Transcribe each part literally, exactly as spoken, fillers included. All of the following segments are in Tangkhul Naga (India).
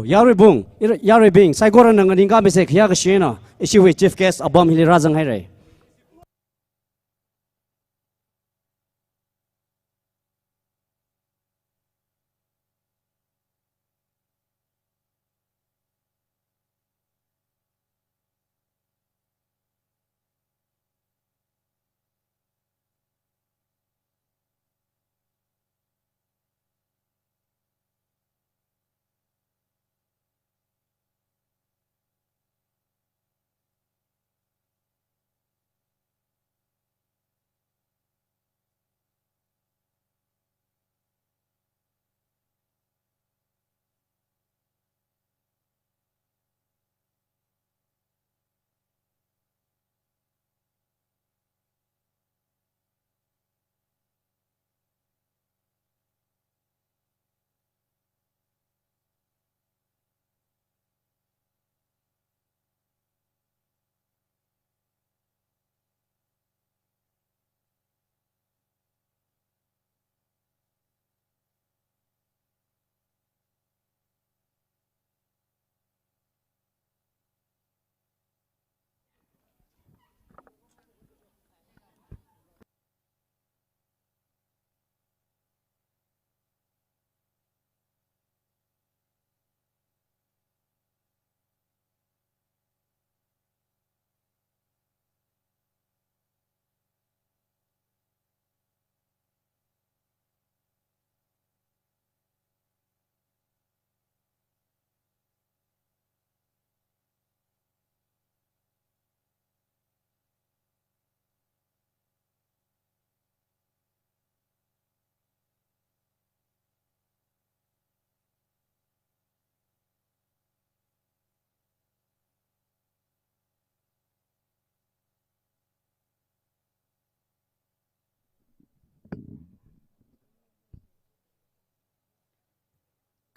Yaruibung, ira-, yaruibing, saikorana nganingkāmisa khayā kashina, ishiwui chief guest apam hili rāzanghaira.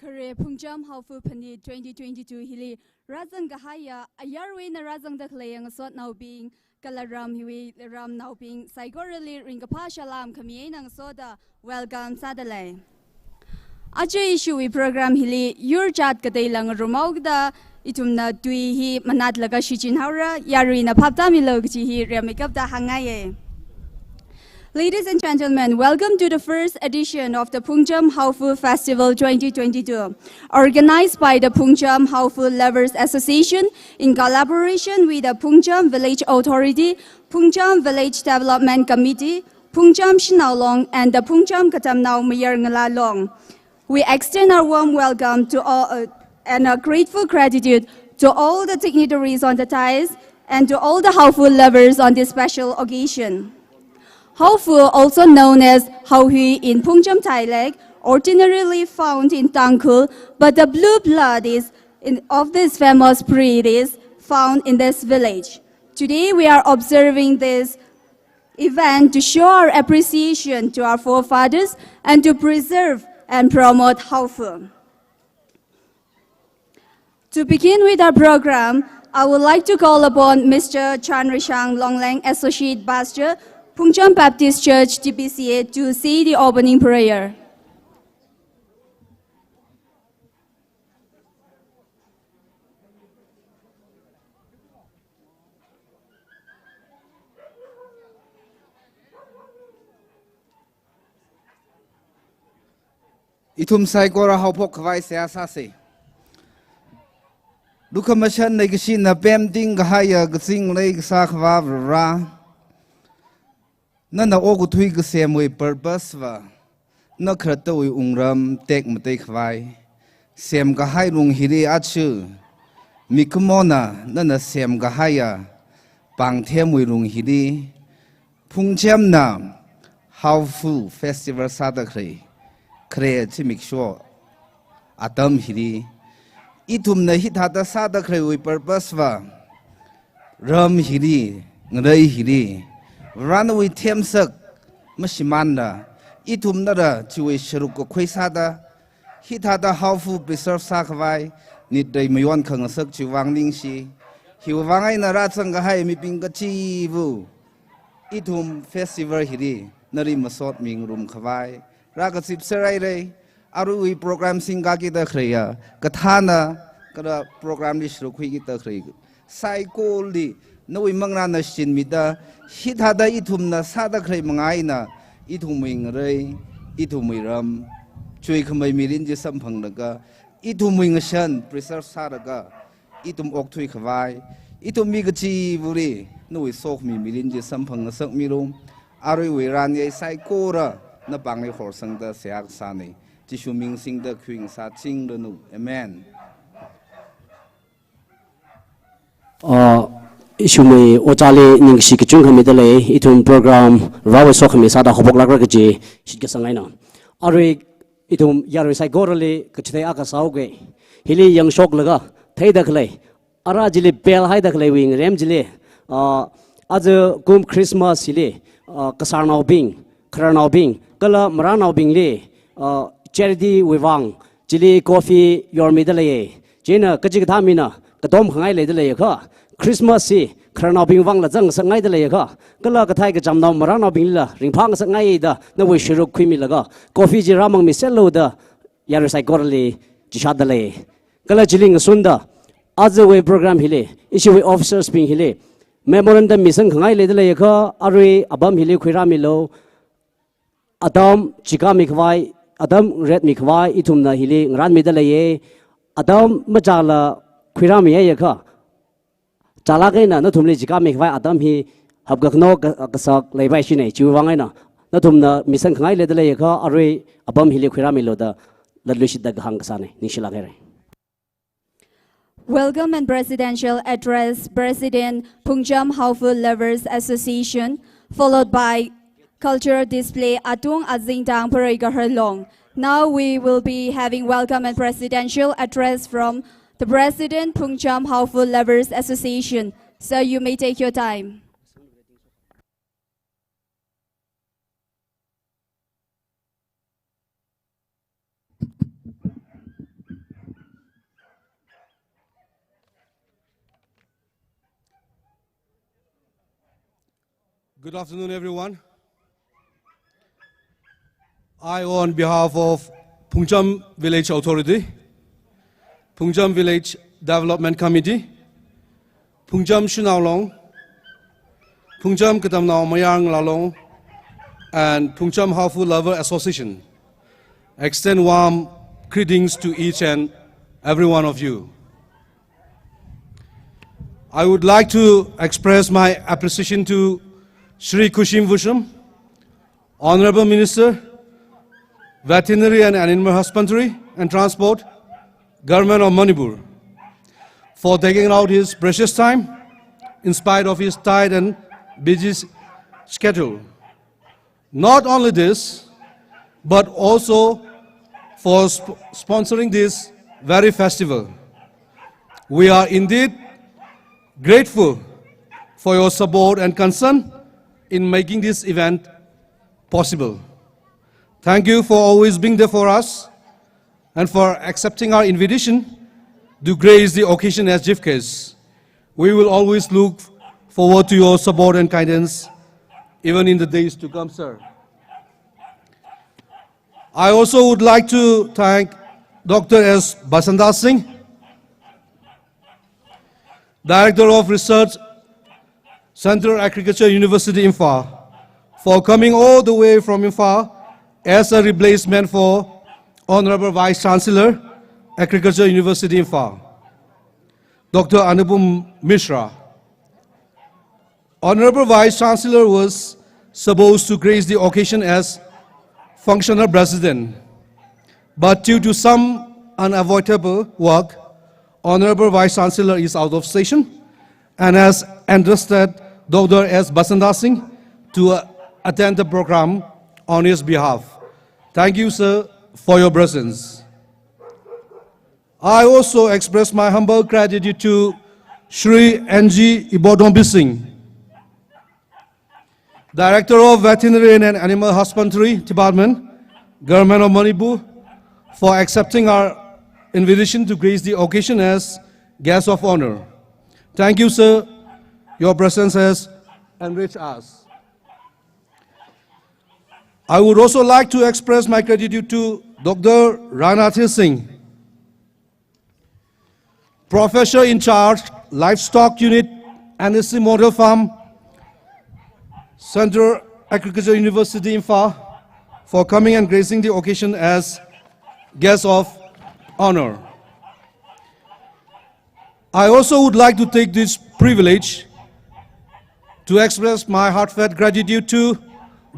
Khare Phungcham Haophul Phanit twenty twenty-two hili rāzang kahaiya, ayarwui eina rāzangda khalei ngasotnaobing, kala ram hiwui ramnaobing, saikorali ringkaphā salam khami eina ngasoda welcome sādalei. Aja ishiwui program hili yur jat kateila ngarumhaoda ithumna tui hi manatlaga shichinhaora, yaruina phaptāmilu kaji hi rimeikapta hāngngaiye. Ladies and gentlemen, welcome to the first edition of the Phungcham Haophul Festival twenty twenty-two, organized by the Phungcham Haophul Lovers Association in collaboration with the Phungcham Village Authority, Phungcham Village Development Committee, Phungcham Shanao Long, and the Phungcham Katamnao Mayar Ngala Long. We extend our warm welcome to all, uh, and a grateful gratitude to all the dignitaries on the dais and to all the Haophul lovers on this special occasion. Haophul, also known as Haohui in Phungcham dialect, ordinarily found in Tangkhul, but the blue blood is in, of this famous breed is found in this village. Today we are observing this event to show our appreciation to our forefathers and to preserve and promote Haophul. To begin with our program, I would like to call upon Mister Chanrishang Longleng, Associate Pastor, Phungcham Baptist Church, T B C A, to say the opening prayer. Ithum saikora haophok khavai seihā sāsa. Lukhamashan leikashina pemting kahaiya kazing leikasā Akhava Vare, nana okathui kasemwui purpose va, na khalattawui wungram tekmatei khavai semkahai lung hili aja mikumona nana semkahaiya pāngthemwui lung hili, Phungchamna Haophul Festival sāda khalei, khare zimiksho atam hili, ithumna hithāda sāda khaleiwui purpose va, ram hili, ngalei hili, Varewui themsak mashimānla, ithumnala chiwui sharuk kakhui sāda, hithāda Haophul preserve sākhavai, nitrei mayon khangasak chiwui vang ningshi, hiwui vang eina rāzang kahai mibing kachiva̱, ithum festival hili nali masot mingarum khavai rākazip sārai lei. Aruiwui program singkakida khaleiya, kathāna, kala program li sharuk khuikida khalei saikora nawui manglāna shichinmida, hithāda ithumna sāda khalei manga eina, ithumwui ngarei, ithumwui ram, chuikhamei mirin chi samphanglaga, ithumwui ngashan preserve sālaga, ithum okthui khavai, ithum mi kachivali nawui sokhami mirin chi samphang ngasakmilu. Aruiwui ranyei saikora napāngli horsangda seihā kasāna. Jishu ming singda khuingasā chingranu. Amen. Ah, ishumei ojāli ningshi kachungkha mida lei, ithum program Varewui sokhami sāda haophoklākra kaji shitkasang eina. Arui ithum yarui saikorali kachithei akha sāuke. Hili yangshoklaga theida khalei, ara chili pelhaida khaleiwui ngarem chili, ah, aja kum Christmas hili, ah, kasārnaobing, khararnaobing, kala marānaobingli, ah, charity wui vang, chili coffee yormida leiya. Chieina kachikathā mina katom khangai leida leiakha, Christmas hi khararnaobing vangla zangngasakngaida leiakha, kala kathei kachamnao marānaobinglila ringphāngasakngaida nawui sharuk khuimilaga, coffee chi rāmangmiserlu da yarui saikorali chishāda lei. Kala chili ngasunda, ajawui program hili, ishiwui officers bing hili memorandum misang khangai leida leiakha, arui apam hili khuirāmilu. Atam chikāmi khavai, atam retmi khavai ithumna hili ngarānmida leiya. Atam machāla khuirāmiya akha, chālāk eina nathumli chikāmi khavai atam hi hapkakhano ka-, kasak leipaishina. Chiwui vang eina nathumna misang khangai leida leiakha, arui apam hili khuirāmilu da latluishitda kahāng kasāna. Ningshilāk haira. Welcome and presidential address, President Phungcham Haofa Lovers Association, followed by cultural display Atung Azingtang Pharoi Kaharlong. Now we will be having welcome and presidential address from the President Phungcham Haofa Lovers Association. Sir, you may take your time. Good afternoon, everyone. I, on behalf of Phungcham Village Authority, Phungcham Village Development Committee, Phungcham Shanao Long, Phungcham Katamnao Mayar Ngalā Long, and Phungcham Haofa Lover Association, extend warm greetings to each and every one of you. I would like to express my appreciation to Shri Khushem Wusham, Honorable Minister, Veterinary and Animal Husbandry and Transport, Government of Manipur, for taking out his precious time in spite of his tight and busy s-, schedule. Not only this, but also for sp-, sponsoring this very festival. We are indeed grateful for your support and concern in making this event possible. Thank you for always being there for us and for accepting our invitation to grace the occasion as chief guest. We will always look forward to your support and guidance, even in the days to come, sir. I also would like to thank Doctor S Basanta Singh, Director of Research, Central Agriculture University, Imphal, for coming all the way from Imphal as a replacement for Honorable Vice Chancellor, Agriculture University, Imphal, Doctor Anupam Mishra. Honorable Vice Chancellor was supposed to grace the occasion as functional president, but due to some unavoidable work, Honorable Vice Chancellor is out of station and has entrusted Doctor S Basanta Singh to, uh, attend the program on his behalf. Thank you, sir, for your presence. I also express my humble gratitude to Shri N G Ibodhon Bising, Director of Veterinary and Animal Husbandry Department, Government of Manipur, for accepting our invitation to grace the occasion as guest of honor. Thank you, sir. Your presence has enriched us. I would also like to express my gratitude to Doctor Rana Thilsing, Professor in Charge, Livestock Unit, N S C Model Farm, Central Agriculture University, Imphal, for coming and gracing the occasion as guest of honor. I also would like to take this privilege to express my heartfelt gratitude to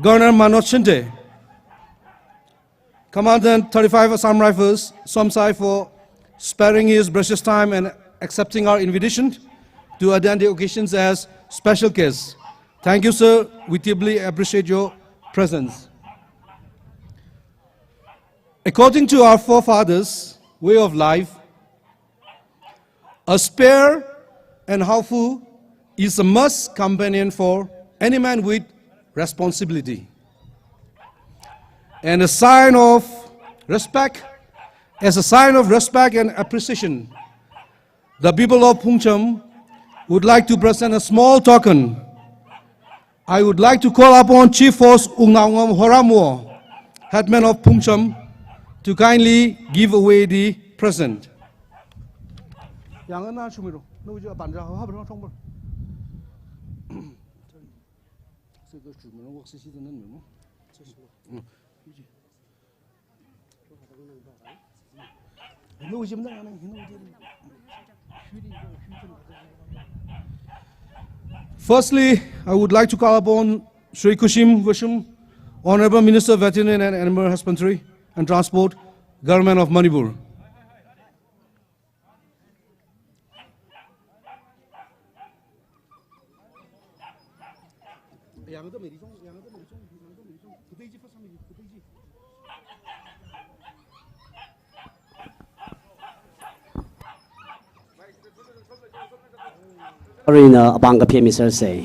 Colonel Manoj Shinde, Commandant thirty-five Assam Rifles, Somsai, for sparing his precious time and accepting our invitation to attend the occasions as special guest. Thank you, sir. We deeply appreciate your presence. According to our forefathers' way of life, a spare and hawfu is a must companion for any man with responsibility. And a sign of respect, as a sign of respect and appreciation, the people of Phungcham would like to present a small token. I would like to call upon Chief Horse Wungnaungam Horamwo, headman of Phungcham, to kindly give away the present. Yang na shumiro, no ju ban ra ha ba thong ba. Firstly, I would like to call upon Shri Khushim Vashum, Honorable Minister of Veterinary and Animal Husbandry and Transport, Government of Manipur. Arina abang kaphemi sir se.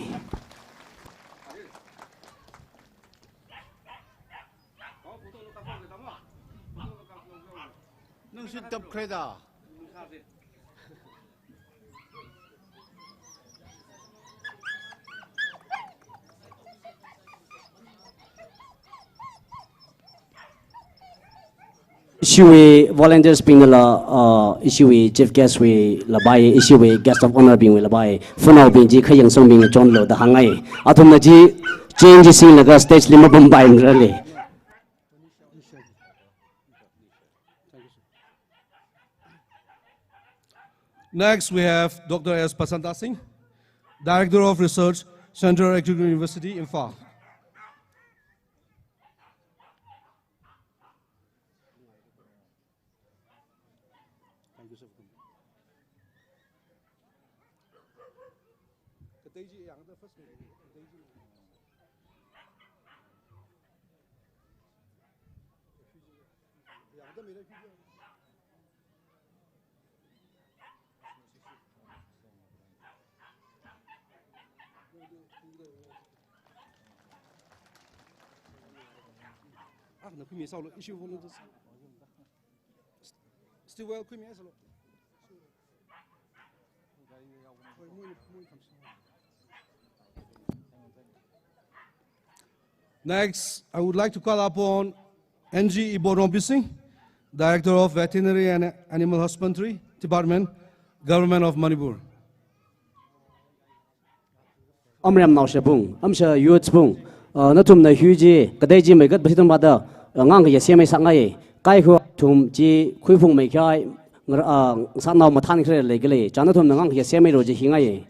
Nang shin tap khreda. Ishiwui volunteers bing la, uh, ishiwui chief guest wui la bai, ishiwui guest of honor bing wui la bai, funaobing chi khayangsang bing chonlo da hāngai. Athumna chi change singlaga stage li mapampai rale. Next, we have Doctor S Basanta Singh, Director of Research, Central Agricultural University, Imphal. Thank you, sir. Ah, na khuimi sālo, ishiwui volunteers. Still well, khuimi sālo. Next, I would like to call upon N G Iborom Bising, Director of Veterinary and Animal Husbandry Department, Government of Manipur. Amrem naoshe bung, amsha youths bung, uh, nathumna hui chi, kadai chi mai gat basi tum bada, uh, ngang kaya siamai sāngai, kaikha thum chi khuiphung mai khai, ngar, uh, sānao mathan kre lei kale, chāna nathumna ngang kaya siamai ro chi hingai.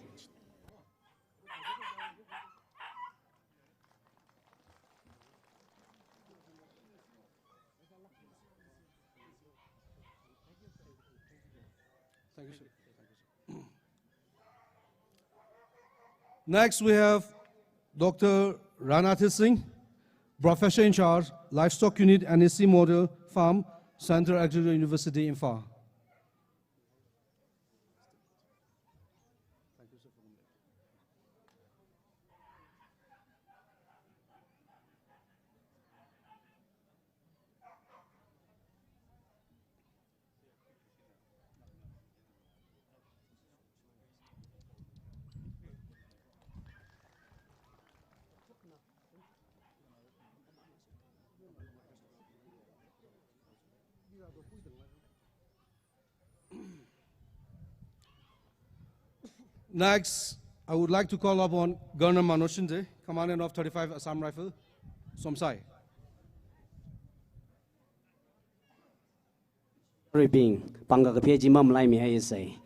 Thank you, sir. Next, we have Doctor Rana Thilsing, Professor in Charge, Livestock Unit, N S C Model Farm, Central Agricultural University, Imphal. Next, I would like to call upon Colonel Manoj Shinde, Commandant of thirty-five Assam Rifle, Somsai. Ribing, pāng kakaphā chi mamalaimihai sai.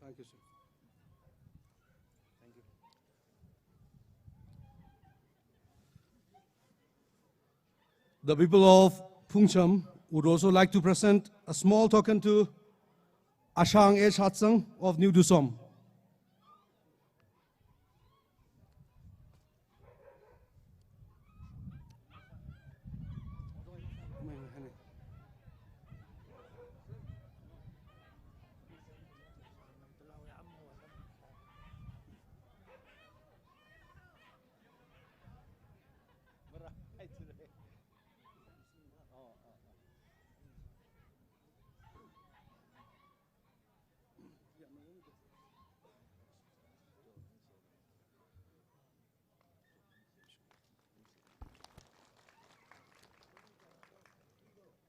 Thank you, sir. Thank you. The people of Phungcham would also like to present a small token to Ashang H Hatsang of New Dusom.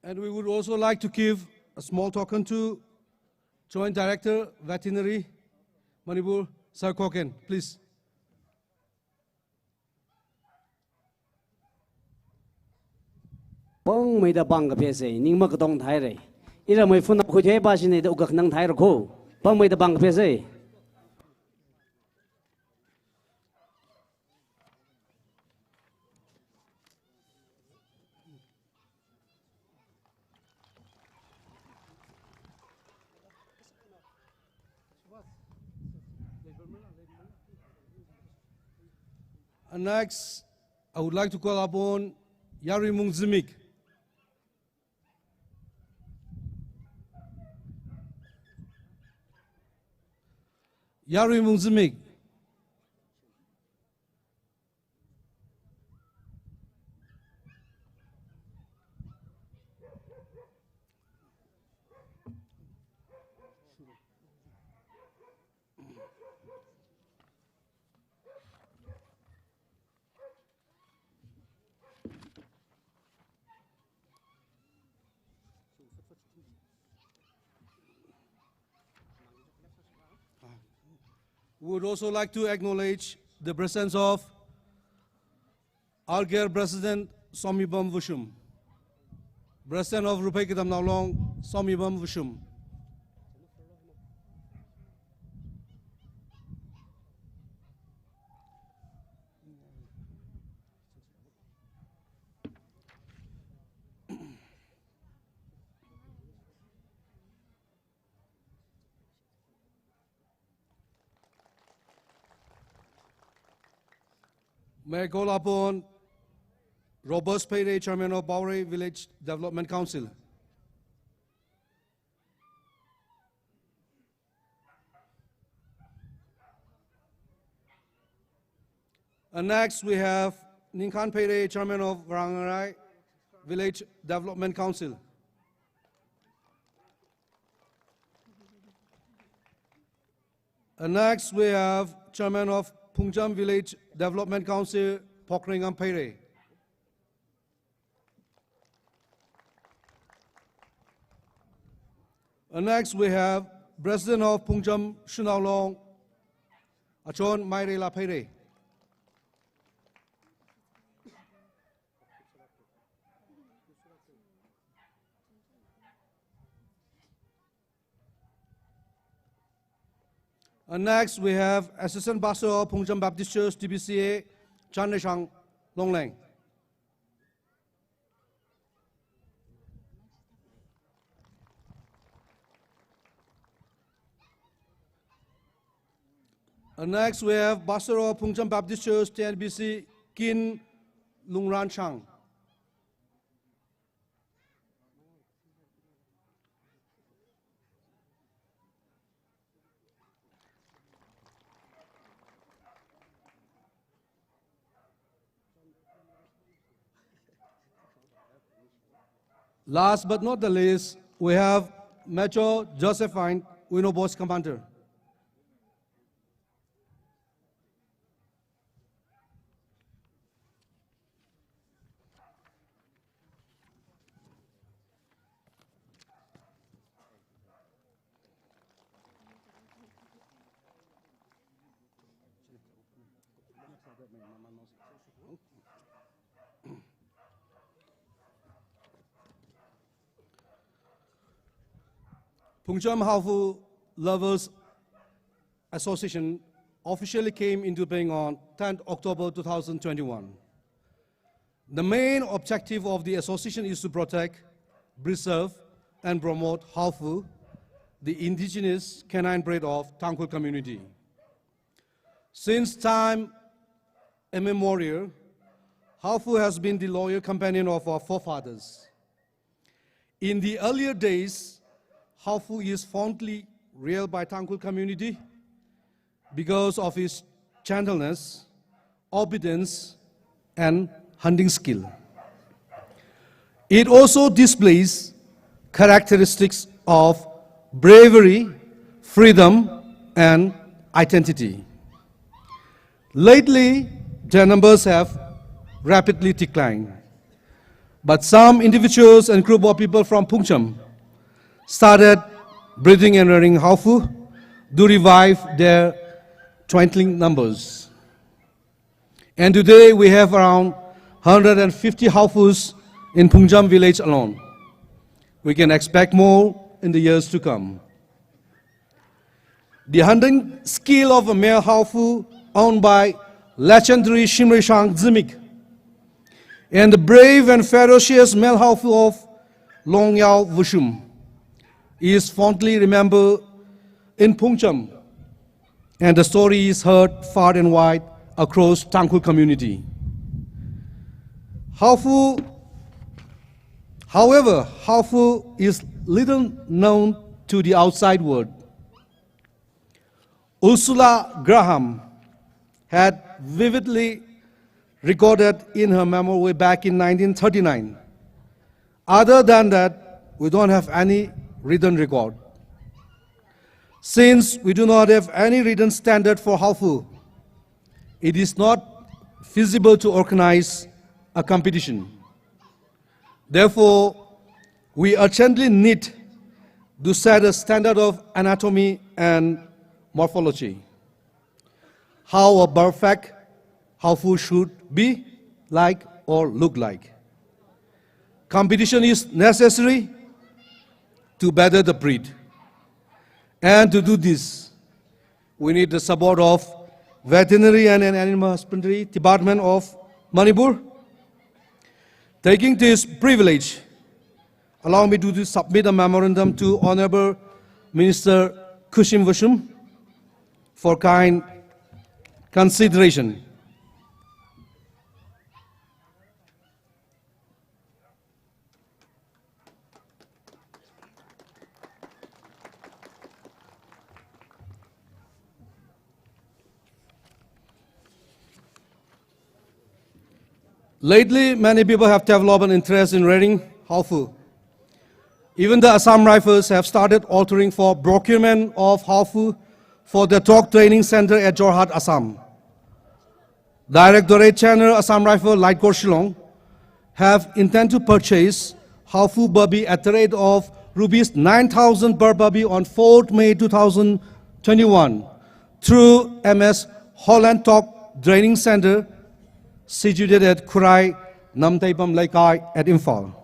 And we would also like to give a small token to Joint Director, Veterinary, Manipur, Sir Koken, please. Pāngmeida pāng kaphā sai, ning makatong thaira. Ira mai phun ap khuithei pa shine da uka khanang thaira kho. Pāngmeida pāng kaphā sai. And next, I would like to call upon Yaruimung Zimik. Yaruimung Zimik. We would also like to acknowledge the presence of R K R President Somibam Vushum, President of Ruphei Katamnao Long Somibam Vushum. May I call upon Robert Pheirei, Chairman of Paorei Village Development Council. And next we have Ningkhan Pheirei, Chairman of Varangarai Village Development Council. And next we have Chairman of Phungcham Village Development Council, Phokreingam Pheirei. And next we have President of Phungcham Shanao Long, Achon Maireila Pheirei. And next, we have Assistant Pastor of Phungcham Baptist Church, T B C A, Chanreshang Longleng. And next, we have Pastor of Phungcham Baptist Church, T N B C, Kin Lungranchang. Last but not the least, we have Major Josephine Wino, Boss Commander. Phungcham Haopu Lovers Association officially came into being on tenth October two thousand twenty-one. The main objective of the association is to protect, preserve, and promote Haopu, the indigenous canine breed of Tangkhul community. Since time immemorial, Haopu has been the loyal companion of our forefathers. In the earlier days, Haopu is fondly reared by Tangkhul community because of his gentleness, obedience, and hunting skill. It also displays characteristics of bravery, freedom, and identity. Lately, their numbers have rapidly declined. But some individuals and group of people from Phungcham started breeding and rearing Haopu to revive their dwindling numbers. And today we have around hundred and fifty Haopus in Phungcham village alone. We can expect more in the years to come. The hunting skill of a male Haopu owned by legendary Shimreishang Zimik and the brave and ferocious male Haopu of Longyao Vushum is fondly remembered in Phungcham, and the story is heard far and wide across Tangkhul community. Haopu, however, Haopu is little known to the outside world. Ursula Graham had vividly recorded in her memoir way back in nineteen thirty-nine. Other than that, we don't have any written record. Since we do not have any written standard for Haopu, it is not feasible to organize a competition. Therefore, we urgently need to set a standard of anatomy and morphology. How a perfect Haopu should be like or look like. Competition is necessary to better the breed. And to do this, we need the support of Veterinary and Animal Husbandry Department of Manipur. Taking this privilege, allow me to, to submit a memorandum to Honorable Minister Khashim Vushum for kind consideration. Lately, many people have developed an interest in rearing Haopu. Even the Assam Rifles have started ordering for procurement of Haopu for the dog training center at Jorhat, Assam. Directorate General Assam Rifle Light Corps Shillong have intent to purchase Haopu puppy at the rate of rupees nine thousand per puppy on fourth May two thousand twenty-one through M S Holland Dog Training Center situated at Khurai Namteipam Leikai at Imphal.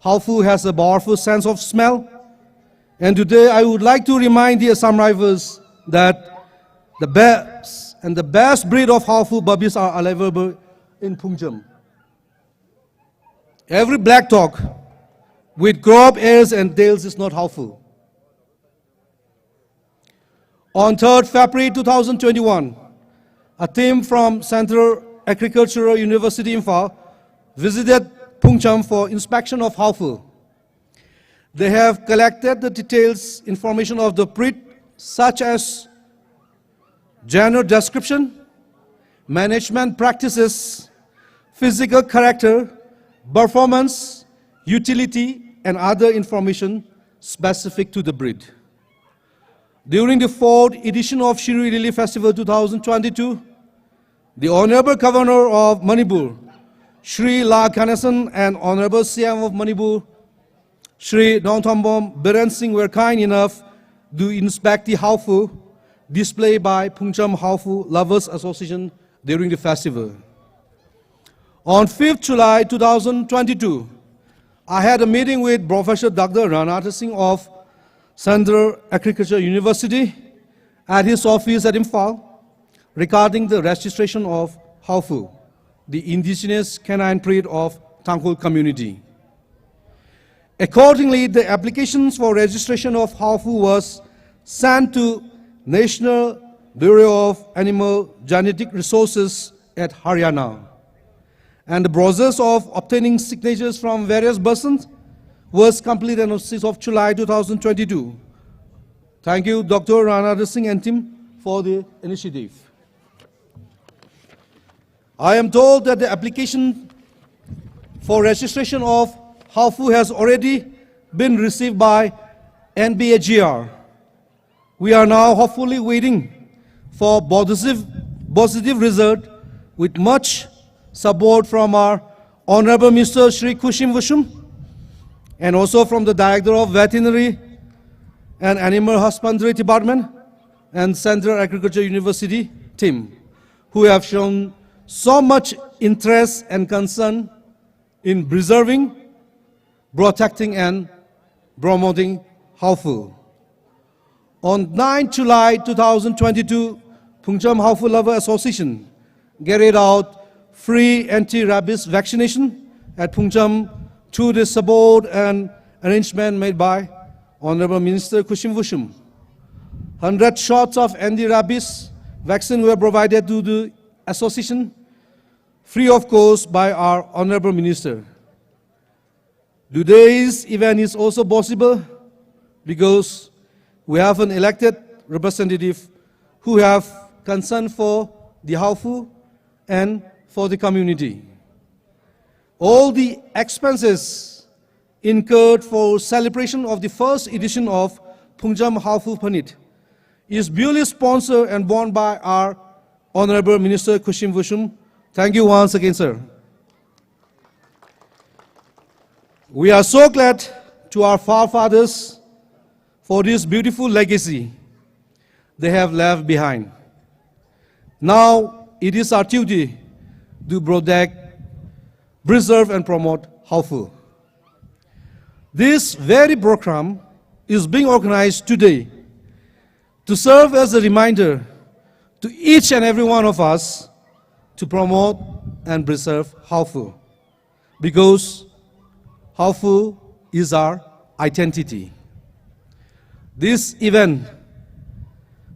Haopu has a powerful sense of smell, and today I would like to remind the Assam Rifles that the best and the best breed of Haopu puppies are available in Phungcham. Every black dog with grow-up ears and tails is not Haopu. On third February two thousand twenty-one, a team from Central Agricultural University Imphal visited Phungcham for inspection of Haopu. They have collected the details information of the breed, such as general description, management practices, physical character, performance, utility, and other information specific to the breed. During the fourth edition of Shirui Lily Festival two thousand twenty-two, the Honorable Governor of Manipur, Shri La Ganesan, and Honorable C M of Manipur, Shri Nongthombam Biren Singh, were kind enough to inspect the Haofu display by Phungcham Haofu Lovers Association during the festival. On fifth July two thousand twenty-two, I had a meeting with Professor Doctor Ranadhar Singh of Central Agriculture University at his office at Imphal regarding the registration of Haofu, the indigenous canine breed of Tangkhul community. Accordingly, the applications for registration of Haofu was sent to National Bureau of Animal Genetic Resources at Haryana. And the process of obtaining signatures from various persons was completed on sixth of July two thousand twenty-two. Thank you, Doctor Ranadhar Singh and team, for the initiative. I am told that the application for registration of Haofu has already been received by N B A G R. We are now hopefully waiting for positive, positive result with much support from our Honorable Minister Shri Khurshim Vashum and also from the Director of Veterinary and Animal Husbandry Department and Central Agriculture University team, who have shown so much interest and concern in preserving, protecting and promoting Haofu. On ninth July two thousand twenty-two, Phungcham Haofu Lover Association carried out free anti-rabies vaccination at Phungcham through the support and arrangement made by Honorable Minister Khurshim Vashum. Hundred shots of anti-rabies vaccine were provided to the association free of cost by our Honorable Minister. Today's event is also possible because we have an elected representative who have concern for the Haofu and for the community. All the expenses incurred for celebration of the first edition of Phungcham Haofu Phanit is duly sponsored and borne by our Honorable Minister Khurshim Vashum. Thank you once again, sir. We are so glad to our forefathers for this beautiful legacy they have left behind. Now it is our duty to protect, preserve and promote Haofu. This very program is being organized today to serve as a reminder to each and every one of us to promote and preserve Haofu, because Haofu is our identity. This event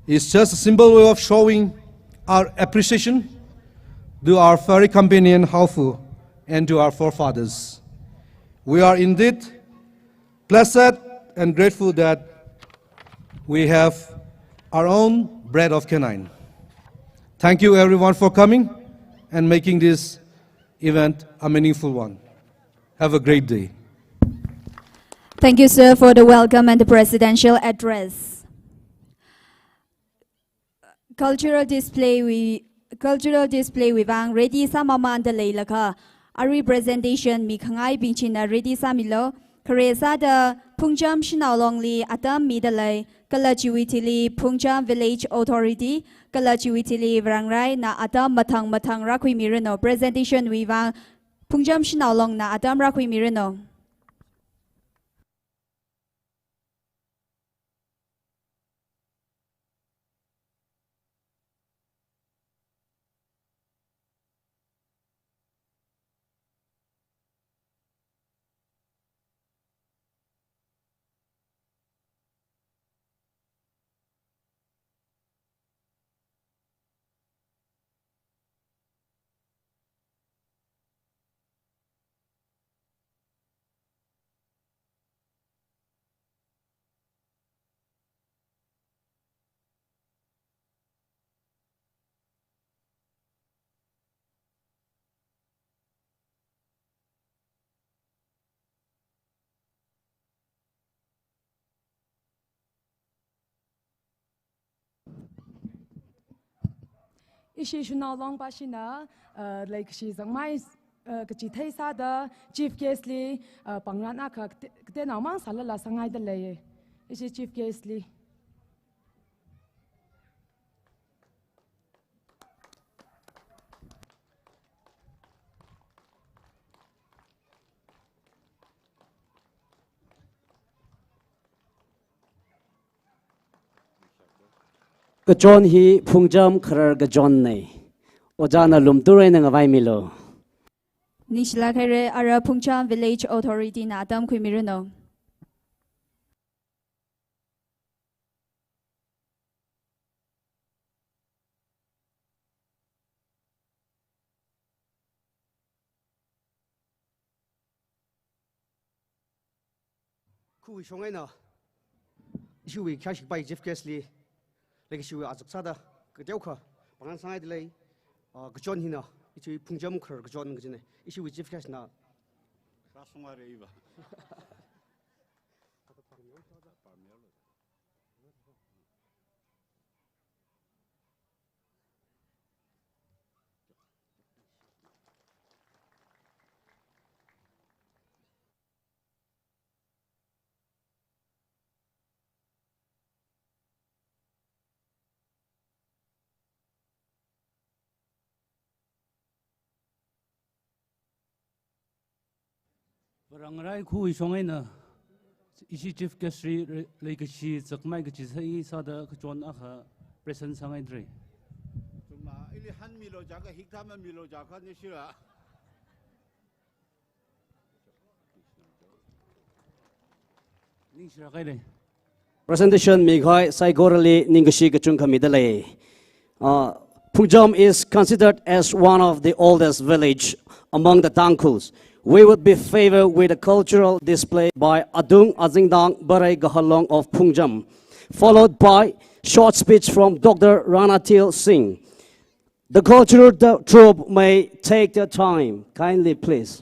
is just a simple way of showing our appreciation to our furry companion Haofu and to our forefathers. We are indeed blessed and grateful that we have our own breed of canine. Thank you everyone for coming and making this event a meaningful one. Have a great day. Thank you, sir, for the welcome and the presidential address. Cultural display wui, cultural display wui vang ready sāmamanda leilakha, arui presentation mikhangaibing china ready sāmilo. Khare sāda Phungcham Shanao Longli atam mida lei, kala chiwui thili Phungcham Village Authority, kala chiwui thili Varangrai na atam mathang mathang rākhuimiranu. Presentation wui vang Phungcham Shanao Long na atam rākhuimiranu. Ishi Shanao Long pāshina, uh, leikashi zakmai, uh, kachi theisāda Chief Guest li, uh, pāngran akha kate-, kateonao mang sālala sāngaidalei. Ishi Chief Guest li. Kachon hi Phungcham Kharar kachonna. Ojāna lumtur eina ngavaimilu. Ningshilāk haira, ara Phungcham Village Authority na atam khuimiranu. Khuwui shong eina, ishiwui khayāshikpai Chief Guest li, leikashiwui azak sāda, kateokha pāngran sāngaidalei, ah, kachon hina, ishi Phungcham Kharar kachon kajina, ishiwui Chief Guest na. Rāsungare iva. Varangrai khuwui shong eina, ishi Chief Guest li re-, leikashi zakmai kachi theisāda kachon akha present sāngaidalei. Chungla, ili hanmilu jiakha, hikathā mamilu jiakha, nishira. Ningshilāk haira. Presentation mikahai saikorali ningkashi kachungkha midalei. Uh, Phungcham is considered as one of the oldest village among the Tangkhuls. We would be favored with a cultural display by Adung Azingdang Barei Gahalong of Phungcham, followed by short speech from Doctor Ranatil Singh. The cultural d-, troupe may take their time. Kindly, please.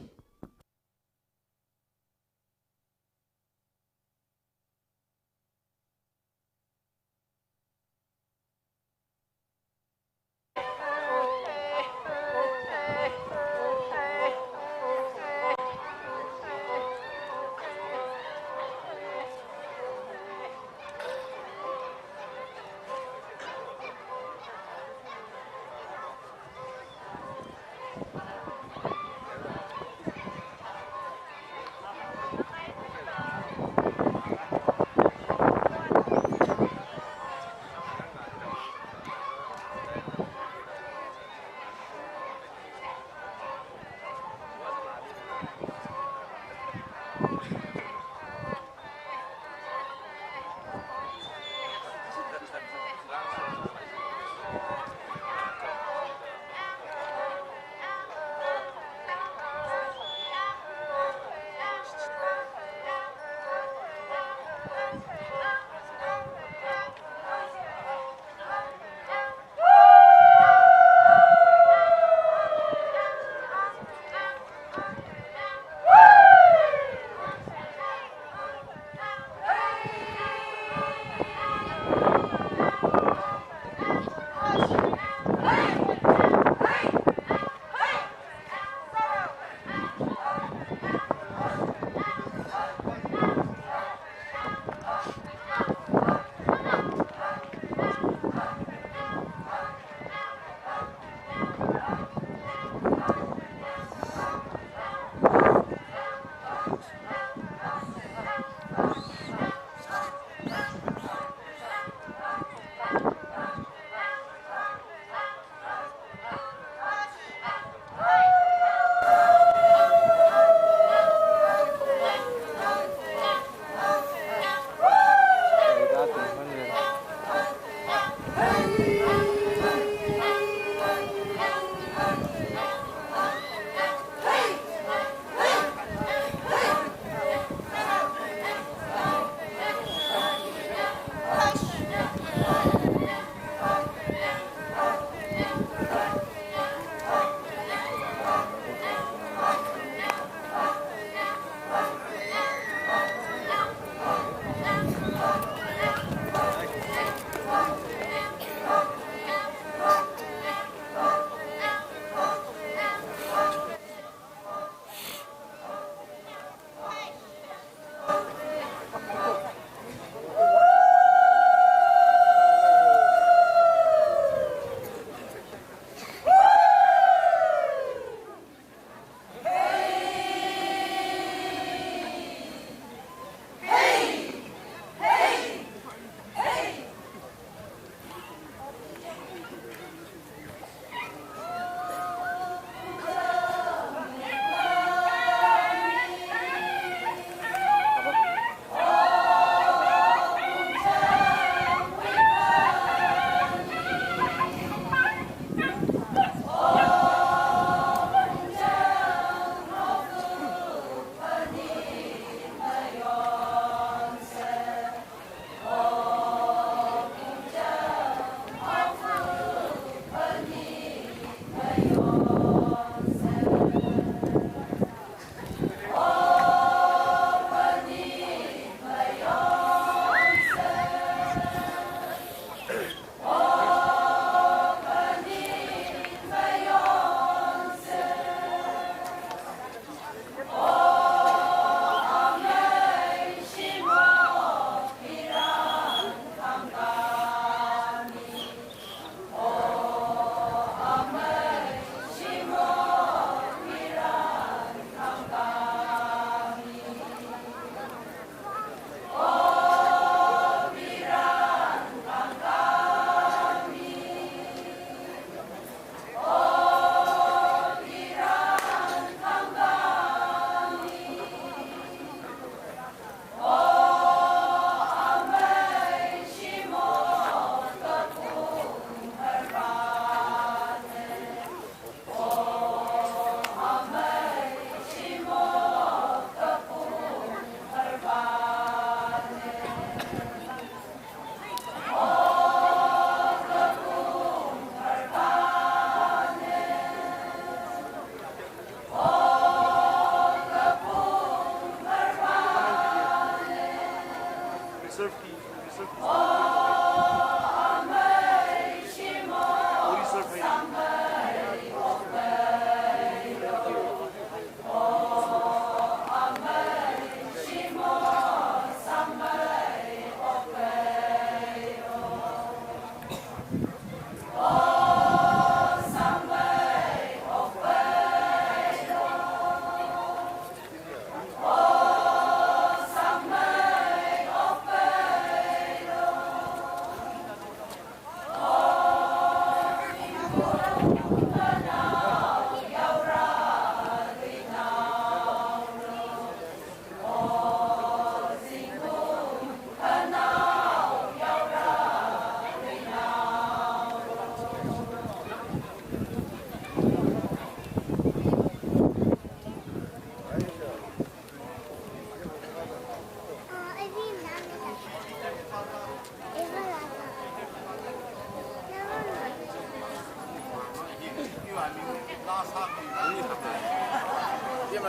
O,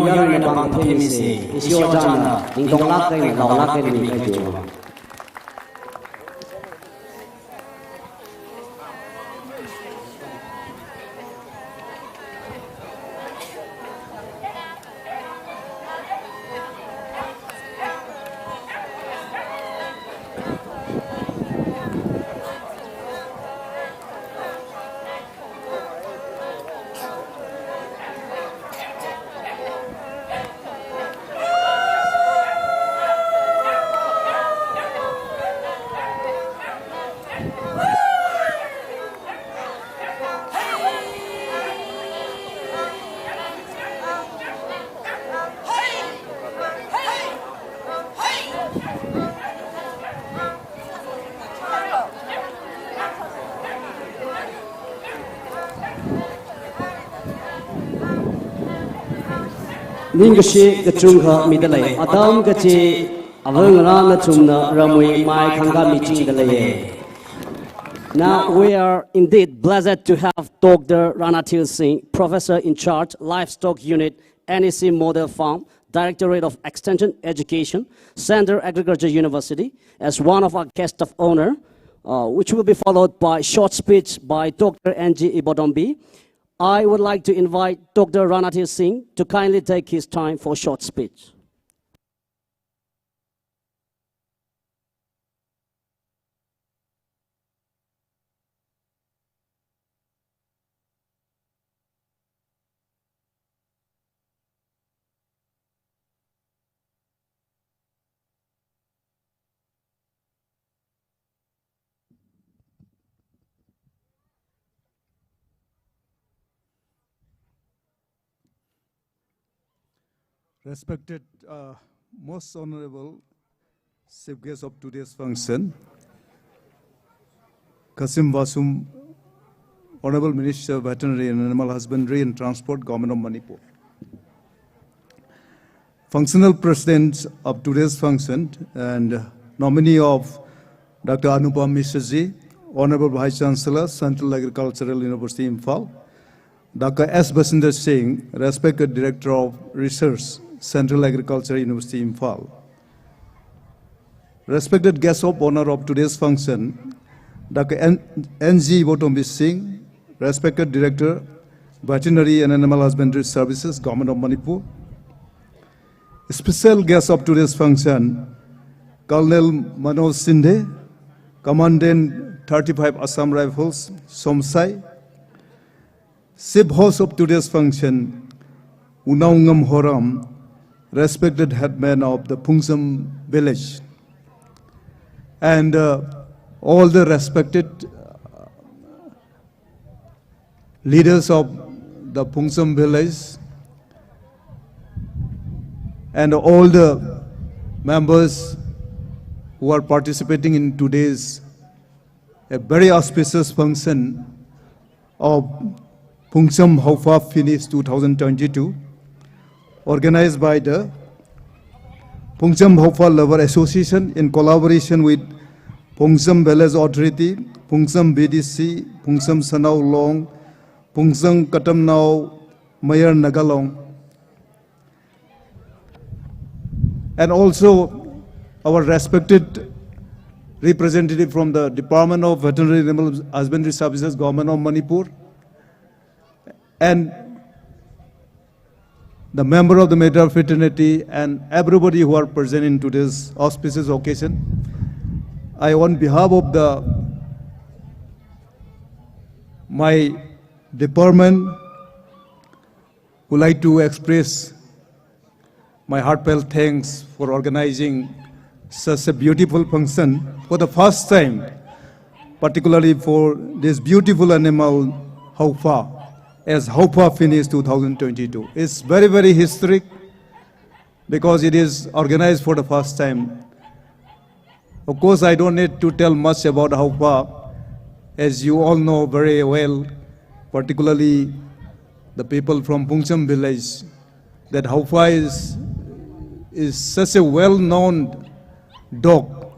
yarui nabang themisi, ishi ojāna, ningtonglāk eina laolāk eina mikahai chi. Ningkashi kachungkha midalei, atam kachi avāngarā nathumna ramwui mai khangkā michingdalei. Now we are indeed blessed to have Doctor Ranathil Singh, Professor in Charge, Livestock Unit, N E C Model Farm, Directorate of Extension Education, Central Agriculture University, as one of our guests of honor, uh, which will be followed by short speech by Doctor N G Ibodombi. I would like to invite Doctor Ranathil Singh to kindly take his time for short speech. Respected, uh, most honorable chief guest of today's function, Kasim Vasum, Honorable Minister of Veterinary and Animal Husbandry and Transport, Government of Manipur. Functional President of today's function and nominee of Doctor Anupam Mishra ji, Honorable Vice Chancellor, Central Agricultural University, Imphal, Doctor S Basinder Singh, respected Director of Research, Central Agriculture University, Imphal. Respected guest of honor of today's function, Doctor N-, N G Ibodombi Singh, respected Director, Veterinary and Animal Husbandry Services, Government of Manipur. Special guest of today's function, Colonel Manoj Shinde, Commandant thirty-five Assam Rifles, Somsai. Chief host of today's function, Unaungam Horam, respected headman of the Phungsam village, and, uh, all the respected, uh, leaders of the Phungsam village, and all the members who are participating in today's a very auspicious function of Phungsam Haophak Finish two thousand twenty-two, organized by the Phungsam Haophak Lover Association in collaboration with Phungsam Village Authority, Phungsam V D C, Phungsam Sanao Long, Phungsam Katamnao Mayar Naga Long, and also our respected representative from the Department of Veterinary Animal Husbandry Services, Government of Manipur, and the member of the Maitreya fraternity, and everybody who are present in today's auspicious occasion. I, on behalf of the, my department, would like to express my heartfelt thanks for organizing such a beautiful function for the first time, particularly for this beautiful animal, Haophak, as Haophak Finish two thousand twenty-two. It's very, very historic because it is organized for the first time. Of course, I don't need to tell much about Haophak, as you all know very well, particularly the people from Phungsam village, that Haophak is, is such a well-known dog,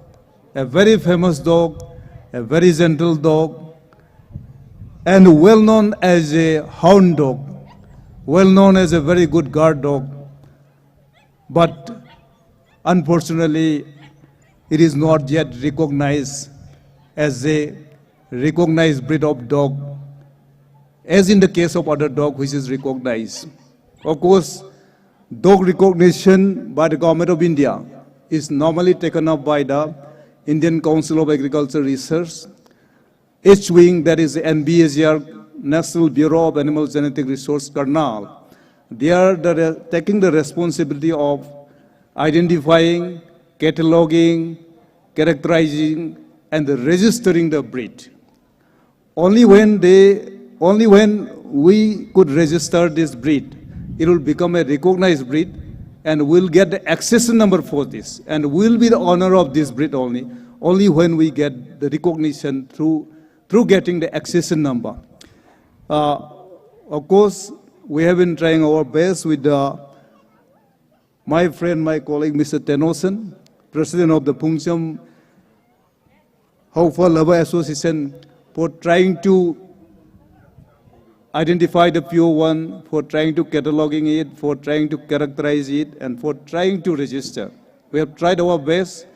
a very famous dog, a very gentle dog, and well known as a hound dog. well known as a very good guard dog, but unfortunately, it is not yet recognized as a recognized breed of dog, as in the case of other dog which is recognized. Of course, dog recognition by the Government of India is normally taken up by the Indian Council of Agriculture Research, H wing, that is N B A G R, National Bureau of Animal Genetic Resource, Karnal. They are the re-, taking the responsibility of identifying, cataloging, characterizing, and registering the breed. Only when they, only when we could register this breed, it will become a recognized breed, and we'll get the accession number for this, and we'll be the owner of this breed only, only when we get the recognition through, through getting the accession number. Uh, of course, we have been trying our best with the, my friend, my colleague, Mister Tenosen, President of the Phungcham Haofa Lover Association, for trying to identify the pure one, for trying to cataloging it, for trying to characterize it, and for trying to register. We have tried our best,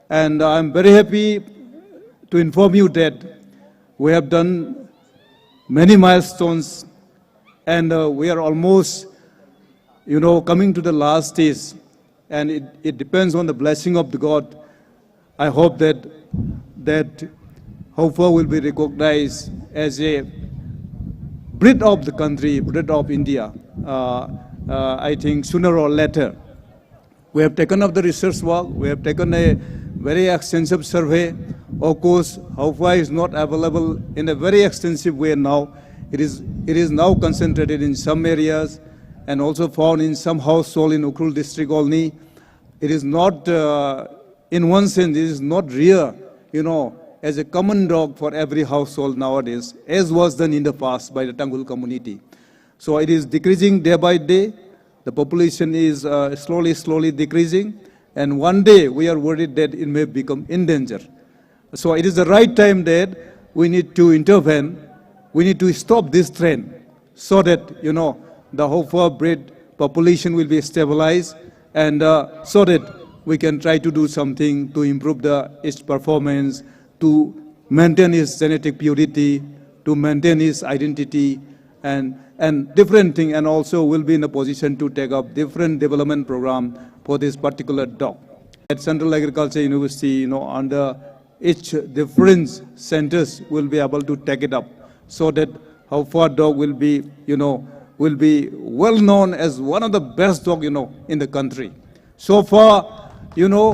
and I'm very happy to inform you that we have done many milestones, and, uh, we are almost, you know, coming to the last stage, and it, it depends on the blessing of the God. I hope that, that Haofa will be recognized as a breed of the country, breed of India, uh, uh, I think sooner or later. We have taken up the research work. We have taken a very extensive survey. Of course, Haofa is not available in a very extensive way now. It is, it is now concentrated in some areas and also found in some household in Ukhrul district only. It is not, uh, in one sense, it is not rare, you know, as a common dog for every household nowadays, as was done in the past by the Tangkhul community. So it is decreasing day by day. The population is, uh, slowly, slowly decreasing. And one day, we are worried that it may become endangered. So it is the right time that we need to intervene. We need to stop this trend so that, you know, the Haofa breed population will be stabilized, and, uh, so that we can try to do something to improve the, its performance, to maintain its genetic purity, to maintain its identity, and, and different thing, and also will be in a position to take up different development program for this particular dog. At Central Agriculture University, you know, under each different centers will be able to take it up, so that Haofa dog will be, you know, will be well known as one of the best dog, you know, in the country. So far, you know,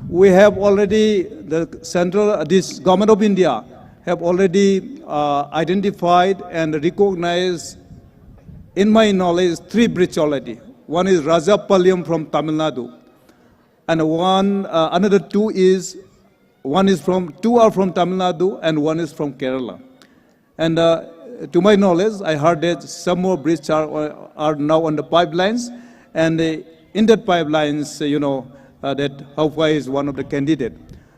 we have already, the central, this Government of India have already, uh, identified and recognized, in my knowledge, three breeds already. One is Rajapalyam from Tamil Nadu, and one, uh, another two is, one is from, two are from Tamil Nadu and one is from Kerala. And, uh, to my knowledge, I heard that some more breeds are, are now on the pipelines, and, uh, in that pipelines, uh, you know, uh, that Haofa is one of the candidate.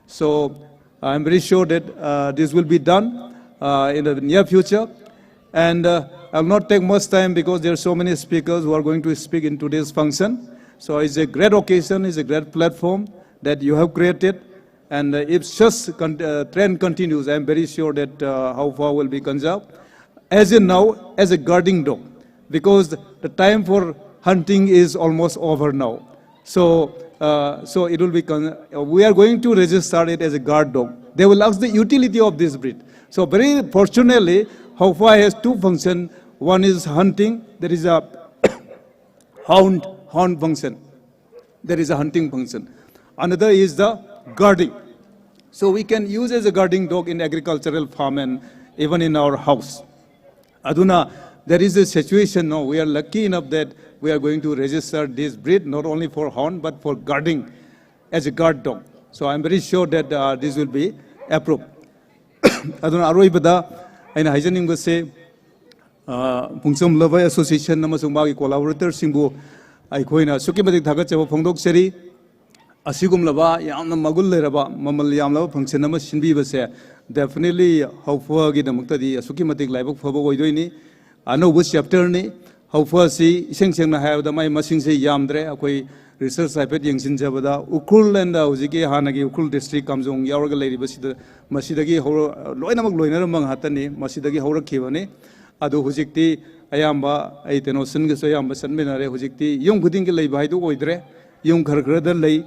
So I'm very sure that, uh, this will be done, uh, in the near future. And, uh, I'll not take much time because there are so many speakers who are going to speak in today's function. So it's a great occasion, it's a great platform that you have created. And, uh, if such con-, uh, trend continues, I'm very sure that, uh, Haofa will be conserved. As in now, as a guarding dog, because the time for hunting is almost over now. So, uh, so it will be con-, uh, we are going to register it as a guard dog. They will ask the utility of this breed. So very fortunately, Haofa has two function. One is hunting, there is a hound, hound function. There is a hunting function. Another is the guarding. So we can use as a guarding dog in agricultural farm and even in our house. Aduna, there is a situation now, we are lucky enough that we are going to register this breed not only for hound but for guarding as a guard dog. So I'm very sure that, uh, this will be approved. Aduna aroibada, ꯑꯩꯅ ꯍꯥꯏꯖꯅꯤꯡꯕꯁꯦ, ꯑ, Phungcham Lover Association ꯑꯃꯁꯨꯡ ꯃꯥꯒꯤ collaborator ꯁꯤꯡꯕꯨ ꯑꯩꯈꯣꯏꯅ ꯑꯁꯨꯛꯀꯤ ꯃꯇꯤꯛ ꯊꯥꯒꯠꯆꯕ ꯐꯣꯡꯗꯣꯛꯆꯔꯤ꯫ ꯑꯁꯤꯒꯨꯝꯂꯕ ꯌꯥꯝꯅ ꯃꯒꯨꯟ ꯂꯩꯔꯕ, ꯃꯃꯜ ꯌꯥꯝꯂꯕ function ꯑꯃ ꯁꯤꯟꯕꯤꯕꯁꯦ definitely ꯍꯥꯎꯐꯒꯤꯗꯃꯛꯇꯗꯤ ꯑꯁꯨꯛꯀꯤ ꯃꯇꯤꯛ ꯂꯥꯏꯕꯛ ꯐꯕ ꯑꯣꯏꯗꯣꯏꯅꯤ꯫ ꯑꯅꯧꯕ chapter ꯅꯤ꯫ ꯍꯧꯐꯁꯤ ꯏꯁꯦꯡ ꯁꯦꯡꯅ ꯍꯥꯏꯔꯕꯗ ꯃꯥꯒꯤ ꯃꯁꯤꯡꯁꯦ ꯌꯥꯝꯗ꯭ꯔꯦ꯫ ꯑꯩꯈꯣꯏ research ꯍꯥꯏꯐꯦꯠ ꯌꯦꯡꯁꯤꯟꯖꯕꯗ ꯎꯈ꯭ꯔꯨꯜ and ꯍꯧꯖꯤꯛꯀꯤ ꯍꯥꯟꯅꯒꯤ ꯎꯈ꯭ꯔꯨꯜ district ꯀꯥꯝꯖꯣꯡ ꯌꯥꯎꯔꯒ ꯂꯩꯔꯤꯕꯁꯤꯗ, ꯃꯁꯤꯗꯒꯤ ꯍꯧꯔ-, ꯂꯣꯏꯅꯃꯛ ꯂꯣꯏꯅꯔꯝꯕ ꯉꯥꯛꯇꯅꯤ, ꯃꯁꯤꯗꯒꯤ ꯍꯧꯔꯛꯈꯤꯕꯅꯤ꯫ ꯑꯗꯨ ꯍꯧꯖꯤꯛꯇꯤ ꯑꯌꯥꯝꯕ ꯑꯩ ꯇꯦꯅꯣꯁꯟꯒꯁꯨ ꯑꯌꯥꯝꯕ ꯆꯠꯃꯤꯟꯅꯔꯦ꯫ ꯍꯧꯖꯤꯛꯇꯤ ꯌꯨꯝ ꯈꯨꯗꯤꯡꯒꯤ ꯂꯩꯕ ꯍꯥꯏꯗꯨ ꯑꯣꯏꯗ꯭ꯔꯦ, ꯌꯨꯝ ꯈꯔ ꯈꯔꯗ ꯂꯩ꯫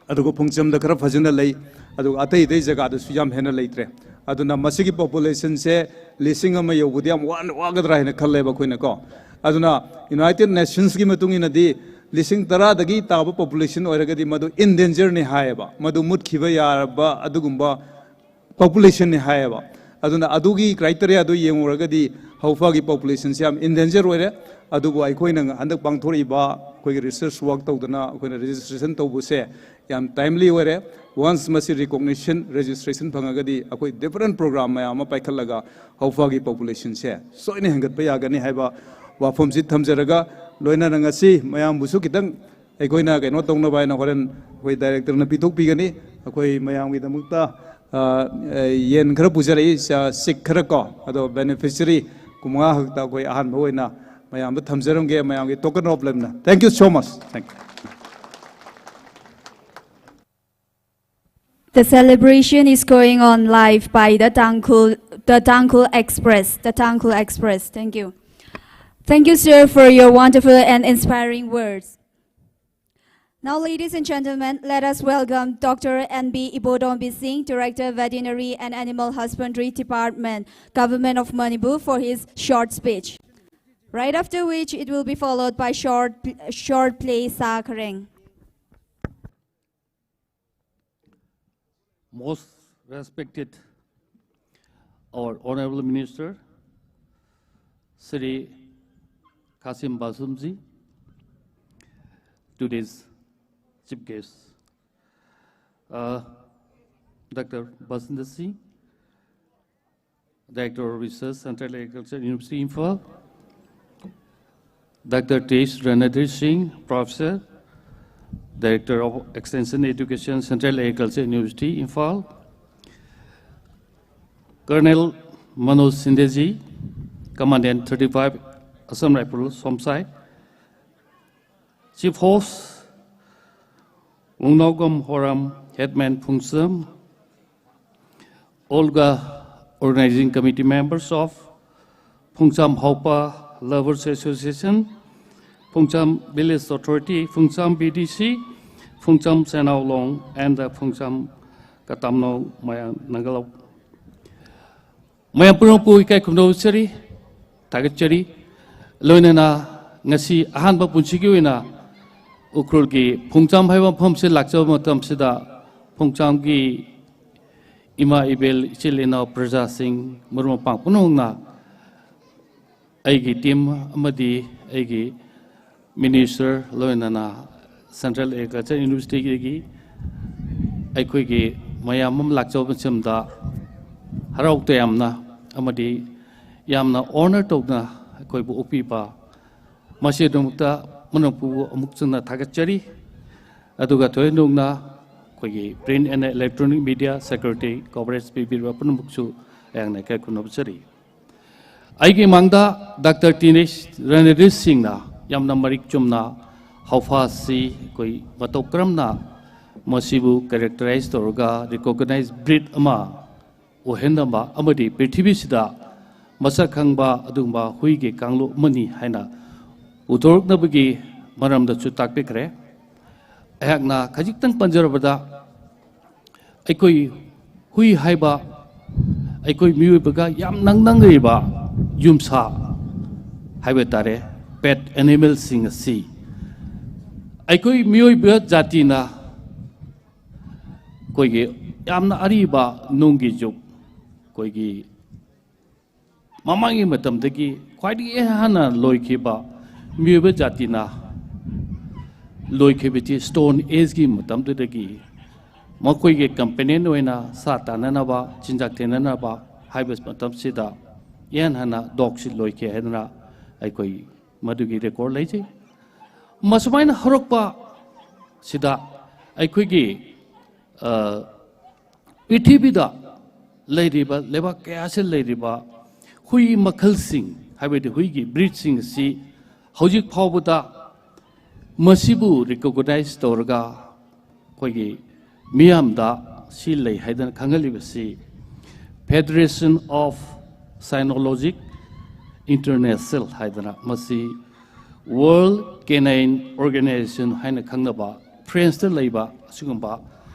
ꯑꯗꯨꯒ ꯐꯨꯡꯆꯝꯗ ꯈꯔ ꯐꯖꯅ ꯂꯩ, ꯑꯗꯨꯒ ꯑꯇꯩ ꯑꯇꯩ ꯖꯒꯥꯗꯁꯨ ꯌꯥꯝ ꯍꯦꯟꯅ ꯂꯩꯇ꯭ꯔꯦ꯫ ꯑꯗꯨꯅ ꯃꯁꯤꯒꯤ populationꯁꯦ ꯂꯤꯁꯤꯡ ꯑꯃ ꯌꯧꯕꯗꯤ ꯌꯥꯝ ꯋꯥꯅ ꯋꯥꯒꯗ꯭ꯔꯥ ꯍꯥꯏꯅ ꯈꯜꯂꯦꯕ ꯑꯩꯈꯣꯏꯅꯀꯣ꯫ ꯑꯗꯨꯅ United Nationsꯀꯤ ꯃꯇꯨꯡ ꯏꯟꯅꯗꯤ ꯂꯤꯁꯤꯡ ꯇꯔꯥꯗꯒꯤ ꯇꯥꯕ population ꯑꯣꯏꯔꯒꯗꯤ ꯃꯗꯨ endangerꯅꯤ ꯍꯥꯏꯌꯦꯕ, ꯃꯗꯨ ꯃꯨꯠꯈꯤꯕ ꯌꯥꯔꯕ ꯑꯗꯨꯒꯨꯝꯕ populationꯅꯤ ꯍꯥꯏꯌꯦꯕ꯫ ꯑꯗꯨꯅ ꯑꯗꯨꯒꯤ criteriaꯗꯨ ꯌꯦꯡꯉꯨꯔꯒꯗꯤ ꯍꯧꯐꯒꯤ populationꯁꯦ ꯌꯥꯝ endanger ꯑꯣꯏꯔꯦ꯫ ꯑꯗꯨꯕꯨ ꯑꯩꯈꯣꯏꯅ ꯍꯟꯗꯛ ꯄꯥꯡꯊꯣꯔꯛꯏꯕ ꯑꯩꯈꯣꯏꯒꯤ research work ꯇꯧꯗꯅ ꯑꯩꯈꯣꯏꯅ registration ꯇꯧꯕꯁꯦ ꯌꯥꯝ timely ꯑꯣꯏꯔꯦ꯫ Once ꯃꯁꯤ recognition, registration ꯐꯪꯉꯒꯗꯤ ꯑꯩꯈꯣꯏ different program ꯃꯌꯥꯝ ꯑꯃ ꯄꯥꯏꯈꯠꯂꯒ ꯍꯧꯐꯒꯤ populationꯁꯦ ꯁꯣꯏꯅ ꯍꯦꯟꯒꯠꯄ ꯌꯥꯒꯅꯤ ꯍꯥꯏꯕ ꯋꯥꯐꯝꯁꯤ ꯊꯝꯖꯔꯒ, ꯂꯣꯏꯅꯅ ꯉꯁꯤ ꯃꯌꯥꯝꯕꯨꯁꯨ ꯈꯤꯇꯪ ꯑꯩꯈꯣꯏꯅ ꯀꯩꯅꯣ ꯇꯧꯅꯕ ꯍꯥꯏꯅ ꯍꯣꯔꯦꯟ ꯑꯩꯈꯣꯏ directorꯅ ꯄꯤꯊꯣꯛꯄꯤꯒꯅꯤ꯫ ꯑꯩꯈꯣꯏ ꯃꯌꯥꯝꯒꯤꯗꯃꯛꯇ, ꯑ, ꯑ, ꯌꯦꯟ ꯈꯔ ꯄꯨꯖꯔꯛꯏ, ꯆꯥ, ꯁꯤꯛ ꯈꯔ ꯀꯣ, ꯑꯗꯣ beneficiary ꯀꯨꯟꯃꯉꯥ ꯈꯛꯇ ꯑꯩꯈꯣꯏ ꯑꯍꯥꯟꯕ ꯑꯣꯏꯅ ꯃꯌꯥꯝꯗ ꯊꯝꯖꯔꯝꯒꯦ, ꯃꯌꯥꯝꯒꯤ token of loveꯅ꯫ Thank you so much. Thank you. The celebration is going on live by the Tangkhul, the Tangkhul Express, the Tangkhul Express. Thank you. Thank you, sir, for your wonderful and inspiring words. Now, ladies and gentlemen, let us welcome Doctor N B Ibodombi Singh, Director, Veterinary and Animal Husbandry Department, Government of Manipur, for his short speech. Right after which, it will be followed by short, short play Sākhareng. Most respected our Honorable Minister, Shri Khashim Bashir ji, today's chief guest, uh, Doctor Basanta Singh, Director of Research, Central Agriculture University, Imphal. Doctor T H Ranadri Singh, Professor, Director of Extension Education, Central Agriculture University, Imphal. Colonel Manoj Shinde ji, Commandant thirty-five Assam Rifle, Somsai. Chief Host, Wungnaogam Horam, Headman Phungcham, Olga Organizing Committee members of Phungcham Haopa Lovers Association, Phungcham Village Authority, Phungcham V D C, Phungcham Senao Long, and the Phungcham Katamnao Maya Nangalao. ꯃꯌꯥꯝ ꯄꯨꯝꯅꯃꯛꯄꯨ ꯏꯀꯥꯏ ꯈꯨꯝꯅꯕ ꯎꯠꯆꯔꯤ, ꯊꯥꯒꯠꯆꯔꯤ꯫ ꯂꯣꯏꯅꯅ ꯉꯁꯤ ꯑꯍꯥꯟꯕ ꯄꯨꯟꯁꯤꯒꯤ ꯑꯣꯏꯅ ꯎꯈ꯭ꯔꯨꯜꯒꯤ ꯐꯨꯡꯆꯥꯝ ꯍꯥꯏꯕ ꯃꯐꯝꯁꯤ ꯂꯥꯛꯆꯕ ꯃꯇꯝꯁꯤꯗ ꯐꯨꯡꯆꯥꯝꯒꯤ ꯏꯃꯥ ꯏꯕꯦꯜ, ꯏꯆꯤꯜ ꯏꯅꯥꯎ, ꯄ꯭ꯔꯖꯥꯁꯤꯡ, ꯃꯔꯨꯞ ꯃꯄꯥꯡ ꯄꯨꯝꯅꯃꯛꯅ ꯑꯩꯒꯤ team ꯑꯃꯗꯤ ꯑꯩꯒꯤ minister ꯂꯣꯏꯅꯅ Central Agriculture Universityꯗꯒꯤ ꯑꯩꯈꯣꯏꯒꯤ ꯃꯌꯥꯝ ꯑꯃ ꯂꯥꯛꯆꯕ ꯃꯇꯝꯗ ꯍꯔꯥꯎ ꯇꯌꯥꯝꯅ ꯑꯃꯗꯤ ꯌꯥꯝꯅ honor ꯇꯧꯗꯨꯅ ꯑꯩꯈꯣꯏꯕꯨ ꯑꯣꯛꯄꯤꯕ, ꯃꯁꯤꯒꯤꯗꯃꯛꯇ ꯃꯅꯤꯄꯨꯔꯕꯨ ꯑꯃꯨꯛ ꯍꯟꯅ ꯊꯥꯒꯠꯆꯔꯤ꯫ ꯑꯗꯨꯒ ꯊꯣꯏꯗꯣꯛꯅ ꯑꯩꯈꯣꯏꯒꯤ Print and Electronic Media Secretary coverage ꯄꯤꯕꯤꯔꯤꯕ ꯄꯨꯝꯅꯃꯛꯁꯨ ꯑꯩꯍꯥꯛꯅ ꯏꯀꯥꯏ ꯈꯨꯝꯅꯕ ꯎꯠꯆꯔꯤ꯫ ꯑꯩꯒꯤ ꯃꯥꯡꯗ Doctor Tinesh Ranadri Singhꯅ ꯌꯥꯝꯅ ꯃꯔꯤꯛ ꯆꯨꯝꯅ ꯍꯥꯎꯐꯥꯁꯤ ꯑꯩꯈꯣꯏ ꯃꯇꯧ ꯀꯔꯝꯅ ꯃꯁꯤꯕꯨ characterize ꯇꯧꯔꯒ recognized breed ꯑꯃ ꯑꯣꯏꯍꯟꯅꯕ ꯑꯃꯗꯤ ꯄ꯭ꯔꯤꯊꯤꯕꯤꯁꯤꯗ ꯃꯁꯛ ꯈꯪꯕ ꯑꯗꯨꯒꯨꯝꯕ ꯍꯨꯏꯒꯤ ꯀꯥꯡꯂꯨꯞ ꯑꯃꯅꯤ ꯍꯥꯏꯅ ꯄꯨꯊꯣꯔꯛꯅꯕꯒꯤ ꯃꯔꯝꯗꯁꯨ ꯇꯥꯛꯄꯤꯈ꯭ꯔꯦ꯫ ꯑꯩꯍꯥꯛꯅ ꯈꯖꯤꯛꯇꯪ ꯄꯟꯖꯔꯕꯗ, ꯑꯩꯈꯣꯏ ꯍꯨꯏ ꯍꯥꯏꯕ ꯑꯩꯈꯣꯏ ꯃꯤꯑꯣꯏꯕꯒ ꯌꯥꯝ ꯅꯛꯅꯔꯤꯕ ꯌꯨꯝꯁꯥ ꯍꯥꯏꯕ ꯇꯥꯔꯦ, pet animalꯁꯤꯡ ꯑꯁꯤ ꯑꯩꯈꯣꯏ ꯃꯤꯑꯣꯏꯕ ꯖꯥꯇꯤꯅ ꯑꯩꯈꯣꯏꯒꯤ ꯌꯥꯝꯅ ꯑꯔꯤꯕ ꯅꯨꯡꯒꯤ ꯖꯨꯛ, ꯑꯩꯈꯣꯏꯒꯤ ꯃꯃꯥꯡꯒꯤ ꯃꯇꯝꯗꯒꯤ ꯈ꯭ꯋꯥꯏꯗꯒꯤ ꯍꯥꯟꯅ ꯂꯣꯏꯈꯤꯕ ꯃꯤꯑꯣꯏꯕ ꯖꯥꯇꯤꯅ ꯂꯣꯏꯈꯤꯕꯁꯤ Stone Ageꯀꯤ ꯃꯇꯝꯗꯨꯗꯒꯤ ꯃꯈꯣꯏꯒꯤ companion ꯑꯣꯏꯅ ꯁꯥ ꯇꯥꯟꯅꯅꯕ, ꯆꯤꯟꯖꯥꯛ ꯊꯤꯅꯅꯕ ꯍꯥꯏꯕ ꯃꯇꯝꯁꯤꯗ ꯏꯍꯥꯟ ꯍꯥꯟꯅ dogꯁꯤ ꯂꯣꯏꯈꯤ ꯍꯥꯏꯗꯅ ꯑꯩꯈꯣꯏ ꯃꯗꯨꯒꯤ record ꯂꯩꯖꯩ꯫ ꯃꯁꯨꯃꯥꯏꯅ ꯍꯧꯔꯛꯄ ꯁꯤꯗ ꯑꯩꯈꯣꯏꯒꯤ, ꯑ, ꯄ꯭ꯔꯤꯊꯤꯕꯤꯗ ꯂꯩꯔꯤꯕ, ꯂꯩꯕꯥꯛ ꯀꯌꯥꯁꯤꯗ ꯂꯩꯔꯤꯕ ꯍꯨꯏ ꯃꯈꯜꯁꯤꯡ, ꯍꯥꯏꯕꯗꯤ ꯍꯨꯏꯒꯤ breedꯁꯤꯡ ꯑꯁꯤ ꯍꯧꯖꯤꯛ ꯐꯥꯎꯕꯗ ꯃꯁꯤꯕꯨ recognize ꯇꯧꯔꯒ ꯑꯩꯈꯣꯏꯒꯤ ꯃꯤꯌꯥꯝꯗ ꯁꯤ ꯂꯩ ꯍꯥꯏꯗꯅ ꯈꯪꯍꯜꯂꯤꯕꯁꯤ Federation of Sinologists International ꯍꯥꯏꯗꯅ, ꯃꯁꯤ World Canine Organization ꯍꯥꯏꯅ ꯈꯪꯅꯕ, French ꯇ ꯂꯩꯕ ꯑꯁꯤꯒꯨꯝꯕ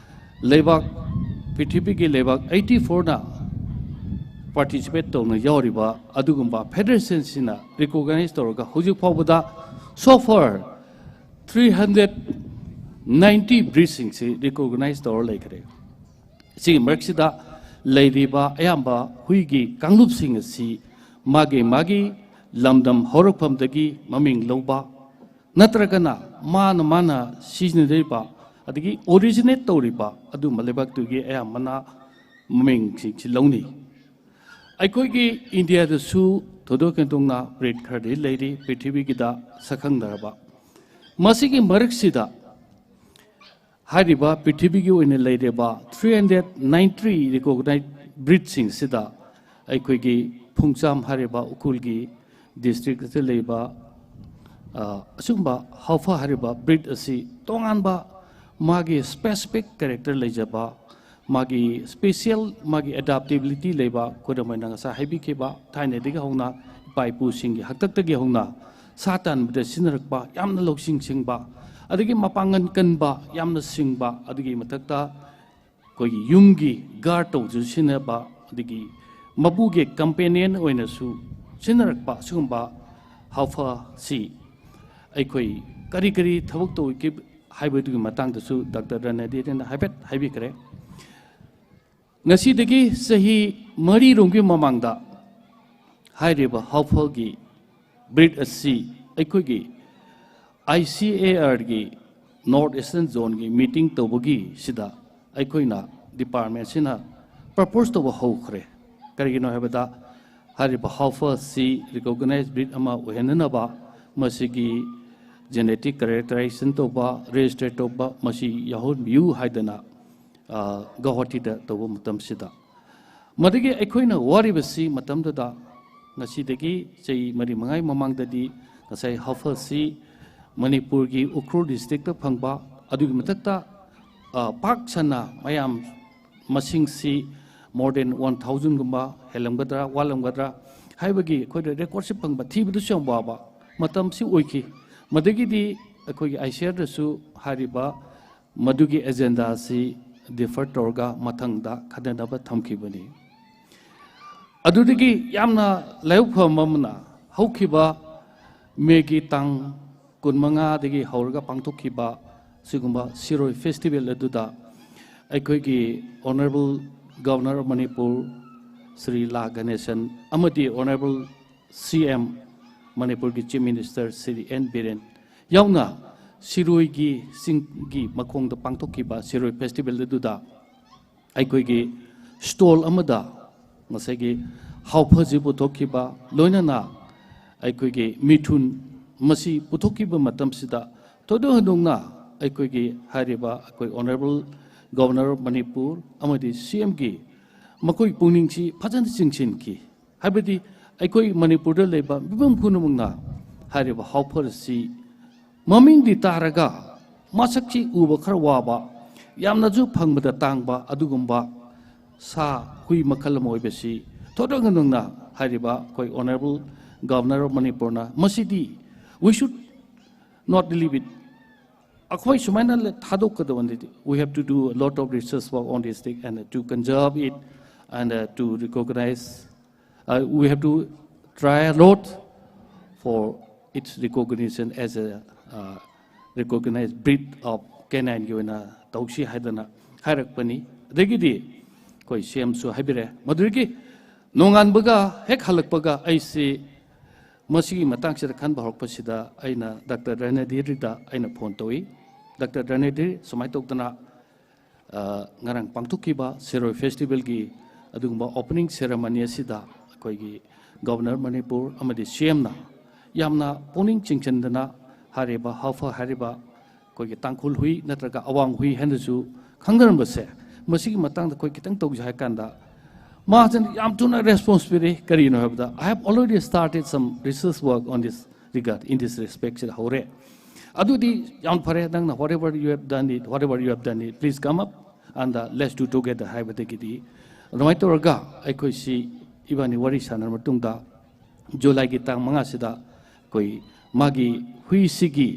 ꯂꯩꯕꯥꯛ, ꯄ꯭ꯔꯤꯊꯤꯕꯤꯒꯤ ꯂꯩꯕꯥꯛ eighty four ꯅ participate ꯇꯧꯅ ꯌꯥꯎꯔꯤꯕ ꯑꯗꯨꯒꯨꯝꯕ federation ꯁꯤꯅ recognize ꯇꯧꯔꯒ ꯍꯧꯖꯤꯛ ꯐꯥꯎꯕꯗ so far three hundred ninety breed ꯁꯤꯡꯁꯤ recognize ꯇꯧꯔ ꯂꯩꯈ꯭ꯔꯦ꯫ ꯁꯤꯒꯤ ꯃꯔꯛꯁꯤꯗ ꯂꯩꯔꯤꯕ ꯑꯌꯥꯝꯕ ꯍꯨꯏꯒꯤ ꯀꯥꯡꯂꯨꯞꯁꯤꯡ ꯑꯁꯤ ꯃꯥꯒꯤ ꯃꯥꯒꯤ ꯂꯝꯗꯝ ꯍꯧꯔꯛꯐꯝꯗꯒꯤ ꯃꯃꯤꯡ ꯂꯧꯕ, ꯅꯠꯇ꯭ꯔꯒꯅ ꯃꯥꯅ ꯃꯥꯅ ꯁꯤꯖꯤꯟꯅꯔꯤꯕ ꯑꯗꯒꯤ originate ꯇꯧꯔꯤꯕ ꯑꯗꯨꯝꯕ ꯂꯩꯕꯥꯛꯇꯨꯒꯤ ꯑꯌꯥꯝꯕꯅ ꯃꯃꯤꯡꯁꯤꯡꯁꯤ ꯂꯧꯅꯩ꯫ ꯑꯩꯈꯣꯏꯒꯤ ꯏꯟꯗꯤꯌꯥꯗꯁꯨ ꯊꯣꯏꯗꯣꯛ ꯍꯦꯟꯗꯣꯛꯅ breed ꯈꯔꯗꯤ ꯂꯩꯔꯤ, ꯄ꯭ꯔꯤꯊꯤꯕꯤꯒꯤꯗ ꯁꯛꯈꯪꯅꯔꯕ꯫ ꯃꯁꯤꯒꯤ ꯃꯔꯛꯁꯤꯗ ꯍꯥꯏꯔꯤꯕ ꯄ꯭ꯔꯤꯊꯤꯕꯤꯒꯤ ꯑꯣꯏꯅ ꯂꯩꯔꯤꯕ three hundred ninety three recognized breed ꯁꯤꯡꯁꯤꯗ ꯑꯩꯈꯣꯏꯒꯤ ꯐꯨꯡꯆꯥꯝ ꯍꯥꯏꯔꯤꯕ ꯎꯈ꯭ꯔꯨꯜꯒꯤ district ꯑꯁꯤꯗ ꯂꯩꯕ, ꯑ, ꯑꯁꯤꯒꯨꯝꯕ ꯍꯥꯎꯐ ꯍꯥꯏꯔꯤꯕ breed ꯑꯁꯤ ꯇꯣꯉꯥꯟꯕ ꯃꯥꯒꯤ specific character ꯂꯩꯖꯕ, ꯃꯥꯒꯤ special, ꯃꯥꯒꯤ adaptability ꯂꯩꯕ, ꯈꯨꯗꯝ ꯑꯣꯏꯅ ꯉꯁꯥꯏ ꯍꯥꯏꯕꯤꯈꯤꯕ ꯊꯥꯏꯅꯗꯒꯤ ꯍꯧꯅ ꯏꯄꯥ ꯏꯄꯨꯁꯤꯡꯒꯤ ꯍꯥꯛꯇꯛꯇꯒꯤ ꯍꯧꯅ ꯁꯥ ꯇꯥꯟꯕꯗ ꯁꯤꯖꯤꯟꯅꯔꯛꯄ, ꯌꯥꯝꯅ ꯂꯧꯁꯤꯡ ꯁꯤꯡꯕ, ꯑꯗꯒꯤ ꯃꯄꯥꯡꯒꯜ ꯀꯟꯕ, ꯌꯥꯝꯅ ꯁꯤꯡꯕ, ꯑꯗꯨꯒꯤ ꯃꯊꯛꯇ ꯑꯩꯈꯣꯏꯒꯤ ꯌꯨꯝꯒꯤ guard ꯇꯧꯕꯗꯁꯨ ꯁꯤꯖꯤꯟꯅꯕ, ꯑꯗꯒꯤ ꯃꯄꯨꯒꯤ companion ꯑꯣꯏꯅꯁꯨ ꯁꯤꯖꯤꯟꯅꯔꯛꯄ ꯁꯤꯒꯨꯝꯕ ꯍꯥꯎꯐꯁꯤ ꯑꯩꯈꯣꯏ ꯀꯔꯤ ꯀꯔꯤ ꯊꯕꯛ ꯇꯧꯒꯦ ꯍꯥꯏꯕꯗꯨꯒꯤ ꯃꯇꯥꯡꯗꯁꯨ ꯗꯥꯛꯇꯔ ꯔꯅꯗꯤꯔꯅ ꯍꯥꯏꯐꯦꯠ ꯍꯥꯏꯕꯤꯈ꯭ꯔꯦ꯫ ꯉꯁꯤꯗꯒꯤ ꯆꯍꯤ ꯃꯔꯤꯔꯣꯝꯒꯤ ꯃꯃꯥꯡꯗ ꯍꯥꯏꯔꯤꯕ ꯍꯥꯎꯐꯒꯤ breed ꯑꯁꯤ ꯑꯩꯈꯣꯏꯒꯤ I C A R ꯒꯤ North Eastern Zone ꯒꯤ meeting ꯇꯧꯕꯒꯤ ꯁꯤꯗ ꯑꯩꯈꯣꯏꯅ department ꯁꯤꯅ propose ꯇꯧꯕ ꯍꯧꯈ꯭ꯔꯦ꯫ ꯀꯔꯤꯒꯤꯅꯣ ꯍꯥꯏꯕꯗ, ꯍꯥꯏꯔꯤꯕ ꯍꯥꯎꯐ ꯑꯁꯤ recognized breed ꯑꯃ ꯑꯣꯏꯍꯟꯅꯅꯕ ꯃꯁꯤꯒꯤ genetic characterization ꯇꯧꯕ, register ꯇꯧꯕ, ꯃꯁꯤ ꯌꯥꯎꯍꯟꯕꯤꯌꯨ ꯍꯥꯏꯗꯅ, ꯑ, ꯒꯧꯍꯥꯇꯤꯗ ꯇꯧꯕ ꯃꯇꯝꯁꯤꯗ꯫ ꯃꯗꯨꯒꯤ ꯑꯩꯈꯣꯏꯅ ꯋꯥꯔꯤꯕꯁꯤ ꯃꯇꯝꯗꯨꯗ, ꯉꯁꯤꯗꯒꯤ ꯆꯍꯤ ꯃꯔꯤ ꯃꯉꯥꯒꯤ ꯃꯃꯥꯡꯗꯗꯤ ꯉꯁꯥꯏ ꯍꯥꯎꯐꯁꯤ ꯃꯅꯤꯄꯨꯔꯒꯤ ꯎꯈ꯭ꯔꯨꯜ district ꯇ ꯐꯪꯕ, ꯑꯗꯨꯒꯤ ꯃꯊꯛꯇ, ꯑ, ꯄꯥꯛ ꯁꯟꯅ ꯃꯌꯥꯝ ꯃꯁꯤꯡꯁꯤ more than one thousand ꯒꯨꯝꯕ ꯍꯦꯜꯂꯝꯒꯗ꯭ꯔꯥ, ꯋꯥꯠꯂꯝꯒꯗ꯭ꯔꯥ ꯍꯥꯏꯕꯒꯤ ꯑꯩꯈꯣꯏꯗ record ꯁꯤ ꯐꯪꯕ, ꯊꯤꯕꯗꯁꯨ ꯌꯥꯝ ꯋꯥꯕ ꯃꯇꯝꯁꯤ ꯑꯣꯏꯈꯤ꯫ ꯃꯗꯒꯤꯗꯤ ꯑꯩꯈꯣꯏꯒꯤ I C A R ꯗꯁꯨ ꯍꯥꯏꯔꯤꯕ ꯃꯗꯨꯒꯤ agenda ꯑꯁꯤ defer ꯇꯧꯔꯒ ꯃꯊꯪꯗ ꯈꯟꯅꯅꯕ ꯊꯝꯈꯤꯕꯅꯤ꯫ ꯑꯗꯨꯗꯒꯤ ꯌꯥꯝꯅ ꯂꯥꯏꯕꯛ ꯐꯕ ꯑꯃꯅ, ꯍꯧꯈꯤꯕ May ꯒꯤ ꯇꯥꯡ ꯀꯨꯟꯃꯉꯥꯗꯒꯤ ꯍꯧꯔꯒ ꯄꯥꯡꯊꯣꯛꯈꯤꯕ ꯁꯤꯒꯨꯝꯕ ꯁꯤꯔꯣꯏ festival ꯑꯗꯨꯗ ꯑꯩꯈꯣꯏꯒꯤ Honourable Governor of Manipur Shri ꯂꯥ ꯒꯅꯦꯁꯟ ꯑꯃꯗꯤ Honourable C M ꯃꯅꯤꯄꯨꯔꯒꯤ Chief Minister ꯁ꯭ꯔꯤ ꯑꯦꯟ ꯕꯤꯔꯦꯟ ꯌꯥꯎꯅ ꯁꯤꯔꯣꯏꯒꯤ ꯆꯤꯡꯒꯤ ꯃꯈꯣꯡꯗ ꯄꯥꯡꯊꯣꯛꯈꯤꯕ ꯁꯤꯔꯣꯏ festival ꯑꯗꯨꯗ ꯑꯩꯈꯣꯏꯒꯤ stall ꯑꯃꯗ ꯉꯁꯥꯏꯒꯤ ꯍꯥꯎꯐꯁꯤ ꯄꯨꯊꯣꯛꯈꯤꯕ, ꯂꯣꯏꯅꯅ ꯑꯩꯈꯣꯏꯒꯤ ꯃꯤꯊꯨꯟ ꯃꯁꯤ ꯄꯨꯊꯣꯛꯈꯤꯕ ꯃꯇꯝꯁꯤꯗ ꯊꯣꯏꯗꯣꯛ ꯍꯦꯟꯗꯣꯛꯅ ꯑꯩꯈꯣꯏꯒꯤ ꯍꯥꯏꯔꯤꯕ ꯑꯩꯈꯣꯏ Honourable Governor of Manipur ꯑꯃꯗꯤ C M ꯒꯤ ꯃꯈꯣꯏ ꯄꯨꯛꯅꯤꯡꯁꯤ ꯐꯖꯅ ꯆꯤꯡꯁꯤꯟꯈꯤ꯫ ꯍꯥꯏꯕꯗꯤ ꯑꯩꯈꯣꯏ ꯃꯅꯤꯄꯨꯔꯗ ꯂꯩꯕ ꯃꯤꯄꯨꯝ ꯈꯨꯗꯤꯡꯃꯛꯅ ꯍꯥꯏꯔꯤꯕ ꯍꯥꯎꯐ ꯑꯁꯤ ꯃꯃꯤꯡꯗꯤ ꯇꯥꯔꯒ ꯃꯁꯛꯁꯤ ꯎꯕ ꯈꯔ ꯋꯥꯕ, ꯌꯥꯝꯅꯁꯨ ꯐꯪꯕꯗ ꯇꯥꯡꯕ ꯑꯗꯨꯒꯨꯝꯕ ꯁꯥ ꯍꯨꯏ ꯃꯈꯜ ꯑꯃ ꯑꯣꯏꯕꯁꯤ ꯊꯣꯏꯗꯣꯛ ꯍꯦꯟꯗꯣꯛꯅ ꯍꯥꯏꯔꯤꯕ ꯑꯩꯈꯣꯏ Honourable Governor of ꯃꯅꯤꯄꯨꯔꯅ ꯃꯁꯤꯗꯤ we should not leave it, ꯑꯩꯈꯣꯏ ꯁꯨꯃꯥꯏꯅ ꯂꯩ-, ꯊꯥꯗꯣꯛꯀꯗꯕ ꯅꯠꯇꯦ꯫ We have to do a lot of research work on this thing and to conserve it and, uh, to recognize, uh, we have to try a lot for its recognition as a, uh, recognized breed of canine ꯒꯤ ꯑꯣꯏꯅ ꯇꯧꯁꯤ ꯍꯥꯏꯗꯅ ꯍꯥꯏꯔꯛꯄꯅꯤ꯫ ꯑꯗꯒꯤꯗꯤ ꯑꯩꯈꯣꯏ C M ꯁꯨ ꯍꯥꯏꯕꯤꯔꯦ꯫ ꯃꯗꯨꯗꯒꯤ ꯅꯣꯡꯉꯥꯟꯕꯒ ꯍꯦꯛ ꯍꯜꯂꯛꯄꯒ ꯑꯩꯁꯤ ꯃꯁꯤꯒꯤ ꯃꯇꯥꯡꯁꯤꯗ ꯈꯟꯕ ꯍꯧꯔꯛꯄꯁꯤꯗ ꯑꯩꯅ ꯗꯥꯛꯇꯔ ꯔꯅꯗꯤꯔꯗ ꯑꯩꯅ phone ꯇꯧꯏ꯫ ꯗꯥꯛꯇꯔ ꯔꯅꯗꯤꯔ, ꯁꯨꯃꯥꯏꯅ ꯇꯧꯗꯅ, ꯑ, ꯉꯔꯥꯡ ꯄꯥꯡꯊꯣꯛꯈꯤꯕ ꯁꯤꯔꯣꯏ festival ꯒꯤ ꯑꯗꯨꯒꯨꯝꯕ opening ceremony ꯑꯁꯤꯗ ꯑꯩꯈꯣꯏꯒꯤ Governor ꯃꯅꯤꯄꯨꯔ ꯑꯃꯗꯤ C M ꯅ ꯌꯥꯝꯅ ꯄꯨꯛꯅꯤꯡ ꯆꯤꯡꯁꯤꯟꯗꯅ ꯍꯥꯏꯔꯤꯕ ꯍꯥꯎꯐ ꯍꯥꯏꯔꯤꯕ ꯑꯩꯈꯣꯏꯒꯤ ꯇꯥꯡꯈꯨꯜ ꯍꯨꯏ ꯅꯠꯇ꯭ꯔꯒ ꯑꯋꯥꯡ ꯍꯨꯏ ꯍꯥꯏꯅꯁꯨ ꯈꯪꯅꯔꯝꯕꯁꯦ, ꯃꯁꯤꯒꯤ ꯃꯇꯥꯡꯗ ꯑꯩꯈꯣꯏ ꯈꯤꯇꯪ ꯇꯧꯁꯦ ꯍꯥꯏ ꯀꯥꯟꯗ, ꯃꯥꯁꯤꯅ ꯌꯥꯝ ꯊꯨꯅ response ꯄꯤꯔꯛꯏ꯫ ꯀꯔꯤꯅꯣ ꯍꯥꯏꯕꯗ, "I have already started some research work on this regard, in this respect, sida haore. Adudi yāng phare, nangna whatever you have done it, whatever you have done it, please come up and, uh, let's do together, haibadagidi. Ramai taraga, aikoisi, ibani wari sāna matungda, July ki tang manga sida, koi magi hui sigi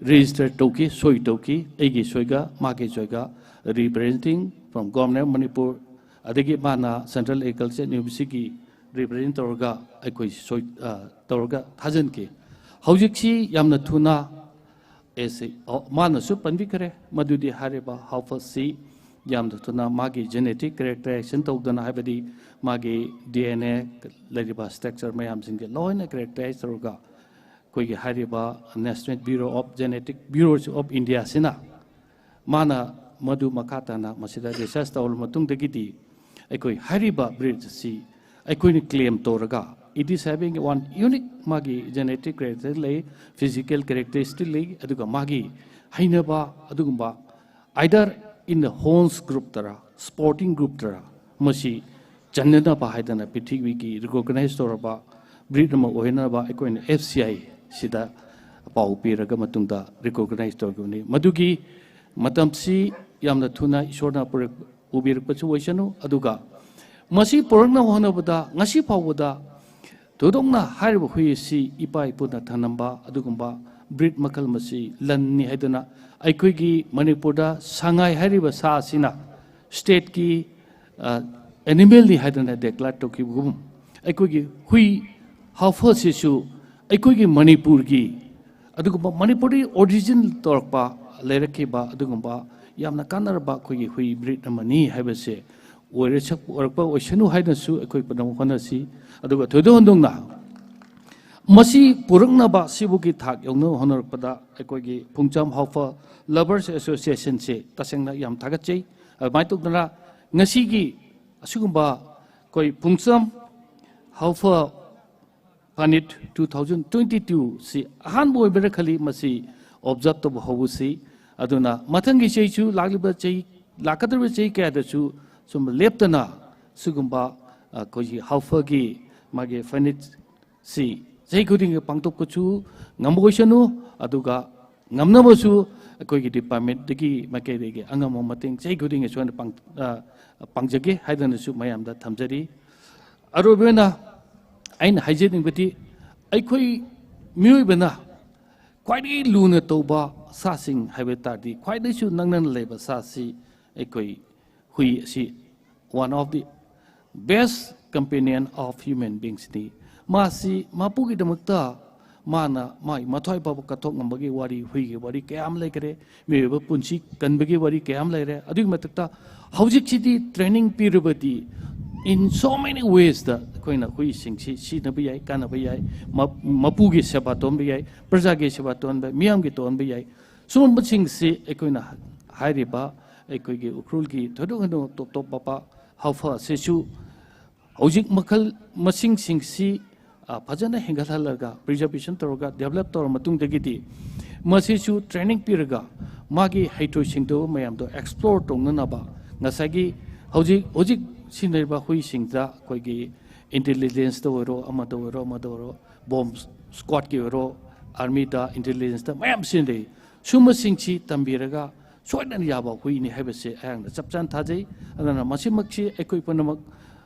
register toki, soi toki, eigi soiga, magi soiga, representing from Government of Manipur, adagi mana Central Agriculture University ki represent taraga, aikoi soi, ah, taraga thazanki. Haujiksi yamna thuna, ese, oh, manasu panbi kare, madudi hairiba haophasi, yamna thuna magi genetic characterization tokdana haibadi, magi D N A, leiriba structure mayamsingki, loina characterize taraga, koigi hairiba National Bureau of Genetic Bureau of India sina, mana madu makatana masida research tau matungdagidi, aikoi hairiba breed si, aikoina claim taraga, it is having one unique magi genetic characteristic lei, physical characteristic lei, aduga magi hainaba, adugumba, either in the horns group tara, sporting group tara, masi channanaba haidana prithiwiki recognize toraba, breed nama oinaba, aikoina F C I sida pao piraga matungda recognize torguni. Madugi matamsi yamna thuna Ishorna purak ubirak pachu oisanu, aduga masi purakna honabada, ngasi paoda, Todongna hairiba huisi ipa ipuna thanamba, adugumba breed makhal masi lanni haidana, aikoigi Manipurda sangai hairiba sāsina, state ki, ah, animal ni haidana declare tokibagum. Aikoigi hui haophasisu, aikoigi Manipurgi, adugumba Manipuri origin torpa, leirakhiba, adugumba, yamna kannaraba aikoigi hui breed namani haibase, oirashak oirakpa oisanu hainasu, aikoi panam honasi, aduga thoidon dongna. Masi puraknaba sibuki thak yongna honarakpada, aikoigi Phungcham Haopha Lovers Association se, tasengna yam thakatchei, ah, maitokdana, ngasiki, asugumba, koi Phungcham Haopha Phanit two thousand twenty-two si ahanbo bera khali masi observe tauba hausi. Aduna mathangki chei chu, lakliba chei, lakadriba chei kayada chu, sum leptana, sugumba, ah, koishi Haopha ki, magi Phanit si, chei khuding pangtop kachu, ngambo shanu, aduga, ngamnabasu, aikoigi department dagi, maikaidagi, angam mateng, chei khuding suan pang, ah, pangjage, haidanasu mayamda thamjari. Aruibana, aina haijinbadi, aikoi miuibana, khwaidai luna tauba sāsing haiba tadi, khwaidaisu nangnan leiba sāsi, aikoi hui si, one of the best companion of human beings ni. Masi, mapugidamakta, mana, mai, mathoi papa kathok ngambagi wari, huigi wari, kayam leikare, miba punsi kanbagi wari kayam leire. Adui matakta, haujik chidi training pirabadi, in so many ways da, aikoina huising si, sinaba yai, kannaba yai, ma-, mapugi seba tonba yai, prajagi seba tonba, miyamgi tonba yai. Sumba singsi, aikoina hairiba, aikoigi Ukhrulgi, thodu hanu top top papa, Haopha sisu, Haujik makhal masingsingsi, ah, phajana hingkhalalaga, preservation taraga, develop tara matungdagidi, masisu training piraga, magi heithui singdo mayamdo explore tongnanaba, ngasaigi, haujik, haujik sinaiba huisingda, aikoigi intelligence da oiro, amada oiro, amada oiro, bomb squad ki oiro, army da, intelligence da, mayam sindai, sumba singsi tambiraga, soidana yaba huini haibase, ayangna chapchan thajai, adana masimaksi, aikoi panamak,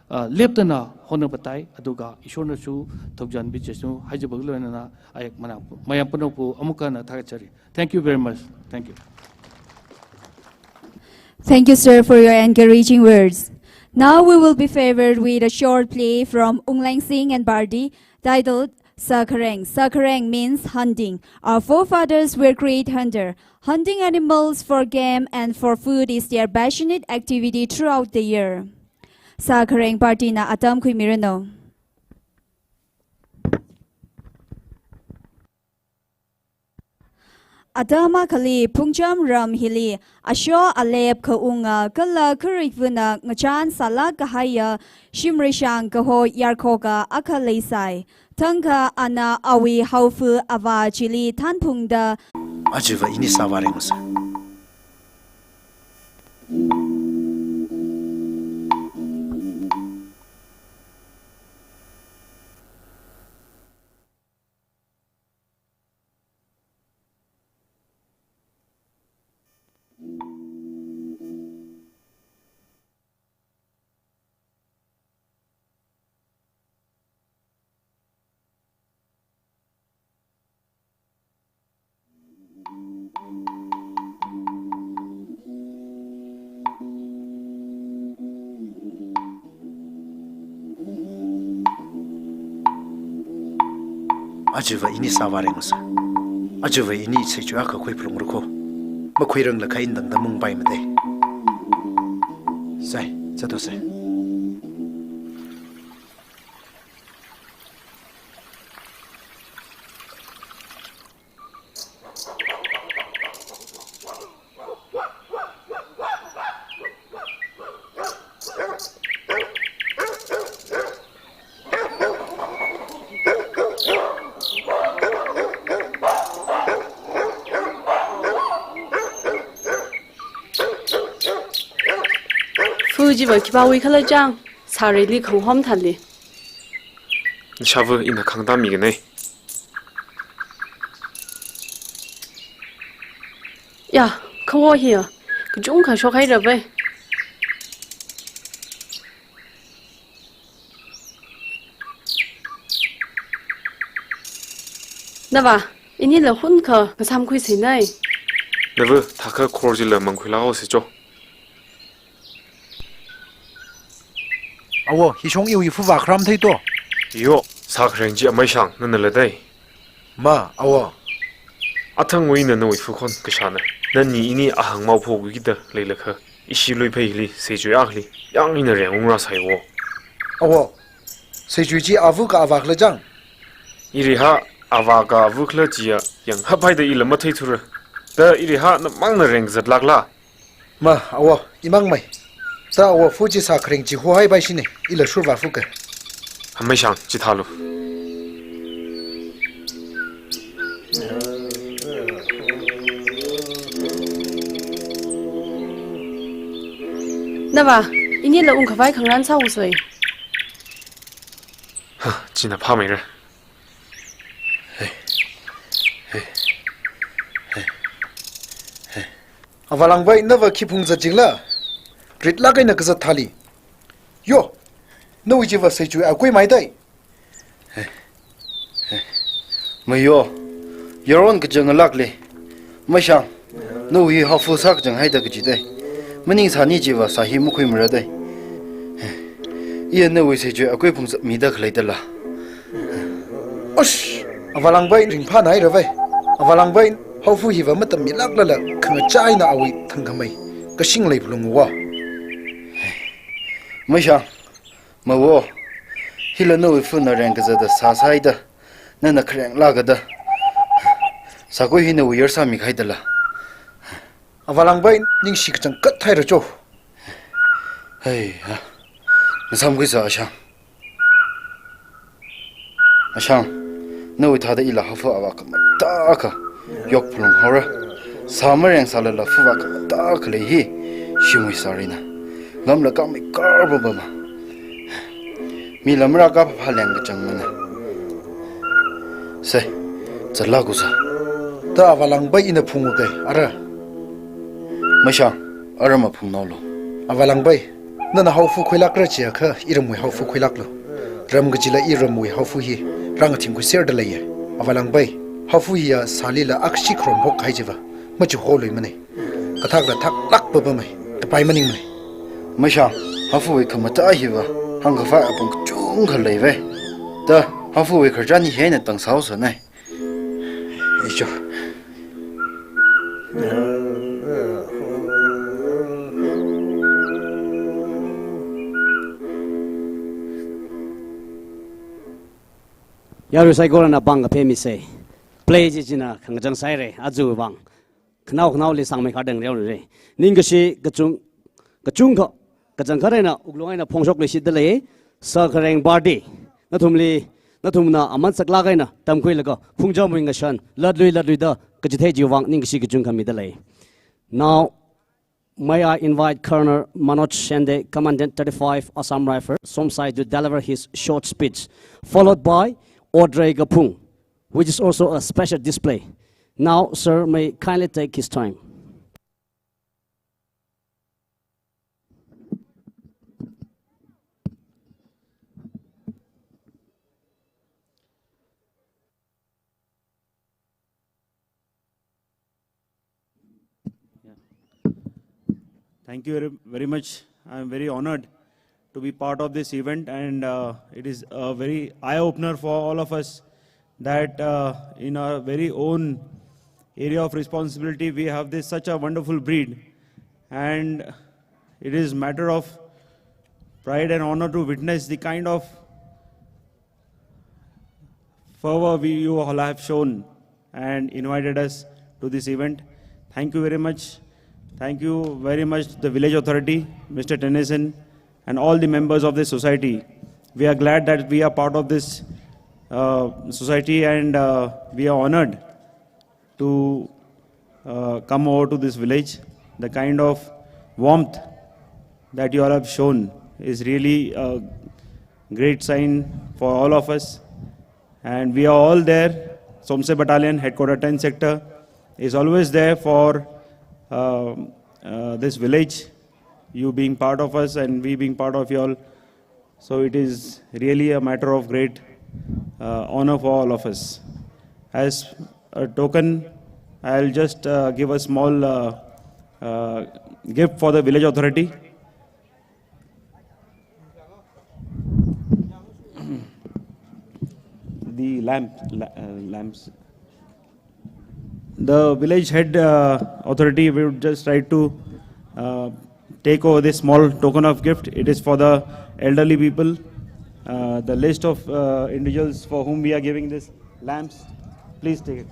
ah, leptana honabatai, aduga Ishornasu thokjanbi chesnu, haijabaglo nana, ayak mana, mayam panopu, amukana thakachari. Thank you very much. Thank you. Thank you, sir, for your encouraging words. Now we will be favored with a short play from Ungleng Singh and Bardi titled Sakhareng. Sakhareng means hunting. Our forefathers were great hunter, hunting animals for game and for food is their passionate activity throughout the year. Sakhareng party na atam khuimirano. Atam akhali Phungcham ram hili asho alep khaunga kala kharikvuna ngachan salak kahaiya shimrishang kaho yarkhoka akha leisai. Thangkha ana awui haophā avā chili thanphungda. Achiva ini sāvārengusa. Ajava ini sāvārengasā. Ajava ini seichui akha khuiphalungra kho. Makhuiranglakha ina tangda mungpaimada. Sai, zatose. Fu chiva khipāwui khala chang, sārili khangahom thāli. Ishāva ina khangda mikanei. Ya, khawo hiya, kachungkha shokhaira vai. Nava, inila hunkha ngasāmkhuisinei. Nava, thākha khor chila mangkhuilaosi cho. Awo, hishong iwui fu vākharam thei to. Yo, sākhareng chi ameishang, nana ladei. Ma, awo. Athangwui ina nawui fu khon kashāna. Nani ini ahang maophokwui kida leilakha, ishi luiphei hili, seichui akhali, yang ina rengungra saiwo. Awo, seichui chi ava ka avā khala chang? Iriha, avā ka ava khala chiya, yanghaphaida ila matheithura. Da iriha namangna rengzatlākla. Ma, awo, imangmei. Da awo fu chi sākhareng chi hohaipaishine, ila shurvā fuka. Ameishang, chithālu. Nava, inila ungkhavai khangarān sāusei. Ha, china phāmeira. Avālangvai, nava khi phungzat jingla? Ritlāk eina kazat thāli. Yo, nawui chiva seichui akui maidai. Mayo, yaron kachang ngalākli. Meishang, nawui haofu sākachang haida kachidai. Maningsāni chiva sā hi makhuimaradai. Iya nawui seichui akui phungzat mida khaleidala. Ush! Avālangvai ringphānai ravai. Avālangvai, haofu hiva matam milāklala khangachā eina awui thangkhamei kashing leiphalungwa. Meishang, mawo, hila nawui funa rengkazata sāsaida, nana kharenglākada sākui hi nawui yarsā mikhaidala. Avālangvai, ningshi kachangkhat haira cho. Hei, ha. Ngasāmkhuisa Ashang. Ashang, nawui thāda ila haofu avā khamatā akha yokphalung haora. Sā marengsālala fu vā khamatā akha lei hi, shimwui sārina. Ngamla kangmei karbaba ma. Mila marākapha leng kachangmana. Sai, zatlākusa. Da Avālangvai ina phungukai, ara. Meishang, ara maphungnaolu. Avālangvai, nana haofu khuilākra chiakha, iramwui haofu khuilāklu. Ram kachila iramwui haofu hi rāngathingkhuiserda leiya. Avālangvai, haofu hiya sālila akshi kharom hokhai chiva machiholuimanei. Kathakla thaklākpapamei, kapai maningmanei. Meishang, haofuwui khamatā hiva hāngkhavai apong kachungkha leivai. Da, haofuwui khararchan hi eina tangsāhaosanei. Icho. Yarui saikorana pāng kaphā misei. Play chi china khangachang sāhaira, aja vang. Khanao khanaoli sangmei kharda ngareonaira. Ningkashi kachung, kachungkha, kachangkhat eina wuklung eina phongshokluishitdalei, sākhareng party. Nathumli, nathumna aman saklāk eina tamkhuilaga, phungchamwui ngashan, latlui latluida kachithei chiwui vang ningkashi kachungkha midalei. Now, may I invite Colonel Manoj Shende, Commandant thirty-five Assam Rifle, Somsai, to deliver his short speech, followed by Otrei Kaphung, which is also a special display. Now, sir may kindly take his time. Yeah. Thank you very, very much. I'm very honored to be part of this event, and, uh, it is a very eye-opener for all of us that uh, in our very own area of responsibility, we have this such a wonderful breed, and it is matter of pride and honor to witness the kind of fervor we, you all have shown and invited us to this event. Thank you very much. Thank you very much, the village authority, Mister Tennyson, and all the members of this society. We are glad that we are part of this uh, society, and uh, we are honored to uh, come over to this village. The kind of warmth that you all have shown is really a great sign for all of us. And we are all there. Somse Battalion, Headquarter ten Sector, is always there for uh, uh, this village, you being part of us and we being part of you all. So it is really a matter of great uh, honor for all of us. As a token, I'll just uh, give a small uh, uh, gift for the village authority. The lamp, la- uh, lamps. The village head uh, authority, we would just try to uh, take over this small token of gift. It is for the elderly people. Uh, the list of uh, individuals for whom we are giving this lamps, please take it.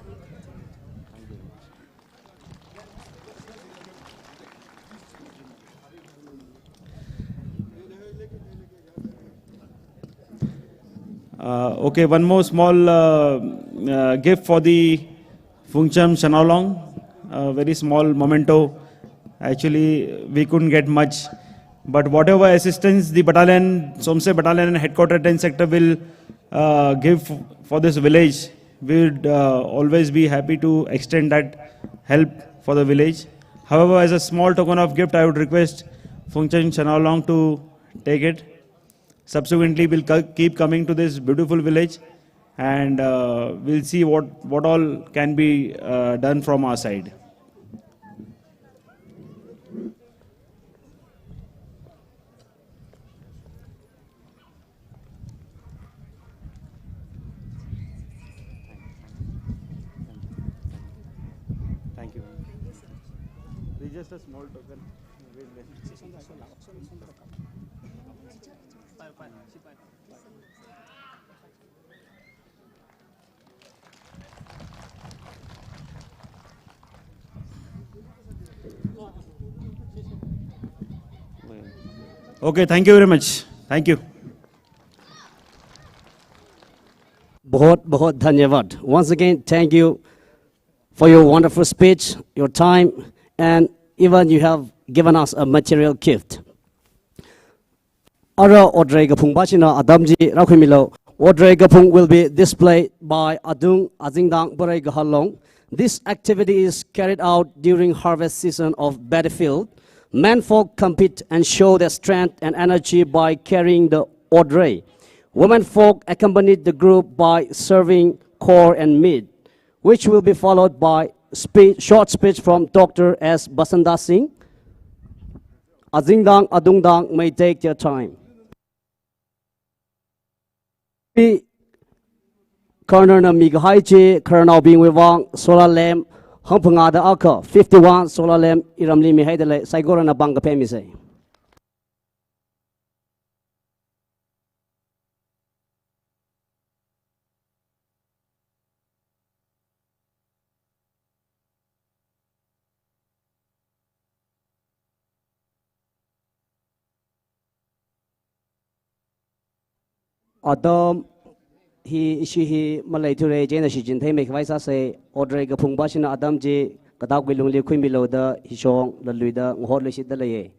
Uh, okay, one more small uh, uh, gift for the Phungcham Shanaolong. A very small memento. Actually, we couldn't get much. But whatever assistance the battalion, Somse Battalion and Headquarter ten Sector will uh, give for this village, we would uh, always be happy to extend that help for the village. However, as a small token of gift, I would request Phungcham Shanaolong to take it. Subsequently, we'll co- keep coming to this beautiful village, and uh, we'll see what, what all can be uh, done from our side. Thank you. This is just a small token. Okay, thank you very much. Thank you. बहुत बहुत धन्यवाद. Once again, thank you for your wonderful speech, your time, and even you have given us a material gift. Ara Odrei Kaphung bashina atam chi rākhuimilo. Odrei Kaphung will be displayed by Adung Azingdang Borei Kahalong. This activity is carried out during harvest season of paddy field. Men folk compete and show their strength and energy by carrying the Odrei. Women folk accompany the group by serving khor and meat, which will be followed by speech, short speech from Doctor S Basanta Singh. Azingdang, Adungdang may take their time. Pi Colonel na mikahai chi, Colonel Bingwei Wang, solar lamp hangphangāda akha, fifty-one solar lamp iramli mihaida lei, saikorana pāng kaphā misei. Atam hi ishi hi maleithura, chieina shichin theimei khavai sāsei. Odrei Kaphung bashina atam chi katākwui lungli khuimilo da, hishong laluida ngahotluishitda leiye.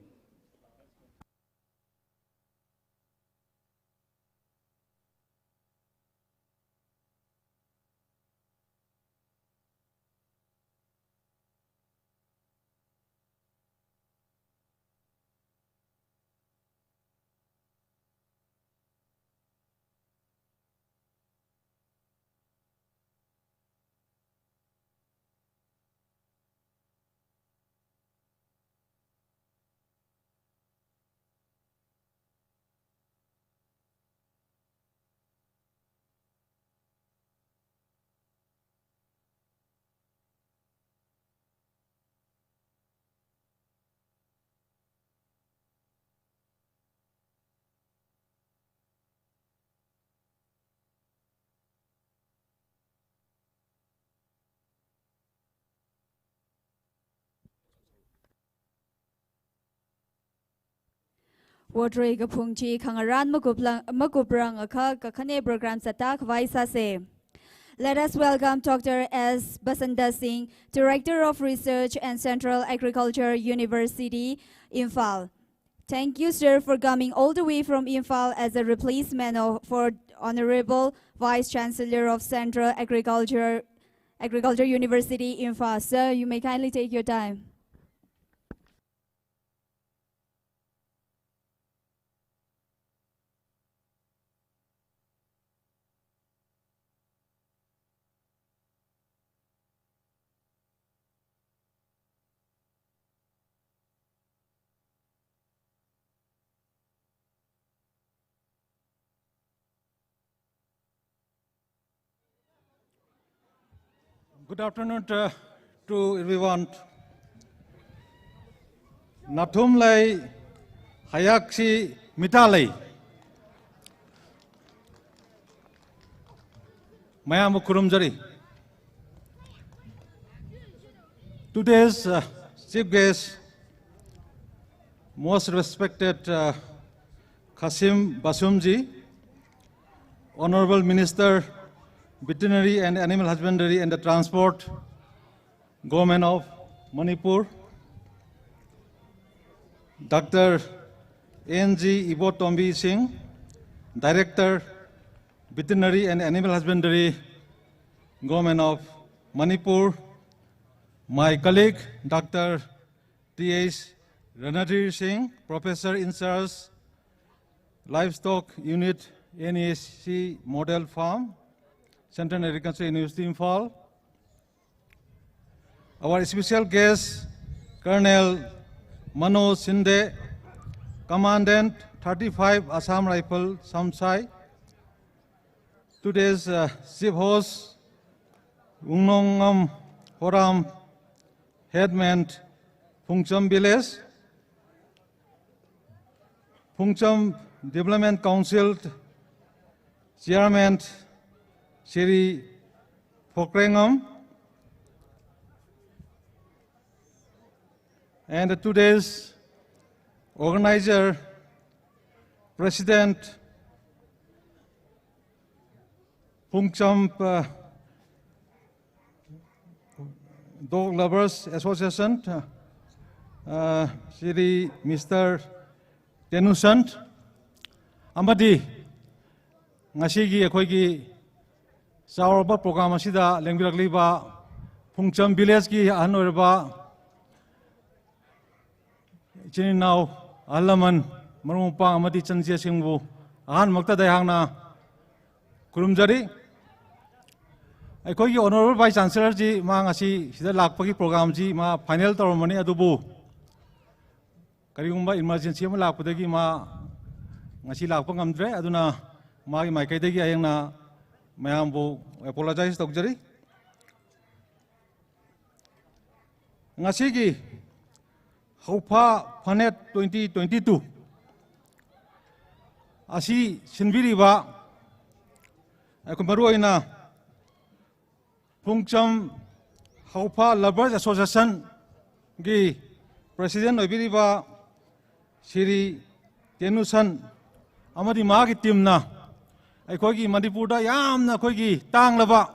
Poetry kaphung chi khangarān makuplang-, makuprang akha kakhane program zatda khavai sāsa. Let us welcome Doctor S Basanta Singh, Director of Research and Central Agriculture University, Imphal. Thank you, sir, for coming all the way from Imphal as a replacement of, for Honorable Vice Chancellor of Central Agriculture, Agriculture University, Imphal. Sir, you may kindly take your time. Good afternoon to, to everyone. Nathum lei, hayak si mita lei. Mayam khurum jari. Today's, uh, chief guest, most respected, uh, Khashim Bashum ji, Honorable Minister, Veterinary and Animal Husbandry and the Transport, Government of Manipur, Doctor N G Ibotombi Singh, Director, Veterinary and Animal Husbandry, Government of Manipur, my colleague, Doctor T H Ranadhir Singh, Professor in Charge, Livestock Unit, N E C Model Farm, Central Agriculture University, Imphal. Our special guest, Colonel Manoj Shinde, Commandant thirty-five Assam Rifle, Samsai. Today's, uh, chief host, Wungnongam Horam, Headman, Phungcham Village. Phungcham Development Council Chairman Shri Phokrengam, and today's organizer, President, Phungcham, uh, Dog Lovers Association, uh, uh, Shri Mister Tenusan, amadi ngasiki akhoi ki chaorba program asida lengbilakliba Phungcham Village ki ahanoirba, ichin inao, ahalaman, marung mapang amadi chānjia singbu, ahan makta dai hangna, khurum jari. Akhoi ki Honorable Vice Chancellor ji, ma ngasi sida lakpaki program ji, ma final tawrmani adubu. Karigumba emergency ama lakpadagi ma ngasi lakpa ngamdre, aduna magi maikaidagi ayangna mayambu apologize tokjari. Ngasiki Haophā Phanet twenty twenty-two asi sinbiriba, akhoi maruina Phungcham Haophā Lovers Association ki President oibiriba Shri Tenusan amadi magi team na, akhoi ki Manipur da yamna akhoi ki tanglaba,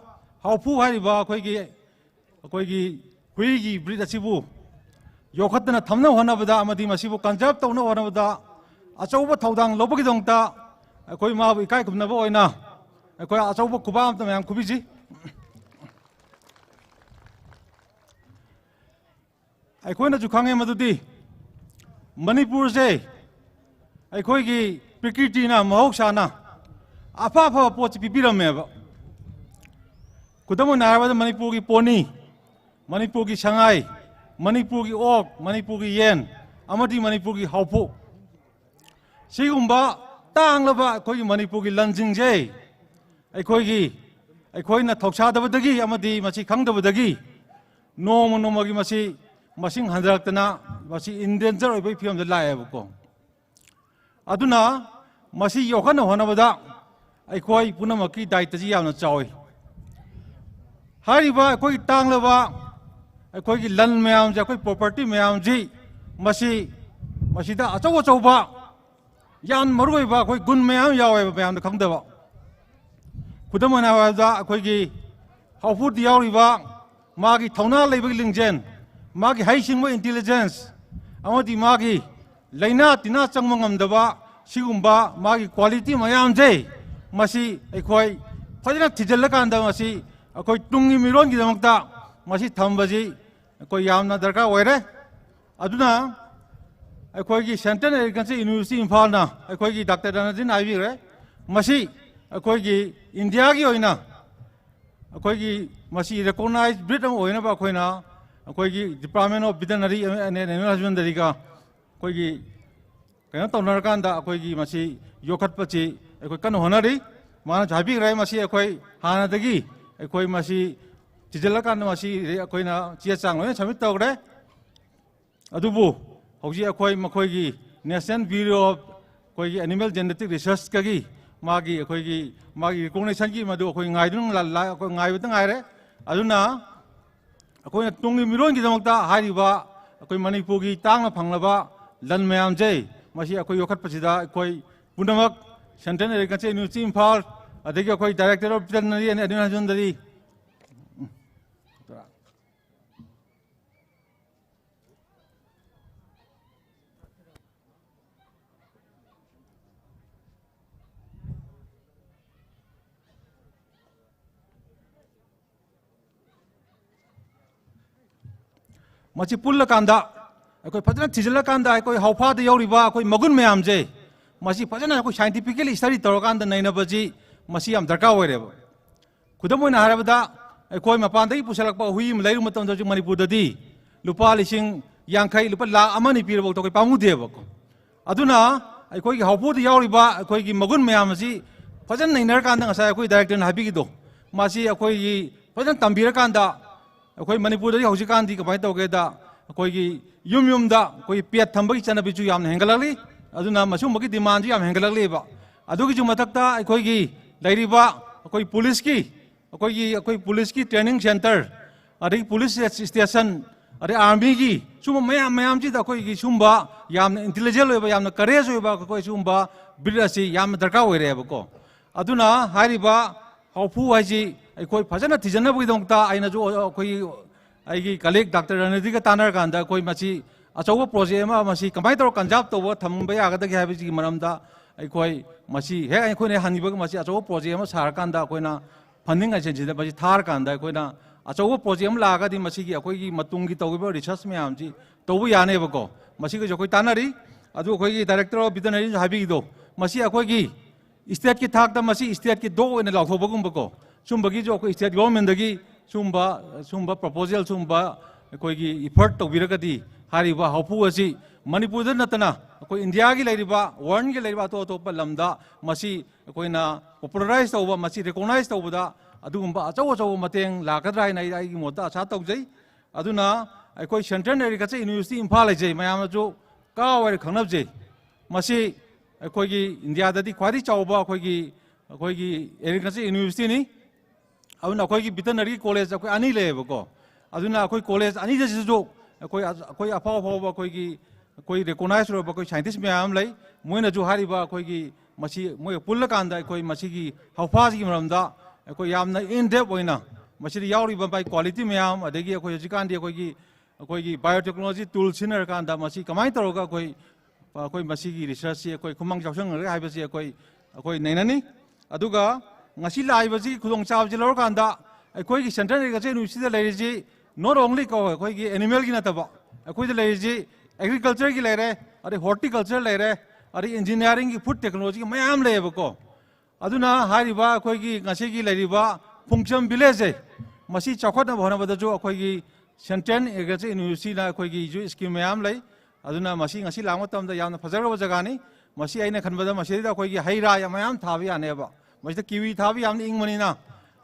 haophū hairiba akhoi ki, akhoi ki hui ki breed asibu yokhatna thamna honabada, amadi masibu conserve tawna honabada, achauba thaodang lobaki dongta, akhoi mabu ikai khumnaba oina, akhoi achauba khubam ta mayam khubiji. Akhoina ju khange madudi, Manipur se, akhoi ki Prakriti na, mahausana, apha apha pot si pipirammeba. Khudam oina haiwada Manipur ki pony, Manipur ki shangai, Manipur ki ok, Manipur ki yen, amadi Manipur ki haophū. Sigumba tanglaba akhoi ki Manipur ki lanjing se, akhoi ki, akhoina thaosadabadagi, amadi masi khangdabadagi, noma noma ki masi, masing handaktana, masi endanger oibai phiyam da laibako. Aduna, masi yokhatna honabada, akhoi punamakki daita ji yamna chaoi. Hairiba akhoi tanglaba, akhoi ki lan mayam ji, akhoi property mayam ji, masi, masida achau achauba, ꯌꯥꯝ ꯃꯔꯨꯑꯣꯏꯕ ꯑꯩꯈꯣꯏ ꯒꯨꯟ ꯃꯌꯥꯝ ꯌꯥꯎꯋꯦꯕ ꯃꯌꯥꯝꯅ ꯈꯪꯗꯕ꯫ ꯈꯨꯗꯝ ꯑꯣꯏꯅ ꯍꯥꯏꯔꯕꯗ ꯑꯩꯈꯣꯏꯒꯤ ꯍꯥꯎꯐꯨꯗ ꯌꯥꯎꯔꯤꯕ ꯃꯥꯒꯤ ꯊꯧꯅꯥ ꯂꯩꯕꯒꯤ ꯂꯤꯡꯖꯦꯜ, ꯃꯥꯒꯤ ꯍꯩꯁꯤꯡꯕ intelligence, ꯑꯃꯗꯤ ꯃꯥꯒꯤ ꯂꯥꯏꯅꯥ ꯇꯤꯟꯅꯥ ꯆꯪꯕ ꯉꯝꯗꯕ ꯁꯤꯒꯨꯝꯕ ꯃꯥꯒꯤ quality ꯃꯌꯥꯝꯁꯦ ꯃꯁꯤ ꯑꯩꯈꯣꯏ ꯐꯖꯅ ꯊꯤꯖꯤꯜꯂꯀꯥꯟꯗ ꯃꯁꯤ ꯑꯩꯈꯣꯏ ꯇꯨꯡꯒꯤ ꯃꯤꯔꯣꯟꯒꯤꯗꯃꯛꯇ ꯃꯁꯤ ꯊꯝꯕꯁꯤ ꯑꯩꯈꯣꯏ ꯌꯥꯝꯅ ꯗꯔꯀꯥꯔ ꯑꯣꯏꯔꯦ꯫ ꯑꯗꯨꯅ ꯑꯩꯈꯣꯏꯒꯤ Central Agriculture University ꯏꯝꯐꯥꯜꯅ ꯑꯩꯈꯣꯏꯒꯤ ꯗꯥꯛꯇꯔ ꯔꯅꯖꯤꯠꯅ ꯍꯥꯏꯕꯤꯈ꯭ꯔꯦ, ꯃꯁꯤ ꯑꯩꯈꯣꯏꯒꯤ ꯏꯟꯗꯤꯌꯥꯒꯤ ꯑꯣꯏꯅ ꯑꯩꯈꯣꯏꯒꯤ ꯃꯁꯤ recognized breed ꯑꯃ ꯑꯣꯏꯅꯕ ꯑꯩꯈꯣꯏꯅ ꯑꯩꯈꯣꯏꯒꯤ Department of Veterinary and Animal Husbandryꯒ ꯑꯩꯈꯣꯏꯒꯤ ꯀꯩꯅꯣ ꯇꯧꯅꯔꯀꯥꯟꯗ ꯑꯩꯈꯣꯏꯒꯤ ꯃꯁꯤ ꯌꯣꯛꯈꯠꯄꯁꯤ ꯑꯩꯈꯣꯏ ꯀꯟꯅ ꯍꯣꯠꯅꯔꯤ꯫ ꯃꯥꯅꯁꯨ ꯍꯥꯏꯕꯤꯈ꯭ꯔꯦ, ꯃꯁꯤ ꯑꯩꯈꯣꯏ ꯍꯥꯟꯅꯗꯒꯤ ꯑꯩꯈꯣꯏ ꯃꯁꯤ ꯊꯤꯖꯤꯜꯂꯀꯥꯟꯗ ꯃꯁꯤ ꯑꯩꯈꯣꯏꯅ ꯆꯦ ꯆꯥꯡ ꯂꯣꯏꯅ submit ꯇꯧꯈ꯭ꯔꯦ꯫ ꯑꯗꯨꯕꯨ ꯍꯧꯖꯤꯛ ꯑꯩꯈꯣꯏ ꯃꯈꯣꯏꯒꯤ National Bureau of ꯑꯩꯈꯣꯏꯒꯤ Animal Genetic Researchꯀꯒꯤ ꯃꯥꯒꯤ ꯑꯩꯈꯣꯏꯒꯤ ꯃꯥꯒꯤ recognitionꯒꯤ ꯃꯗꯨ ꯑꯩꯈꯣꯏ ꯉꯥꯏꯗꯨꯅ ꯂꯥ-, ꯂꯥ-, ꯑꯩꯈꯣꯏ ꯉꯥꯏꯕꯗ ꯉꯥꯏꯔꯦ꯫ ꯑꯗꯨꯅ ꯑꯩꯈꯣꯏꯅ ꯇꯨꯡꯒꯤ ꯃꯤꯔꯣꯟꯒꯤꯗꯃꯛꯇ ꯍꯥꯏꯔꯤꯕ ꯑꯩꯈꯣꯏ ꯃꯅꯤꯄꯨꯔꯒꯤ ꯇꯥꯡꯅ ꯐꯪꯂꯕ ꯂꯟ ꯃꯌꯥꯝꯁꯦ ꯃꯁꯤ ꯑꯩꯈꯣꯏ ꯌꯣꯛꯈꯠꯄꯁꯤꯗ ꯑꯩꯈꯣꯏ ꯄꯨꯝꯅꯃꯛ Central Agriculture University ꯏꯝꯐꯥꯜ, ꯑꯗꯒꯤ ꯑꯩꯈꯣꯏ Director of Veterinary and Animal Husbandry, ꯃꯁꯤ ꯄꯨꯜꯂꯀꯥꯟꯗ, ꯑꯩꯈꯣꯏ ꯐꯖꯅ ꯊꯤꯖꯤꯜꯂꯀꯥꯟꯗ, ꯑꯩꯈꯣꯏ ꯍꯥꯎꯐꯥꯗ ꯌꯥꯎꯔꯤꯕ ꯑꯩꯈꯣꯏ ꯃꯒꯨꯟ ꯃꯌꯥꯝꯁꯦ, ꯃꯁꯤ ꯐꯖꯅ ꯑꯩꯈꯣꯏ scientifically study ꯇꯧꯔꯀꯥꯟꯗ ꯅꯩꯅꯕꯁꯤ, ꯃꯁꯤ ꯌꯥꯝ ꯗꯔꯀꯥꯔ ꯑꯣꯏꯔꯦꯕ꯫ ꯈꯨꯗꯝ ꯑꯣꯏꯅ ꯍꯥꯏꯔꯕꯗ, ꯑꯩꯈꯣꯏ ꯃꯄꯥꯟꯗꯒꯤ ꯄꯨꯁꯤꯜꯂꯛꯄ ꯍꯨꯏ ꯑꯃ ꯂꯩꯔꯨ ꯃꯇꯝꯗ, ꯍꯧꯖꯤꯛ ꯃꯅꯤꯄꯨꯔꯗꯗꯤ ꯂꯨꯄꯥ ꯂꯤꯁꯤꯡ ꯌꯥꯡꯈꯩ, ꯂꯨꯄꯥ ꯂꯥꯈ ꯑꯃ ꯑꯅꯤ ꯄꯤꯔꯕꯥꯎꯗ ꯑꯩꯈꯣꯏ ꯄꯥꯝꯃꯨꯗꯦꯕꯀꯣ꯫ ꯑꯗꯨꯅ ꯑꯩꯈꯣꯏꯒꯤ ꯍꯥꯎꯐꯥꯗ ꯌꯥꯎꯔꯤꯕ ꯑꯩꯈꯣꯏꯒꯤ ꯃꯒꯨꯟ ꯃꯌꯥꯝ ꯑꯁꯤ ꯐꯖꯅ ꯅꯩꯅꯔꯀꯥꯟꯗ, ꯉꯁꯥꯏ ꯑꯩꯈꯣꯏ Directorꯅ ꯍꯥꯏꯕꯤꯈꯤꯗꯣ, ꯃꯁꯤ ꯑꯩꯈꯣꯏꯒꯤ ꯐꯖꯅ ꯇꯝꯕꯤꯔꯀꯥꯟꯗ, ꯑꯩꯈꯣꯏ ꯃꯅꯤꯄꯨꯔꯗꯗꯤ ꯍꯧꯖꯤꯛꯀꯥꯟꯗꯤ ꯀꯃꯥꯏꯅ ꯇꯧꯒꯦꯗ, ꯑꯩꯈꯣꯏꯒꯤ ꯌꯨꯝ ꯌꯨꯝꯗ ꯑꯩꯈꯣꯏ pet ꯊꯝꯕꯒꯤ ꯆꯠꯅꯕꯤꯁꯨ ꯌꯥꯝꯅ ꯍꯦꯟꯒꯠꯂꯛꯂꯤ꯫ ꯑꯗꯨꯅ ꯃꯁꯤꯒꯨꯝꯕꯒꯤ demandꯁꯨ ꯌꯥꯝ ꯍꯦꯟꯒꯠꯂꯛꯂꯤꯕ꯫ ꯑꯗꯨꯒꯤꯁꯨ ꯃꯊꯛꯇ ꯑꯩꯈꯣꯏꯒꯤ ꯂꯩꯔꯤꯕ ꯑꯩꯈꯣꯏ policeꯀꯤ, ꯑꯩꯈꯣꯏꯒꯤ, ꯑꯩꯈꯣꯏ policeꯀꯤ training centre, ꯑꯗꯒꯤ police station, ꯑꯗꯩ armyꯒꯤ ꯁꯨꯝꯕ ꯃꯌꯥꯝ ꯃꯌꯥꯝꯁꯤꯗ ꯑꯩꯈꯣꯏꯒꯤ ꯁꯨꯝꯕ ꯌꯥꯝꯅ intelligent ꯑꯣꯏꯕ, ꯌꯥꯝꯅ courage ꯑꯣꯏꯕ ꯑꯩꯈꯣꯏ ꯁꯤꯒꯨꯝꯕ breed ꯑꯁꯤ ꯌꯥꯝꯅ ꯗꯔꯀꯥꯔ ꯑꯣꯏꯔꯦꯕꯀꯣ꯫ ꯑꯗꯨꯅ ꯍꯥꯏꯔꯤꯕ ꯍꯥꯎꯐꯨ ꯍꯥꯏꯁꯤ ꯑꯩꯈꯣꯏ ꯐꯖꯅ ꯊꯤꯖꯤꯟꯅꯕꯒꯤꯗꯃꯛꯇ ꯑꯩꯅꯁꯨ ꯑꯩꯈꯣꯏꯒꯤ, ꯑꯩꯒꯤ colleague Doctor ꯔꯅꯤꯗꯤꯒ ꯇꯥꯟꯅꯔꯀꯥꯟꯗ ꯑꯩꯈꯣꯏ ꯃꯁꯤ ꯑꯆꯧꯕ project ꯑꯃ, ꯃꯁꯤ ꯀꯃꯥꯏꯅ ꯇꯧꯔꯒ conserve ꯇꯧꯕ ꯊꯝꯕ ꯌꯥꯒꯗꯒꯦ ꯍꯥꯏꯕꯁꯤꯒꯤ ꯃꯔꯝꯗ ꯑꯩꯈꯣꯏ ꯃꯁꯤ ꯍꯦꯛ ꯑꯩꯈꯣꯏꯅ ꯍꯦꯛ ꯍꯪꯈꯤꯕꯒ ꯃꯁꯤ ꯑꯆꯧꯕ project ꯑꯃ ꯁꯥꯔꯀꯥꯟꯗ ꯑꯩꯈꯣꯏꯅ funding agencyꯗ ꯃꯁꯤ ꯊꯥꯔꯀꯥꯟꯗ ꯑꯩꯈꯣꯏꯅ ꯑꯆꯧꯕ project ꯑꯃ ꯂꯥꯛꯑꯒꯗꯤ ꯃꯁꯤꯒꯤ ꯑꯩꯈꯣꯏꯒꯤ ꯃꯇꯨꯡꯒꯤ ꯇꯧꯈꯤꯕ research ꯃꯌꯥꯝꯁꯤ ꯇꯧꯕ ꯌꯥꯅꯦꯕꯀꯣ꯫ ꯃꯁꯤꯒꯁꯨ ꯑꯩꯈꯣꯏ ꯇꯥꯟꯅꯔꯤ꯫ ꯑꯗꯨ ꯑꯩꯈꯣꯏꯒꯤ Director of Veterinary ꯅꯁꯨ ꯍꯥꯏꯕꯤꯈꯤꯗꯣ, ꯃꯁꯤ ꯑꯩꯈꯣꯏꯒꯤ stateꯀꯤ ꯊꯥꯛꯇ ꯃꯁꯤ stateꯀꯤ dog ꯑꯣꯏꯅ ꯂꯥꯎꯊꯣꯛꯄꯒꯨꯝꯕꯀꯣ, ꯁꯨꯝꯕꯒꯤꯁꯨ ꯑꯩꯈꯣꯏ state governmentꯗꯒꯤ ꯁꯨꯝꯕ, ꯁꯨꯝꯕ proposal, ꯁꯨꯝꯕ ꯑꯩꯈꯣꯏꯒꯤ effort ꯇꯧꯕꯤꯔꯒꯗꯤ ꯍꯥꯏꯔꯤꯕ ꯍꯥꯎꯐꯨ ꯑꯁꯤ ꯃꯅꯤꯄꯨꯔꯗ ꯅꯠꯇꯅ ꯑꯩꯈꯣꯏ ꯏꯟꯗꯤꯌꯥꯒꯤ ꯂꯩꯔꯤꯕ, worldꯀꯤ ꯂꯩꯔꯤꯕ ꯑꯇꯣꯞ ꯑꯇꯣꯞꯄ ꯂꯝꯗ ꯃꯁꯤ ꯑꯩꯈꯣꯏꯅ popularize ꯇꯧꯕ, ꯃꯁꯤ recognize ꯇꯧꯕꯗ ꯑꯗꯨꯒꯨꯝꯕ ꯑꯆꯧ ꯑꯆꯧꯕ ꯃꯇꯦꯡ ꯂꯥꯛꯀꯗ꯭ꯔꯥ ꯍꯥꯏꯅ ꯑꯩ, ꯑꯩꯒꯤ ꯃꯣꯠꯇ ꯑꯁꯥ ꯇꯧꯖꯩ꯫ ꯑꯗꯨꯅ ꯑꯩꯈꯣꯏ Central Agriculture University ꯏꯝꯐꯥꯜ ꯍꯥꯏꯁꯦ ꯃꯌꯥꯝꯅꯁꯨ ꯀꯥꯎ ꯍꯥꯏꯔ ꯈꯪꯅꯕꯁꯦ, ꯃꯁꯤ ꯑꯩꯈꯣꯏꯒꯤ ꯏꯟꯗꯤꯌꯥꯗꯗꯤ ꯈ꯭ꯋꯥꯏꯗꯒꯤ ꯆꯥꯎꯕ ꯑꯩꯈꯣꯏꯒꯤ, ꯑꯩꯈꯣꯏꯒꯤ agriculture universityꯅꯤ꯫ ꯑꯗꯨꯅ ꯑꯩꯈꯣꯏꯒꯤ veterinary college ꯑꯩꯈꯣꯏ ꯑꯅꯤ ꯂꯩꯌꯦꯕꯀꯣ꯫ ꯑꯗꯨꯅ ꯑꯩꯈꯣꯏ college ꯑꯅꯤꯗꯁꯤꯁꯨ ꯑꯩꯈꯣꯏ, ꯑꯩꯈꯣꯏ ꯑꯐꯥꯎ ꯑꯐꯥꯎꯕ ꯑꯩꯈꯣꯏꯒꯤ, ꯑꯩꯈꯣꯏ recognize ꯑꯣꯏꯔꯕ ꯑꯩꯈꯣꯏ scientist ꯃꯌꯥꯝ ꯑꯃ ꯂꯩ꯫ ꯃꯣꯏꯅꯁꯨ ꯍꯥꯏꯔꯤꯕ ꯑꯩꯈꯣꯏꯒꯤ ꯃꯁꯤ ꯃꯣꯏꯒ ꯄꯨꯜꯂꯀꯥꯟꯗ ꯑꯩꯈꯣꯏ ꯃꯁꯤꯒꯤ ꯍꯥꯎꯐꯥꯁꯤꯒꯤ ꯃꯔꯝꯗ ꯑꯩꯈꯣꯏ ꯌꯥꯝꯅ in depth ꯑꯣꯏꯅ ꯃꯁꯤꯗ ꯌꯥꯎꯔꯤꯕ ꯃꯥꯒꯤ quality ꯃꯌꯥꯝ, ꯑꯗꯒꯤ ꯑꯩꯈꯣꯏ ꯍꯧꯖꯤꯛꯀꯥꯟꯗꯤ ꯑꯩꯈꯣꯏꯒꯤ, ꯑꯩꯈꯣꯏꯒꯤ biotechnology tool ꯁꯤꯖꯤꯟꯅꯔꯀꯥꯟꯗ ꯃꯁꯤ ꯀꯃꯥꯏꯅ ꯇꯧꯔꯒ ꯑꯩꯈꯣꯏ, ꯑꯩꯈꯣꯏ ꯃꯁꯤꯒꯤ researchꯁꯤ ꯑꯩꯈꯣꯏ ꯈꯨꯃꯥꯡ ꯆꯥꯎꯁꯤꯟꯒꯗꯒꯦ ꯍꯥꯏꯕꯁꯤ ꯑꯩꯈꯣꯏ, ꯑꯩꯈꯣꯏ ꯅꯩꯅꯅꯤ꯫ ꯑꯗꯨꯒ ꯉꯁꯤ ꯂꯥꯛꯏꯕꯁꯤꯒꯤ ꯈꯨꯗꯣꯡꯆꯥꯕꯁꯤ ꯂꯧꯔꯀꯥꯟꯗ ꯑꯩꯈꯣꯏꯒꯤ Central Agriculture Universityꯗ ꯂꯩꯔꯤꯁꯤ not only ꯀꯣ ꯑꯩꯈꯣꯏꯒꯤ animalꯒꯤ ꯅꯠꯇꯕ, ꯑꯩꯈꯣꯏꯗ ꯂꯩꯔꯤꯁꯤ agricultureꯒꯤ ꯂꯩꯔꯦ, ꯑꯗꯩ horticulture ꯂꯩꯔꯦ, ꯑꯗꯩ engineeringꯒꯤ, food technologyꯒꯤ ꯃꯌꯥꯝ ꯂꯩꯌꯦꯕꯀꯣ꯫ ꯑꯗꯨꯅ ꯍꯥꯏꯔꯤꯕ ꯑꯩꯈꯣꯏꯒꯤ ꯉꯁꯤꯒꯤ ꯂꯩꯔꯤꯕ ꯐꯨꯡꯆꯝ villageꯁꯦ, ꯃꯁꯤ ꯆꯥꯎꯈꯠꯅꯕ ꯍꯣꯠꯅꯕꯗꯁꯨ ꯑꯩꯈꯣꯏꯒꯤ Central Agriculture Universityꯅ ꯑꯩꯈꯣꯏꯒꯤꯁꯨ scheme ꯃꯌꯥꯝ ꯂꯩ꯫ ꯑꯗꯨꯅ ꯃꯁꯤ ꯉꯁꯤ ꯂꯥꯛꯄ ꯃꯇꯝꯗ ꯌꯥꯝꯅ ꯐꯖꯈ꯭ꯔꯕ ꯖꯒꯥꯅꯤ꯫ ꯃꯁꯤ ꯑꯩꯅ ꯈꯟꯕꯗ ꯃꯁꯤꯗ ꯑꯩꯈꯣꯏꯒꯤ ꯍꯩ ꯔꯥ ꯌꯥꯝ ꯃꯌꯥꯝ ꯊꯥꯕ ꯌꯥꯅꯦꯕ꯫ ꯃꯁꯤꯗ kiwi ꯊꯥꯕ ꯌꯥꯝꯅ ꯏꯪꯕꯅꯤꯅ,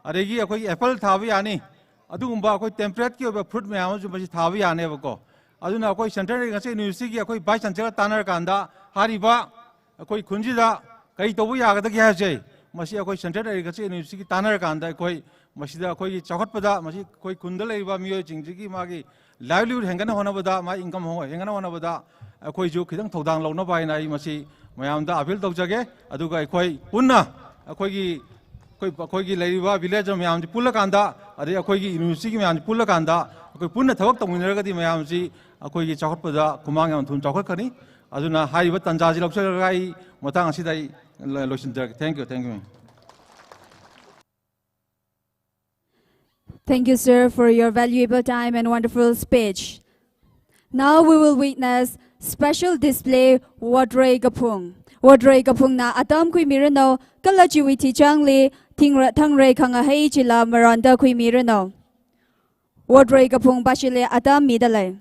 ꯑꯗꯒꯤ ꯑꯩꯈꯣꯏꯒꯤ apple ꯊꯥꯕ ꯌꯥꯅꯤ꯫ ꯑꯗꯨꯒꯨꯝꯕ ꯑꯩꯈꯣꯏ temperateꯀꯤ ꯑꯣꯏꯕ fruit ꯃꯌꯥꯝ ꯑꯃꯁꯨ ꯃꯁꯤ ꯊꯥꯕ ꯌꯥꯅꯦꯕꯀꯣ꯫ ꯑꯗꯨꯅ ꯑꯩꯈꯣꯏ Central Agriculture Universityꯒꯤ ꯑꯩꯈꯣꯏ vice chancellorꯒ ꯇꯥꯟꯅꯔꯀꯥꯟꯗ ꯍꯥꯏꯔꯤꯕ ꯑꯩꯈꯣꯏ ꯈꯨꯟꯁꯤꯗ ꯀꯔꯤ ꯇꯧꯕ ꯌꯥꯒꯗꯒꯦ ꯍꯥꯏꯕꯁꯦ, ꯃꯁꯤ ꯑꯩꯈꯣꯏ Central Agriculture Universityꯒ ꯇꯥꯟꯅꯔꯀꯥꯟꯗ ꯑꯩꯈꯣꯏ ꯃꯁꯤꯗ ꯑꯩꯈꯣꯏꯒꯤ ꯆꯥꯎꯈꯠꯄꯗ, ꯃꯁꯤ ꯑꯩꯈꯣꯏ ꯈꯨꯟꯗ ꯂꯩꯔꯤꯕ ꯃꯤꯑꯣꯏꯁꯤꯡꯁꯤꯒꯤ ꯃꯥꯒꯤ livelihood ꯍꯦꯟꯒꯠꯅ ꯍꯣꯠꯅꯕꯗ, ꯃꯥꯒꯤ income ꯍꯣ-, ꯍꯦꯟꯒꯠꯅ ꯍꯣꯠꯅꯕꯗ ꯑꯩꯈꯣꯏꯁꯨ ꯈꯤꯇꯪ ꯊꯧꯗꯥꯡ ꯂꯧꯅꯕ ꯍꯥꯏꯅ ꯑꯩ ꯃꯁꯤ ꯃꯌꯥꯝꯗ appeal ꯇꯧꯖꯒꯦ꯫ ꯑꯗꯨꯒ ꯑꯩꯈꯣꯏ ꯄꯨꯟꯅ ꯑꯩꯈꯣꯏꯒꯤ, ꯑꯩꯈꯣꯏ, ꯑꯩꯈꯣꯏꯒꯤ ꯂꯩꯔꯤꯕ village ꯃꯌꯥꯝꯁꯤ ꯄꯨꯜꯂꯀꯥꯟꯗ, ꯑꯗꯩ ꯑꯩꯈꯣꯏꯒꯤ university ꯒꯤ ꯃꯌꯥꯝꯁꯤ ꯄꯨꯜꯂꯀꯥꯟꯗ, ꯑꯩꯈꯣꯏ ꯄꯨꯟꯅ ꯊꯕꯛ ꯇꯧꯃꯤꯟꯅꯔꯒꯗꯤ ꯃꯌꯥꯝꯁꯤ ꯑꯩꯈꯣꯏꯒꯤ ꯆꯥꯎꯈꯠꯄꯗ ꯈꯨꯃꯥꯡ ꯌꯥꯝ ꯊꯨꯅ ꯆꯥꯎꯈꯠꯀꯅꯤ꯫ ꯑꯗꯨꯅ ꯍꯥꯏꯔꯤꯕ ꯇꯥꯟꯖꯥꯁꯤ ꯂꯧꯁꯤꯜꯂꯒ ꯑꯩ ꯃꯇꯥꯡ ꯑꯁꯤꯗ ꯑꯩ ꯂꯣꯏꯁꯤꯟꯖꯔꯒꯦ꯫ Thank you, thank you, ma'am. Thank you, sir, for your valuable time and wonderful speech. Now we will witness special display Wotrei Kaphung. Wotrei Kaphungna atam khuimiranu, kala chiwui thichangli thingra-, thangrei khangahei chila marānda khuimiranu. Wotrei Kaphung pāshili atam midalei.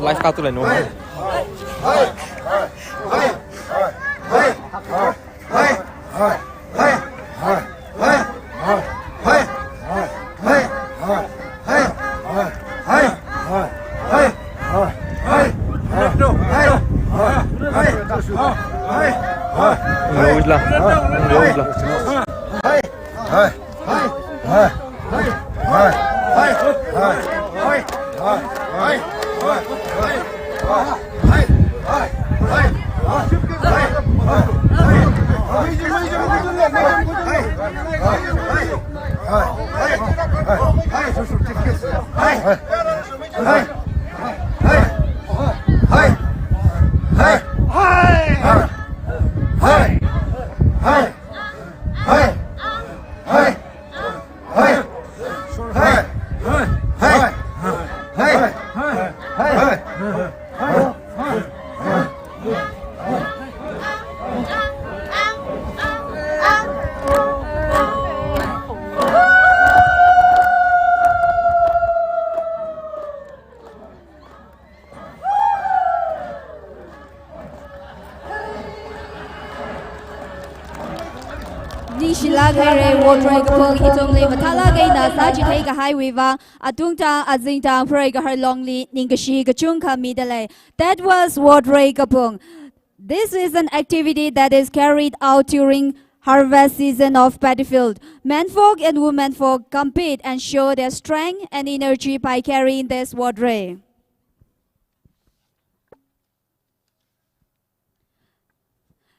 Live katu lei no. Ningshilāk haira, Wotrei Kaphung ithumli mathālāk eina sāchithei kahaiwui vang, atungtang azingtang Pharei Gaharlong li ningkashi kachungkha midalei. That was Wotrei Kaphung. This is an activity that is carried out during harvest season of paddy field. Menfolk and womenfolk compete and show their strength and energy by carrying this Wotrei.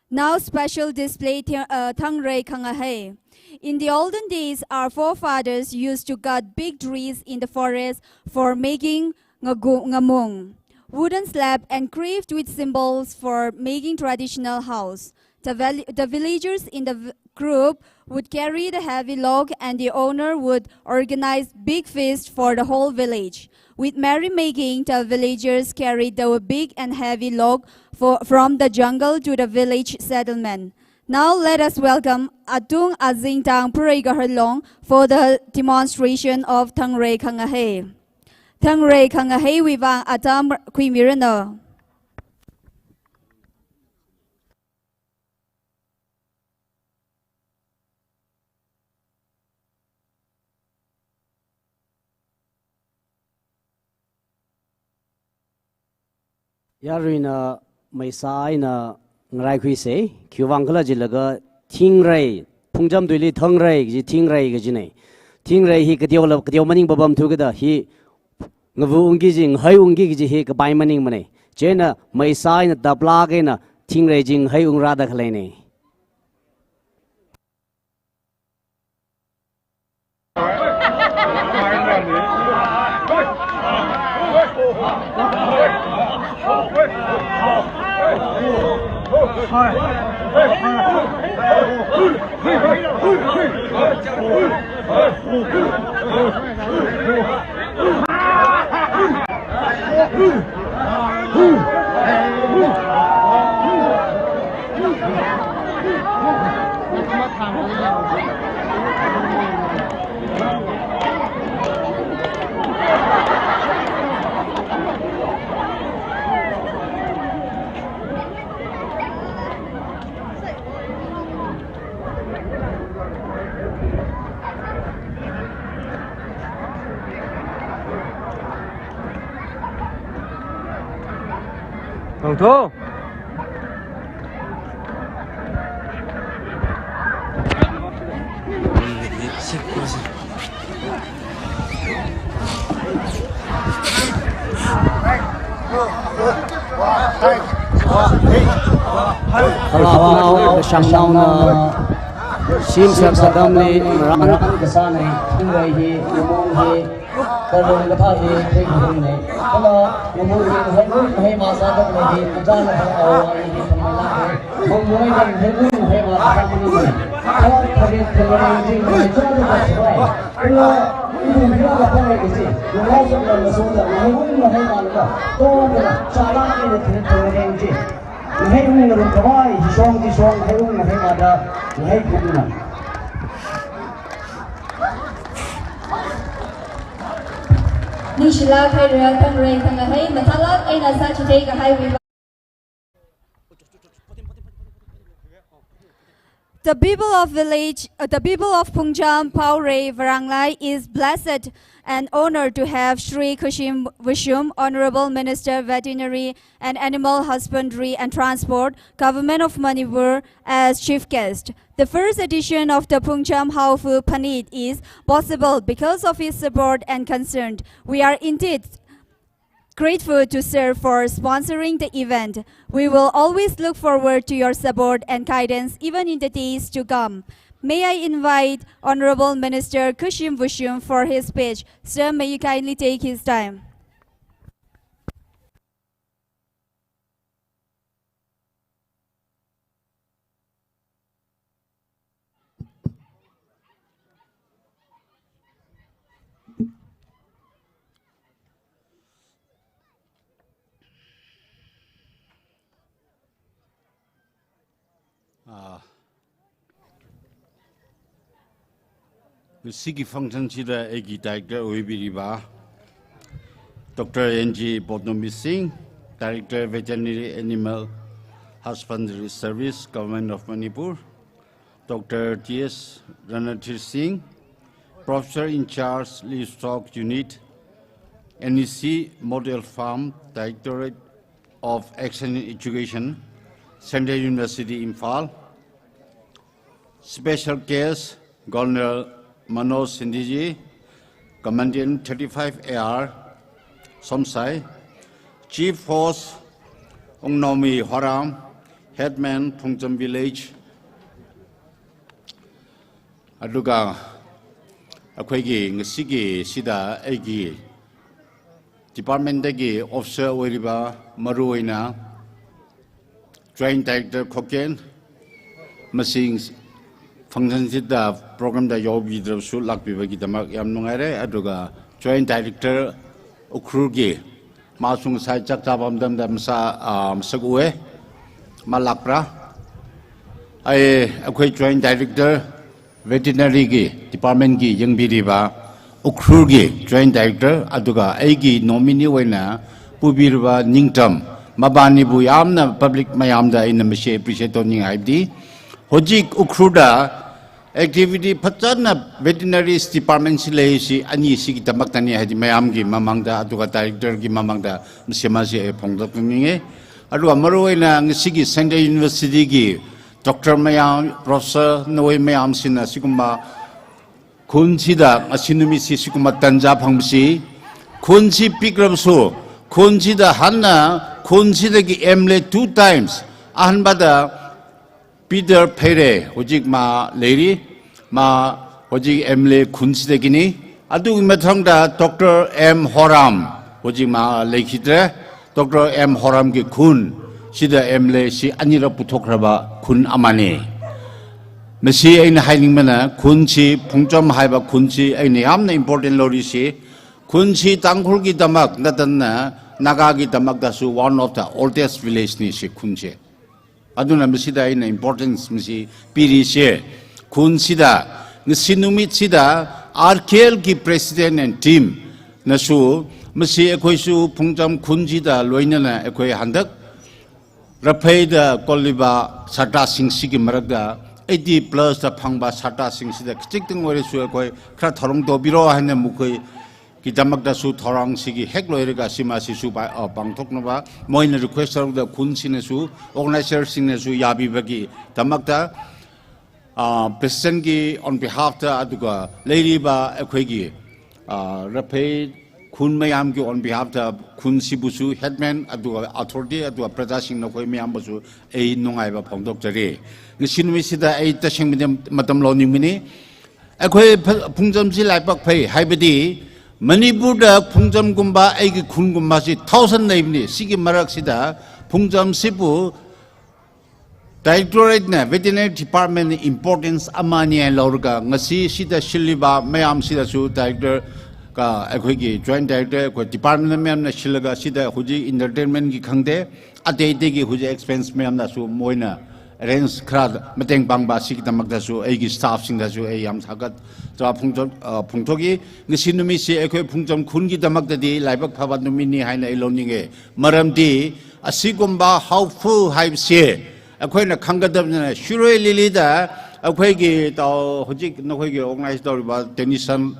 Now special display thi-, uh, thangrei khangahei. In the olden days, our forefathers used to cut big trees in the forest for making ngagu-, ngamung, wooden slab engraved with symbols for making traditional house. The val-, the villagers in the v-, group would carry the heavy log, and the owner would organize big feast for the whole village. With merrymaking, the villagers carried the big and heavy log for, from the jungle to the village settlement. Now let us welcome Atung Azingtang Pharei Gaharlong for the demonstration of Thangrei Khangahei. Thangrei Khangaheiwui vang atam khuimiranu. Yaruina meisā eina ngaraikhuisa, khiwuivang khala jilaga thingrei, phungcham tuili thangrei kaji thingrei kajina. Thingrei hi kateola, kateo maning papam thukida hi ngavu ungki kaji, ngahei ungki kaji hi kapai maningmana. Chieina meisā eina taplāk eina thingrei chi ngahei ungrāda khaleina. Tho. Kala nao, kashang naona, shim sākasā atamli, ngarān kasāna, khangarei hi, imon hi, Kala ngamon hi, theikhuinei. Kala ngamon hi, ngamon hi, masāda lei hi, kachāna hi, awo hi, khamei lāka. Ngamon hi, ngamon hi, masāda lei hi. Kala kharei kharei hi, ngamon hi, chāda kasāwai. Kala, ibu hi, kala kharei kaji. Ngamon hi, ngamon hi, ngamon hi, masāda. To, kala, chālāk hi, kharei kharei hi. Ngai ung ngarumkhavai, hishong hishong, ngai ung ngai mada, ngai kumna. Ningshilāk haira, khangarei khangarei, mathālāk eina sāchithei kahaiwui. The people of village, uh, the people of Phungcham, Paurei, Varanglai is blessed and honored to have Shri Khashim Vashum, Honorable Minister, Veterinary and Animal Husbandry and Transport, Government of Manipur, as chief guest. The first edition of the Phungcham Haopu Phanit is possible because of his support and concern. We are indeed grateful to sir for sponsoring the event. We will always look forward to your support and guidance even in the days to come. May I invite Honorable Minister Khashim Vashum for his speech. Sir, may you kindly take his time. Ah, ngasiki function chida eigi director oibiriba, Doctor N G Potnomi Singh, Director Veterinary Animal Husbandry Service, Government of Manipur, Doctor T S Ranathir Singh, Professor in Charge, Livestock Unit, N E C Model Farm, Directorate of Extension Education, Central University, Imphal. Special guest, Colonel Manoj Sindhiji, Commandant thirty-five A R, Somsai, Chief Host, Ungnaomi Horam, Headman, Phungcham Village, aduga, akhoi ki, ngasiki, sida, eigi, department dagi, officer, oiriba, maru eina, Joint Director Khokhen, masing function chida program da yaopidrasu lākpiba kidamak yam nungaire, aduga Joint Director Ukhrul ki, masung sai chak chapam dam dam sa, ah, masak ue, malākra. Ai, akhoi Joint Director, Veterinary ki department ki yangbiriba, Ukhrul ki Joint Director, aduga eigi nominee oina pubiriba Ningtam, mabanibu yamna public mayamda ina mashi appreciate toning haibdi. Hojik Ukhrul da activity phachana veterinary department si leishi ani si kidamak tani haidi mayam ki mamangda, aduga director ki mamangda mashi mashi e phongda tuninge. Aduga maru eina ngasiki Central University ki Doctor mayam, Professor nawoi mayam sina sikumba khun sida, ngasiki numi si sikumba tanja phangsi, khun si pikrabsu, khun sida hanna, khun sida ki M L A two times, ahanbada Peter Pheire, hojik ma leiri, ma hojik M L A khun sida kini, aduga mathangda Doctor M Horam, hojik ma leikhidre, Doctor M Horam ki khun, sida M L A si anira puthokraba khun amane. Masi eina hainingmana, khun si, Phungcham haiba khun si, eina yamna important lori si, khun si Tangkhul kidamak, natanna, Naga kidamak dasu one of the oldest village ni si khun si. Aduna masida eina importance masi piri se. Khun sida, ngasi numit sida, R K L ki president and team nasu, masi akhoi su Phungcham khun sida loinana akhoi handak, Raphei da Koliba Satra Singsi ki marakda, eighty plus da phangba Satra Singsi da, kichik ting ore su akhoi, khara tharong dobiro haina mukhui, kidamkta su thorang siki hek loiraga sima sisu pa, uh, pangthoknava, moina request tharoda khun sinasu, organizer singnasu yabi bagi damakta, uh, President ki on behalf ta aduga leiriba ekhoi ki, uh, Raphei khun mayam ki on behalf ta khun sibusu headman aduga authority aduga praja sing nakhoi mayam basu ei nungaiba phongdok jari. Ngashin wisida ei tashing matam, matam lo ning mini. Ekhoi pha-, phungcham si laipak phei, haibadi, Manipur da phungcham kumba, eiki khun kumba si thousand leibani, siki marak sida, phungcham sibu, Directorate na Veterinary Department na importance amani laurga, ngasi sida shiliba, mayam sida su director, ka, ekhoi ki joint director, ekhoi department mayam na shilaga sida, huji entertainment ki khangde, atei tei ki huji expense mayam na su moina, arrange khara mateng pangba siki damakta su, eiki staff singda su, ei yam sakat, tra phungthok, uh, phungthoki, ngasi numi si, ekhoi phungcham khun ki damakta di, laipak phaba numi ni haina ei lo ninge. Maramdi, asikumba houfu haibse, ekhoina khangkadam na, shirui lili da, ekhoi ki tau, hujik, nakhoi ki organize tau riba, Tennyson,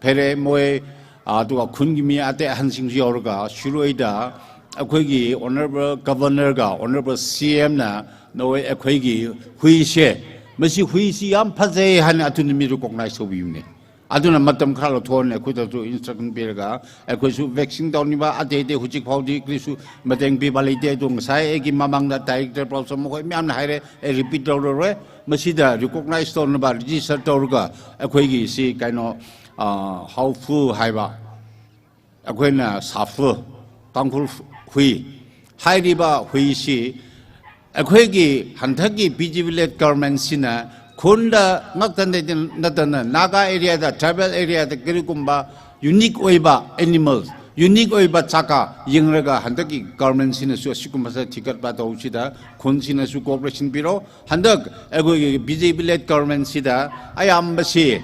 Phere moi, ah, aduga khun ki mi ate ahan singsi yauraga, shirui da, ekhoi ki Honorable Governor ga, Honorable C M na, nawoi ekhoi ki hui se, masi hui si yam phazei han atun mi recognize tobiyumne. Aduna matam khalo thon ekhoi ta tu instruction piraga, ekhoi su vaccine tau niba, ate te hujik phau di, kri su mateng piba leite tu ngasai, eiki mamang da director pau sa mo khoi, mi am na haire, e repeat tau ro re, masida recognize tau naba, register tau ruga, ekhoi ki si kaino, ah, houfu haiba, ekhoina safu, Tangkhul hui, hairiba hui si, ekhoi ki hanthak ki B J P led government sina, khunda ngaktan de din, natan na, Naga area da, tribal area da, kirikumba, unique oiba animals, unique oiba chaka, yingraga hanthak ki government sina su asikumba sa thikat ba tau sida, khun sina su cooperation piro, hanthak, ekhoi ki B J P led government sida, ayamba si,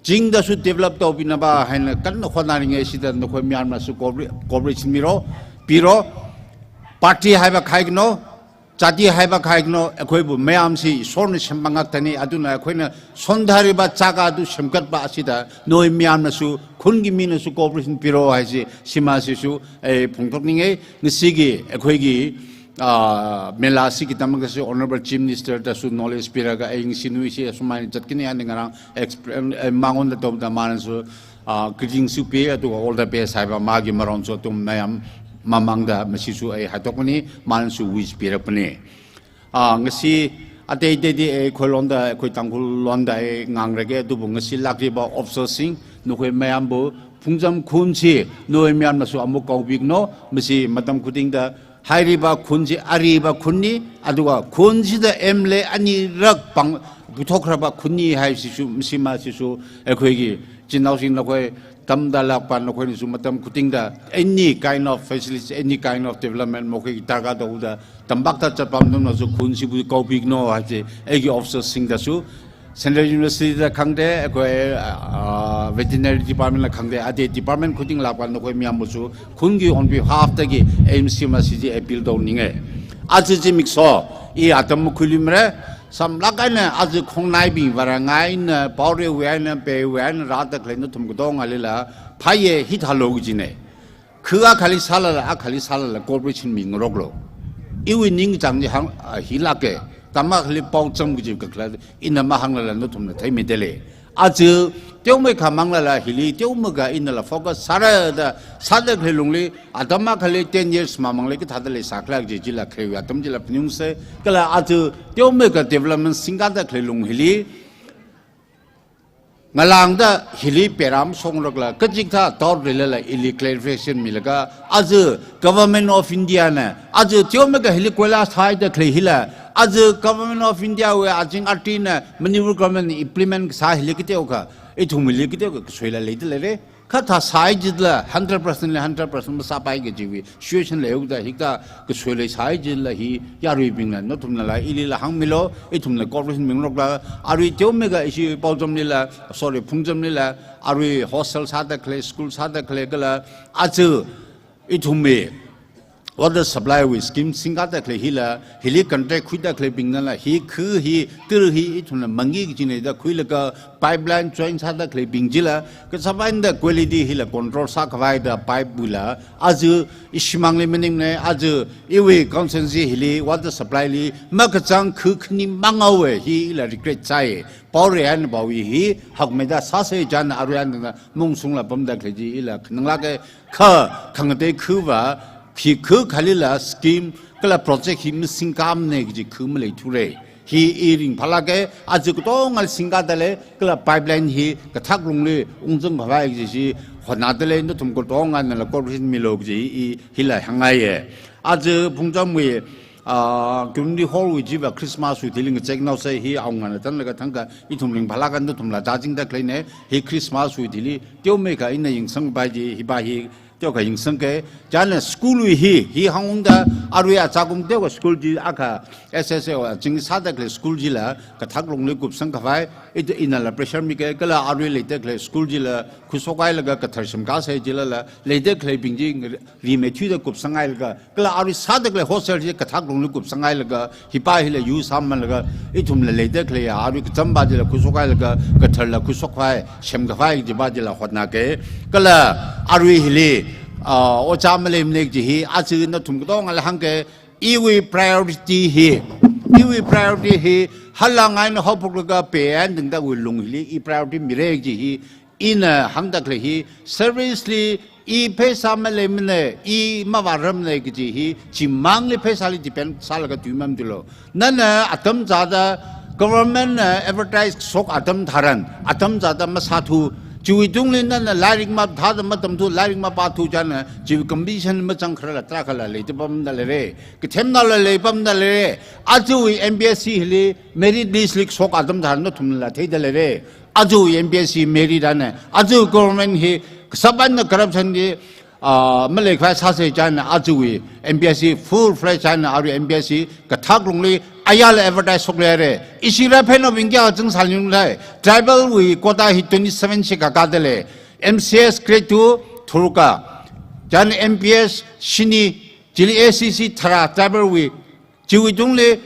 chingda su develop tau binaba haina kanna khona ringe sida nakhoi Myanmar su cooper-, cooperation miro, piro, party haiba khaikno, jati haiba khaikno, ekhoibu mayam si sorna sempangak tani, aduna ekhoina sondariba chaka du semkat ba sida, noi Myanmar su, khun ki mina su cooperation piro haisi, sima sisu, ei phungthok ninge, ngasiki, ekhoi ki, ah, mela siki damakta si Honorable Chief Minister ta su knowledge piraga, ei ngasi nui si asumai chat kini ani ngarang explain, eh, mangon da tobda mana su, ah, greeting su pi, aduga all the best haiba magi maron su atum mayam mamang da masi su ei hatok ni, mana su wish pirak pani. Ah, ngasi atei tei di, eh, khoi londa, khoi Tangkhul londa, eh, ngangrage, adubu ngasi lakriba officer sing, nakhoi mayambu, phungcham khun si, noi Myanmar su amuk kaubik no, masi matam khuding da, hairiba khun si, ariba khun ni, aduga khun sida M L A ani rak pang, puthokraba khun ni hai sisu, masi ma sisu, ekhoi ki, chinao sing nakhoi, tamda lakpa nakhoi ni su matam khuding da, any kind of facilities, any kind of development, mo khoi ki targa da uda, tambak ta chatpam dum na su khun sibu kaubik no, hai si, eiki officer sing da su, Central University da khangde, ekhoi, ah, veterinary department la khangde, ate department khuding lakpa nakhoi mayambu su, khun ki on behalf ta ki M C ma si ji appeal tau ninge. Aji ji mikso, i atam khuilim re, samlak aina aji khongnai bing vara ngai na, paure we aina, pe we aina, rada khle nathum kudong alila, phaye hithalo jine. Khu akhali salala, akhali salala, cooperation mingarok lo. Iwi ningchang ni hang, ah, hilake. Tama khali pao cham kuji kakla, ina mahang lala nathumna thai mi dele. Aji, teomei khamang lala hili, teomei ga ina la focus sara da, sada khali lungli, atama khali ten years mamang le kathada le sakla ji jila khrewi, atam jila pnyung se, kala aji, teomei ga development singka da khali lung hili, ngalangda hili peram songrakla, kajik tha tawr rilala ili clarification milaga, aji Government of India na, aji teomei ga hili koila sai da khle hila, aji Government of India we ajing arti na Manipur government implement sa hili kiteo ka, ithum hili kiteo ka, suila leida lere, kha tha sai jitla hundred percent le hundred percent masapai ka jiwi, situation le yukda hikta kasui le sai jila hi yarui bingna, nathumna la ili la hangmilo, ithumna cooperation mingrok la, arui teomei ga ishi paojam lila, sorry, phungjam lila, arui hostel sada khle, school sada khle kala, aji ithum mi, water supply wui scheme singkada khalei hila, hili contract khuida khaleibingnala, hi khu hi, tur hi, ithumna mangi kajina da khuilaga pipeline join sāda khaleibing chila, kachapaina da quality hila control sākhavai da pipe wuila, aja ishimangli maningne, aja iwui constituency hili water supply li makachang khu khani mangaowe, hi ila regret sāi. Power and power hi hakmeida sāsa china arui eina mungsungla pamda khalei chi ila khananglāka. Kha khangatei khuva, khi khu khalila scheme kala project hi masingkamane kaji khu maleithura. Hi i ringphālāka, aja katonga singkada lei, kala pipeline hi kathak lungli ungzang khavai kaji chi hotnada lei, nathum katonganala cooperation milu kaji i hila hāngngaiya. Aja Phungchamwui, ah, community hall wui chiva Christmas wui thili ngachek naosa hi awungana tanlaga thangkha ithum ringphālāka, nathumla tāchingda khaleina, hi Christmas wui thili teomeikha ina yangsangpai chi, hipa hi teokha yangsangka. China school wui hi, hi hāngungda arui achākum teokha school chi akha S S A wui ching sāda khalei school chila kathak lungli kupsang khavai, ita inala pressure mika, kala arui leida khalei school chila khuishokhailaga kathar semkasai chilala, leida khaleibing chi rimeithuida kupsanghailaga, kala arui sāda khalei hostel chi kathak lungli kupsanghailaga, hipa hila use sāmanlaga, ithumla leida khalei arui kachamba chila khuishokhailaga, katharla khuishokhavai, semkhavai chipa chila hotnaka. Kala arui hili, ah, ojā maleimana kaji hi, aja nathum katongala hāngka, iwui priority hi, iwui priority hi, halang eina haophoklaga pe eina tangdawui lung hili i priority mira kaji hi, ina hāngda khalei hi, seriously, i pheisā maleimana, i mavāramana kaji hi, chimangli pheisāli depend sālaga tui mamdilo. Nana atam chāda government na advertise shok atam tharan, atam chāda masāthu, chiwui tungli nana lairik mathāda matamthu, lairik mapāthu china, chiwui competition machangkhararla tarākhala leida pamda leira. Kathemnaola leipamda leira. Ajawui M P S C hili merit list li shok atam tharan nathumla theida leira. Ajawui M P S C merit eina, ajawui government hi kachapaina corruption hi, ah, maleikhavai sāsa china, ajawui M P S C full fledged eina, arui M P S C kathak lungli ayala advertise shokli haira. Ishi Raphenonaobing kayākha zangsāli nunglai. Tribal wui quota hi twenty-seven shikha kada lei. M C S grade two tharuk, china M P S shini, chili A C C tharā tribal wui, chiwui tungli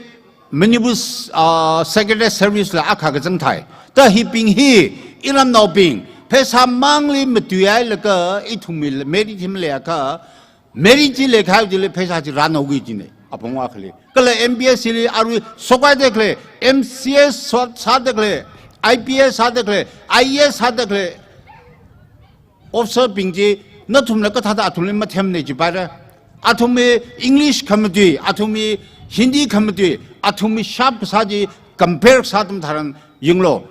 Manipur, ah, Secretariat service la akha kazang thai. Ta hibing hi, iramnaobing, pheisā mangli matuihailaga, ithumwui merit hi maleiakha, merit chi leikahai chili pheisā chi rānao kaji china, apong akhali. Kala M P S C li arui shokhaida khalei, M C S sā-, sāda khalei, I P S sāda khalei, I A S sāda khalei, officer bing chi, nathumla kathāda athumli mathemna jipaira. Athumwui English khamatui, athumwui Hindi khamatui, athumwui sharp kasā chi compare sā atam tharan yanglu.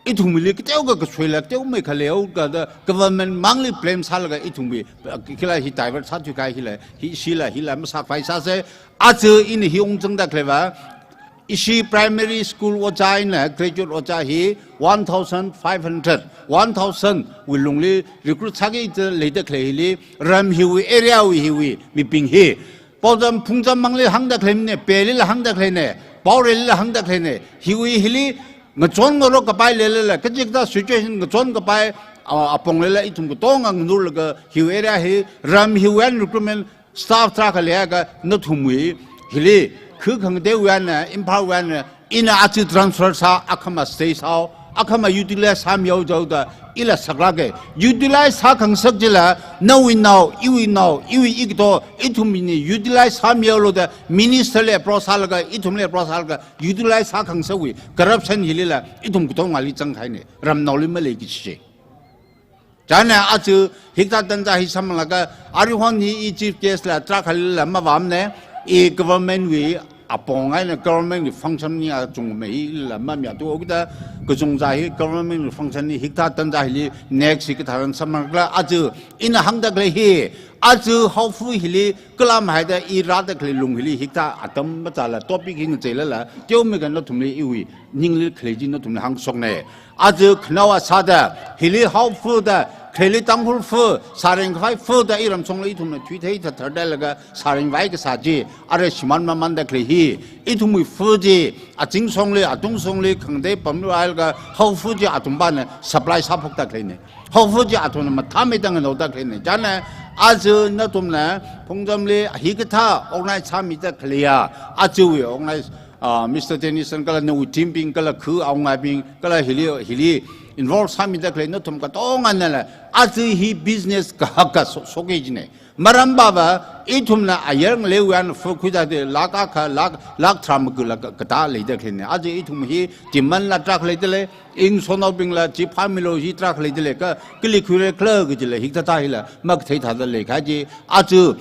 Ithumwuili kateokha kashoila teomeikha leihaokada government mangli blame sālaga ithumwui, ah, khila hi divert sāthuikahai hila, hi, shila, hila masākhavai sāsa. Aja ina hi ungzangda khaleiva, ishi primary school ojā eina graduate ojā hi one thousand five hundred, one thousand wui lungli recruit sāki da leida khalei hili, ram hiwui, area wui hiwui mibing hi. Paozam Phungcham mangli hāngda khaleimana, Pelila hāngda khaleina, Paorelila hāngda khaleina, hiwui hili ngachon ngarok kapai leilala, kachikathā situation ngachon kapai, ah, apong leila ithum katonga nganurlaga hiwui area hi, ram hiwui eina recruitment staff tarākha leiakha nathumwui hili, khu khangateiwui eina, Imphalwui eina, ina aja transfer sā, akhama stay sāo, akhama utilize sāmihaoda, ila saklāka. Utilize sākhangasak chila, nawui nao, iwui nao, iwui ikato, ithumwuina utilize sāmihaolu da, minister li approach sālaga, ithumli approach sālaga, utilize sākhangasakwui corruption hilila, ithum katongali zangkahaina, ramnaoli maleiki kaji chi. China aja hikathā tanja hi samphanglaga, aruihon hi i chief guest la tarākhalila mavāmana, i government wui apong eina government wui function ni achungmei hila mamayāthuakida, kachungkha hi government wui function ni hikathā tanja hili next hikathā tharan samphanglaga, aja ina hāngda khalei hi, aja Haofa hili kala mahaida i rāda khalei lung hili hikathā atam machāla topic hi ngacheilala, teomeikha nathumli iwui ningli khalei chi nathumli hāngshokna. Aja khanaowa sāda, hili Haofa da, khalei Tangkhul fa, sāreng khavai fa da iramshongli ithumna thuithei thathardalaga sāreng vai kasā chi, arui shimān mamānda khalei hi, ithumwui fa chi, azingshongli, atungshongli, khangatei pamli hailaga, Haofa chi athumpana supply sāphokda khaleina. Haofa chi athumna mathāmeida nganaoda khaleina. China Aja nathumna Phungchamli hikathā organize sāmida khaleiya, ajawui organize, ah, Mister Tennyson kala nawui team bing kala khu aungaibing kala hili, hili involve sāmida khalei nathum katonganala aja hi business kahaka so, soke jine. Maram baba, ithumna ayar ngalei wuyan fu khuida de lakh akha, lakh, lakh tharā makula ka, katā leida khaleine. Aja ithum hi demand la tarākha leida lei, ing sonaobingla chi phāmilo hi tarākha leida lei, ka, kali khuire khala kajila hikathā hila makathei thāda leikha ji. Aja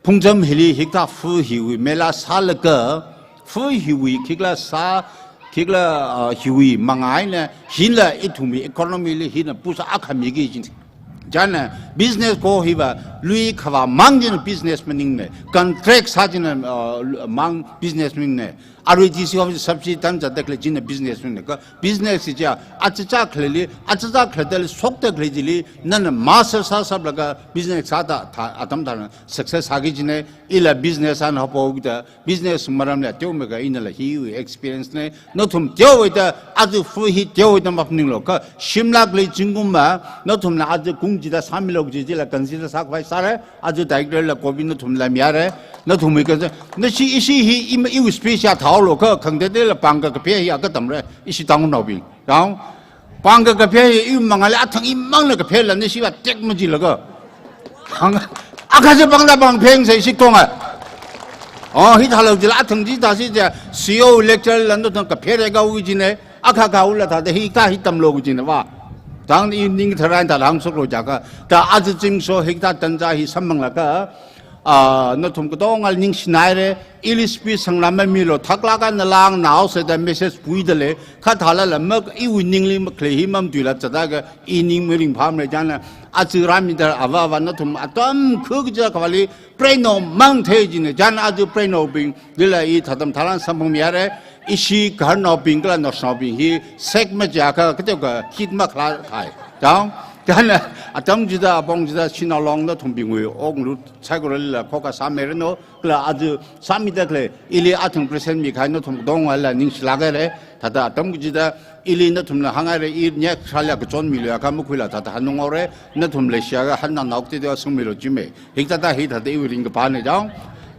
Phungcham hili hikathā fu hiwui mela sālaga, fu hiwui khikla sā, khikla, ah, hiwui manga eina, hila ithumwui economy li hina pusa akha miki jin. Chieina business ko hiva lui khavā mang jin business maningne, contract sā jin, ah, mang business maningne. Arui D C office subsidy tan zatda khalei china business maningne. Ka business chi achicha khaleili, achicha khaleidali, shokda khalei chili, nana master sā saplaga business sāda, tha, atam tharan success sāki jine. Ila business ana haophokida, business maramli teomeikha inala hiwui experience ne. Nathum teomeida, aja fu hi teomeida maphaninglo, kha shimlak lei zingkumva, nathumna aja kung chida sāmilo kaji chila consider sākhavai sāre, aja director la copy nathumla miyare, nathumwui ka, nashi ishi hi ima iwui speech ya thaolo, kha khangatei la pāng ka kaphe hi aka tamre, ishi tangnaobing. Tang, pāng ka kaphe hi iwui mangāli athang imangna kaphela nashiva tek majilaga. Hang, akha je pāngda pāng pheng sai shik tonga. Oh, hithālo jila athang ji tasi ja C O lecture la nathum kaphere kau jine. Akha kaula thāda hikathā hi tamlo jine va. Tang i ning tharan thāda hāngshoklo jiakha. Ta aja zimiksho hikathā tanja hi samphanglakha, ah, nathum katonga ningshinaire, ili speech sanglā mamilo, thaklāk eina langna haosāda message puida lei, kha thālala mak iwui ningli makhalei hi mamatuila zatda kha i ning maringphāmare chieina, aja rāmida ava ava nathum atam khu kaja khavāli preinaomang thei jine, chieina aja preinaobing, lila i thātam tharan samphangmiyare, ishi gaharnaobing kala naoshinaobing hi sek majiakha, kateokha hit makhalā thai. Tang, chieina atam chida, apong chida, shanao long nathumbingwui okngarut saikoralila khokha sāmiranu, kala aja sāmida khalei, ili athang present mikahai nathum katongala ningshilāk haire, thāda atam kachida, ili nathumla hānghaire, i next shala kachon milu akha makhuila thāda hanunghaore, nathum leishiakha hanna naokti da sangmilo jime. Hikathā hithāda iwui ringkaphāne jang.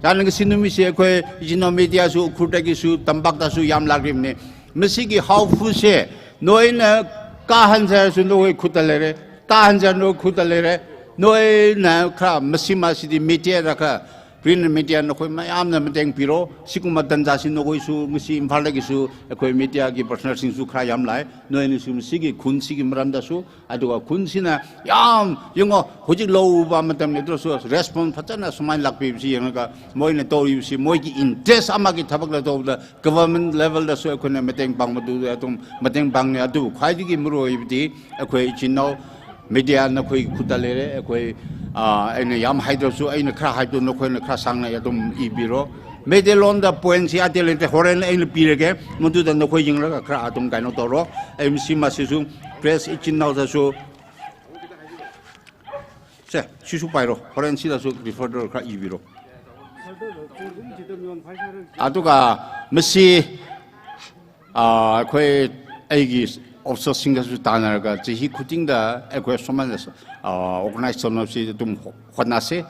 Chieina ngasin numishi akhoi, ichinao media su, Ukhrul dagi su, Tampakta su yamlāk rimne. Masiki haophuse, noina kahān sāsu nakhoi khutta leire, tāhān sā nakhoi khutta leire, noina khara masi masidi media rakha, print media nakhoi mayamna mateng piro, sikum matanza si nakhoisu, ngasi Imphal dagi su, akhoi media ki partner singsu khara yamlei, noina su masiki khun siki maramda su, aduka khun sina yam, yungo, hojik louva matamli to su, response phachana sumailāk pishi yanglaga, moina tori si, moiki interest amaki thabakla toda, government level da su akhoina mateng pāng madu athum mateng pāngne adu khwaidagi maruiwuidi akhoi ichinao media nakhoi khutta leire akhoi, ah, eina yamhaida su eina khara haido nakhoina khara sāngna athum ibiro. Media londa point si ate lente horen eina pireke maduda nakhoi yanglaga khara athum kaino toro. M C masisu press ichinao da su. Se, shisu pairo, horen sida su refer do khara ibiro. Aduka masi, ah, akhoi aigi officer singda su tānarga, chihi khutingda, akhoi somana, ah, organize somana si athum hotnase,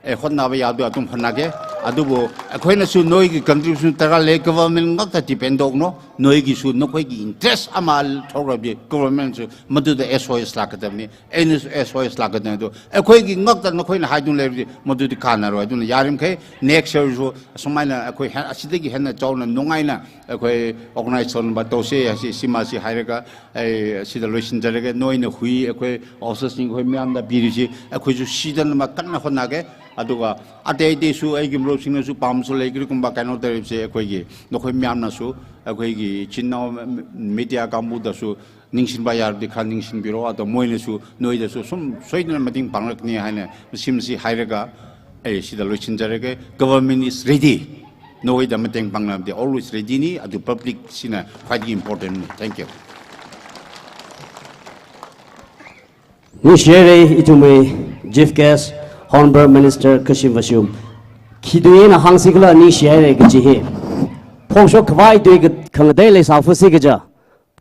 e hotnava yadu athum hotnake, adubu, akhoina su noiki contribution tarākha lei government ngakta depend tokno, noiki su nakhoiki interest ama thorabdi government su maduda S O S lākkatamni, N S S O S lākkatamni do. Akhoiki ngakta nakhoina haidung leirdi, madudi kanaro, aduna yarimkhai, next year su, sumaina akhoi ha, asidagi hena chaona nungaina, akhoi organize son ba tose, asi sima si hairaga, ai, sida loisin jaraga, noina hui, akhoi officers ning khoi mayamda piri si, akhoi su sidan ma kanna hotnake, aduka, ate ate su, aigi mro singna su, pam su lei, kiri kumba kaino tarip se, akhoiki, nakhoi mayamna su, akhoiki, chinao media kambu da su, ningshinba yardi khara ningshinbiro, ato moina su, noida su, sum, soidana mateng pānglakni haina, simsi hairaga, eh, sida loisin jaraga, government is ready. Noida mateng pāngna, they always ready ni, adu public sina quite important ni. Thank you. Ningshihaire ithumwui Chief Guest, Honorable Minister Kashim Vashum. Khidui eina hāngsi khala ningshihaire kaji hi. Phongshok khavai tui ka, khangatei leisāphusi kaja.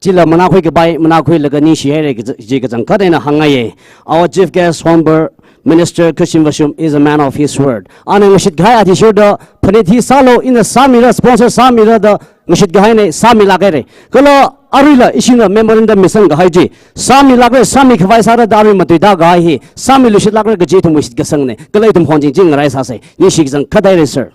Chila manakhui kapai, manakhuilaga ningshihaire kaji, kaji kachangkhat eina hāngngaiye. Our Chief Guest, Honorable Minister Khashim Vashum is a man of his word. Ana ngashit kahai athishurda phanit hi sālu, ina sāmira, sponsor sāmira da ngashit kahaina, sāmilākhaira. Kala aruila ishina memorandum misang kahai chi sāmilākra, sāmikhavai sāra da arui matuida kahai hi sāmiluishitlākra kaji ithum ngashit kasangna. Kala ithum hon chingching ngarai sāsa. Ningshi kachang khat haira, sir.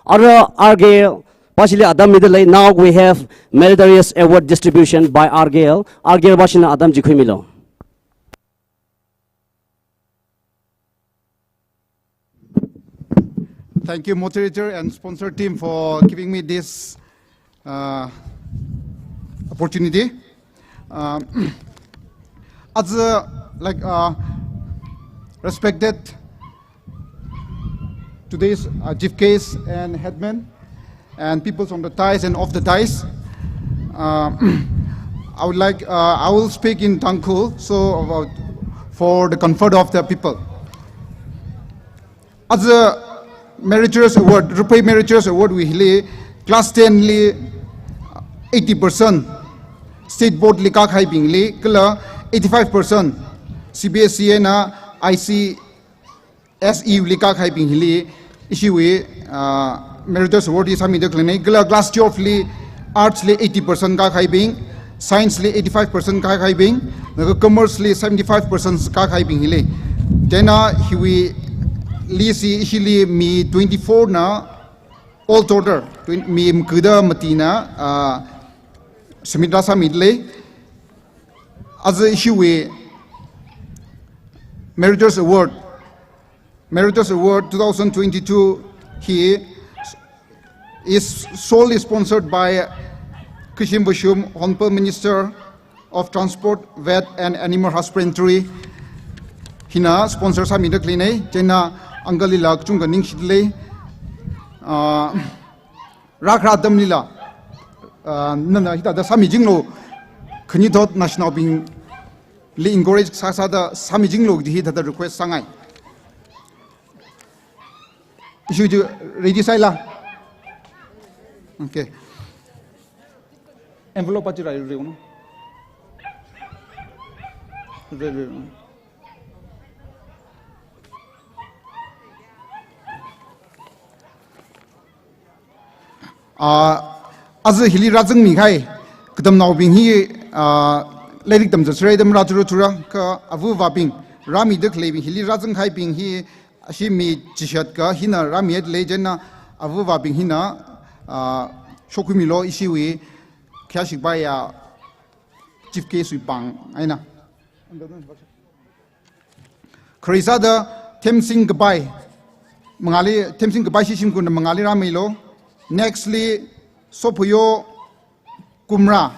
Ara R K L pāshili atam midalei. Now we have meritorious award distribution by R K L. R K L pāshina atam chi khuimilu. Thank you, moderator and sponsor team, for giving me this, uh, opportunity. Um, as a, like, uh, respected today's, uh, chief guest and headman, and peoples on the dais and off the dais. Uh, I would like, uh, I will speak in Tangkhul, so about, for the comfort of the people. As a Meritorious Award, Rupei Meritorious Award wui hili, class ten li eighty percent state board li kākahaibingli, kala eighty-five percent C B S E na I C S E li kākahaibing hili, ishiwui, ah, Meritorious Award hi sāmida khaleina, kala class twelve li arts li eighty percent kākahaibing, science li eighty-five percent kākahaibing, laga commerce li seventy-five percent kākahaibing hili. Chieina hiwui list hi ishili mi twenty-four na all total, twen-, mi makuda matina, ah, submit rā sāmidalei. As a ishiwui Meritorious Award, Meritorious Award two thousand twenty-two hi is solely sponsored by Khashim Vashum, Honorable Minister of Transport, Vet and Animal Husbandry, hina sponsor sāmida khaleina. Chieina uncle lila kachungkha ningshidalei. Ah, rākhara atamlila, ah, nana hithāda sāmichinglu, khanuithot naoshinaobingli encourage sāsāda sāmichinglu kaji hithāda request sāngai. Ishiwui chi ready sāhaila? Okay. Envelope pa chi rāriuno. Rāriuno. Ah, aja hili rāzangmi kahai katamnaobing hi, ah, lairik tamzatserda marāthura thura, kha ava avābing, rāmida khaleibing, hili rāzangkahaibing hi, ashi mi chishat akha hina rāmidalei. Chieina ava avābing hina, ah, shokhuimilu, ishiwui khayāshi kapaiya chief guest wui pāng eina. Khare sāda Themsing Kapai, mangāli, Themsing Kapai, ishi shimkhurna mangāli rāmilu. Next li Sophayo Kumra.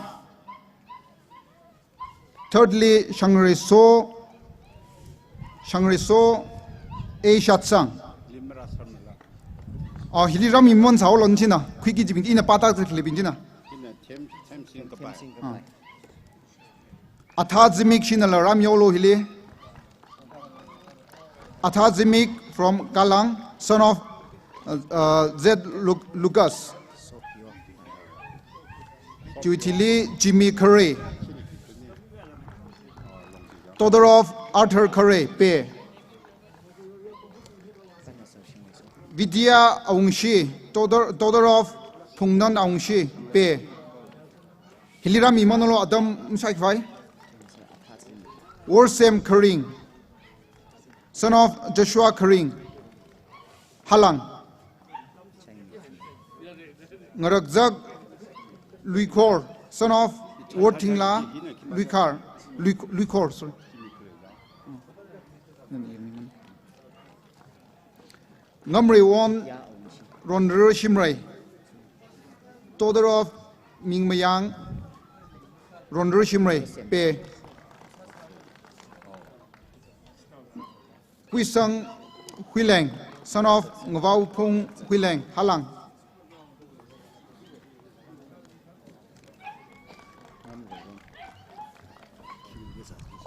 Third li Shangreso, Shangreso A Shatsang. Ah, hili rāmimon sāhaolu china, khuiki kajibing ina pātāda khaleibing china. Ah. Atha Zimik shinala rāmihaolu hili. Atha Zimik from Kalang, son of, uh, uh, Z Lu-, Lucas. Chiwui thili Jimmy Khare, daughter of Arthur Khare, Pe. Vidya Awungshi, daughter, daughter of Phungnon Awungshi, Pe. Hili rāmimonlu, atam masākhavai. Worsem Kharing, son of Joshua Kharing, Halang. Ngarakzak Luikhor, son of Worthingla Luikhar, Lui-, Luikhor, sorry. Ngamreiwon Ronrur Shimray, daughter of Mingmayang Ronrur Shimray, Pe. Kuisang Huileng, son of Ngavaophung Huileng, Halang.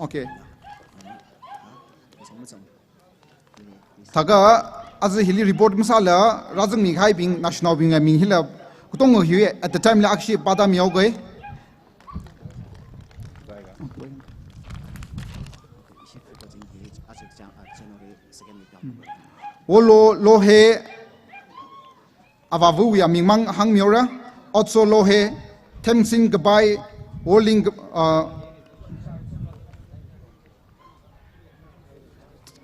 Okay. Thākha, aja hili report masāla, rāzangmi kahaibing, naoshinaobing aming hila, katonga hi, at the time la akhashi pātāmihaoga. Ishi phuka jing hi, aja chang, aja Wolo Lohe, avāvawui aming mang hāngmihaora. Otso Lohe, Themsing Kapai, Worling, uh,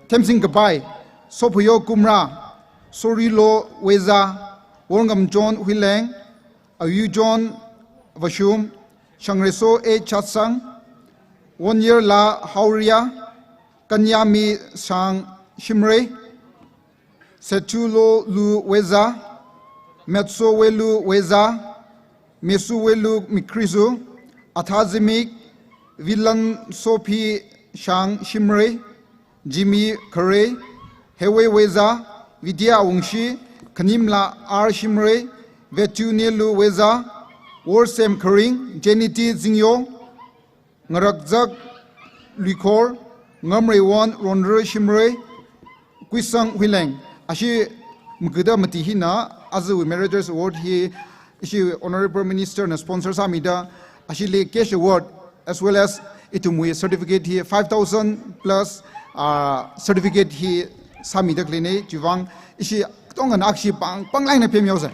Themsing Kapai, Sophuyo Kumra, Sorilo Weza, Worngam John Huileng, Ayu John Vashum, Shangreso A Chatsang, Wonyerla Haoria, Kanyami Sang Shimray, Sethulo Lu Weza, Metso Welu Weza, Mesu Welu Mikrizu, Athazimik, Vilan Sophi Shang Shimray, Jimmy Khare, Hewe Weza, Vidya Wungshi, Khanimla R Shimray, Vetu Nelu Weza, Worsem Kharing, Jenity Zingyo, Ngarakzak Luikhor, Ngamreiwon Ronre Shimray, Kuisang Huileng. Ashi magada mati hina, aja Meritocracy Award hi, ishi Honorable Minister na sponsor sāmida, ashili cash award, as well as ithumwui certificate hi five thousand plus, uh, certificate hi sāmida khaleina, chiwuivang ishi katonga nakshi pang, panglāk eina phemyao sa.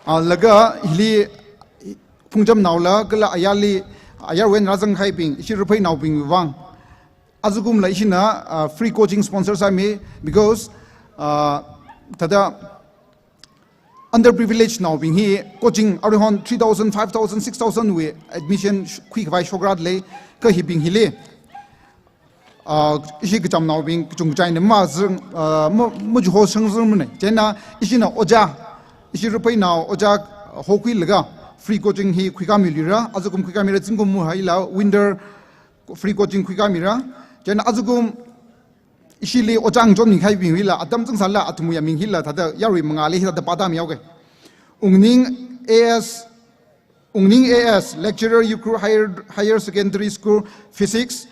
Uh, laga hili Phungchamnaola, kala ayarli, ayarwui eina rāzangkahaibing, ishi Raphei naobingwui vang. Ajakumla ishina, uh, free coaching sponsor sāmi, because, uh, thāda underprivileged naobing hi coaching aruihon three thousand, five thousand, six thousand wui admission sh-, khuikhavai shokra lei, kha hibing hili. Ah, ishi kachamnaobing kachungkha china mazang, ah, ma, majuho sangzangmana. Chieina ishina ojā, ishi Rapheinao ojā hokhuilaga free coaching hi khuikāmilira, ajakum khuikāmira, zingkum mahaila winter free coaching khuikāmira. Chieina ajakum ishili ojā ngachonmi kahaibing hila, atam zangsāla athumwui aming hila, thāda yarui mangāli hila thāda pāda mihaoke. Ungning A S, Ungning A S, lecturer, Ukhrul Higher, Higher Secondary School, Physics.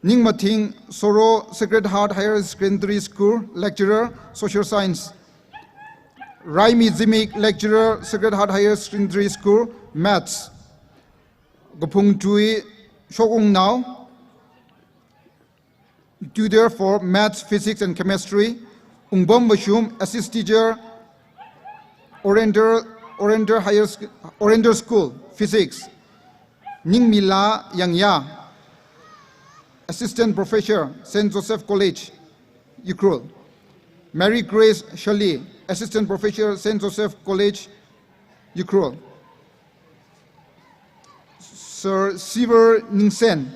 Ningmathing Soro, Sacred Heart Higher Secondary School, lecturer, Social Science. Raimi Zimik, lecturer, Sacred Heart Higher Secondary School, Maths. Kaphungtui Shokungnao, tutor for Maths, Physics and Chemistry. Ungbam Vashum, assist teacher, Oriental, Oriental Higher Sc-, Oriental School, Physics. Ningmila Yangya, assistant professor, Saint Joseph College, Ukhrul. Mary Grace Shirley, assistant professor, Saint Joseph College, Ukhrul. Sir Silver Ningsen.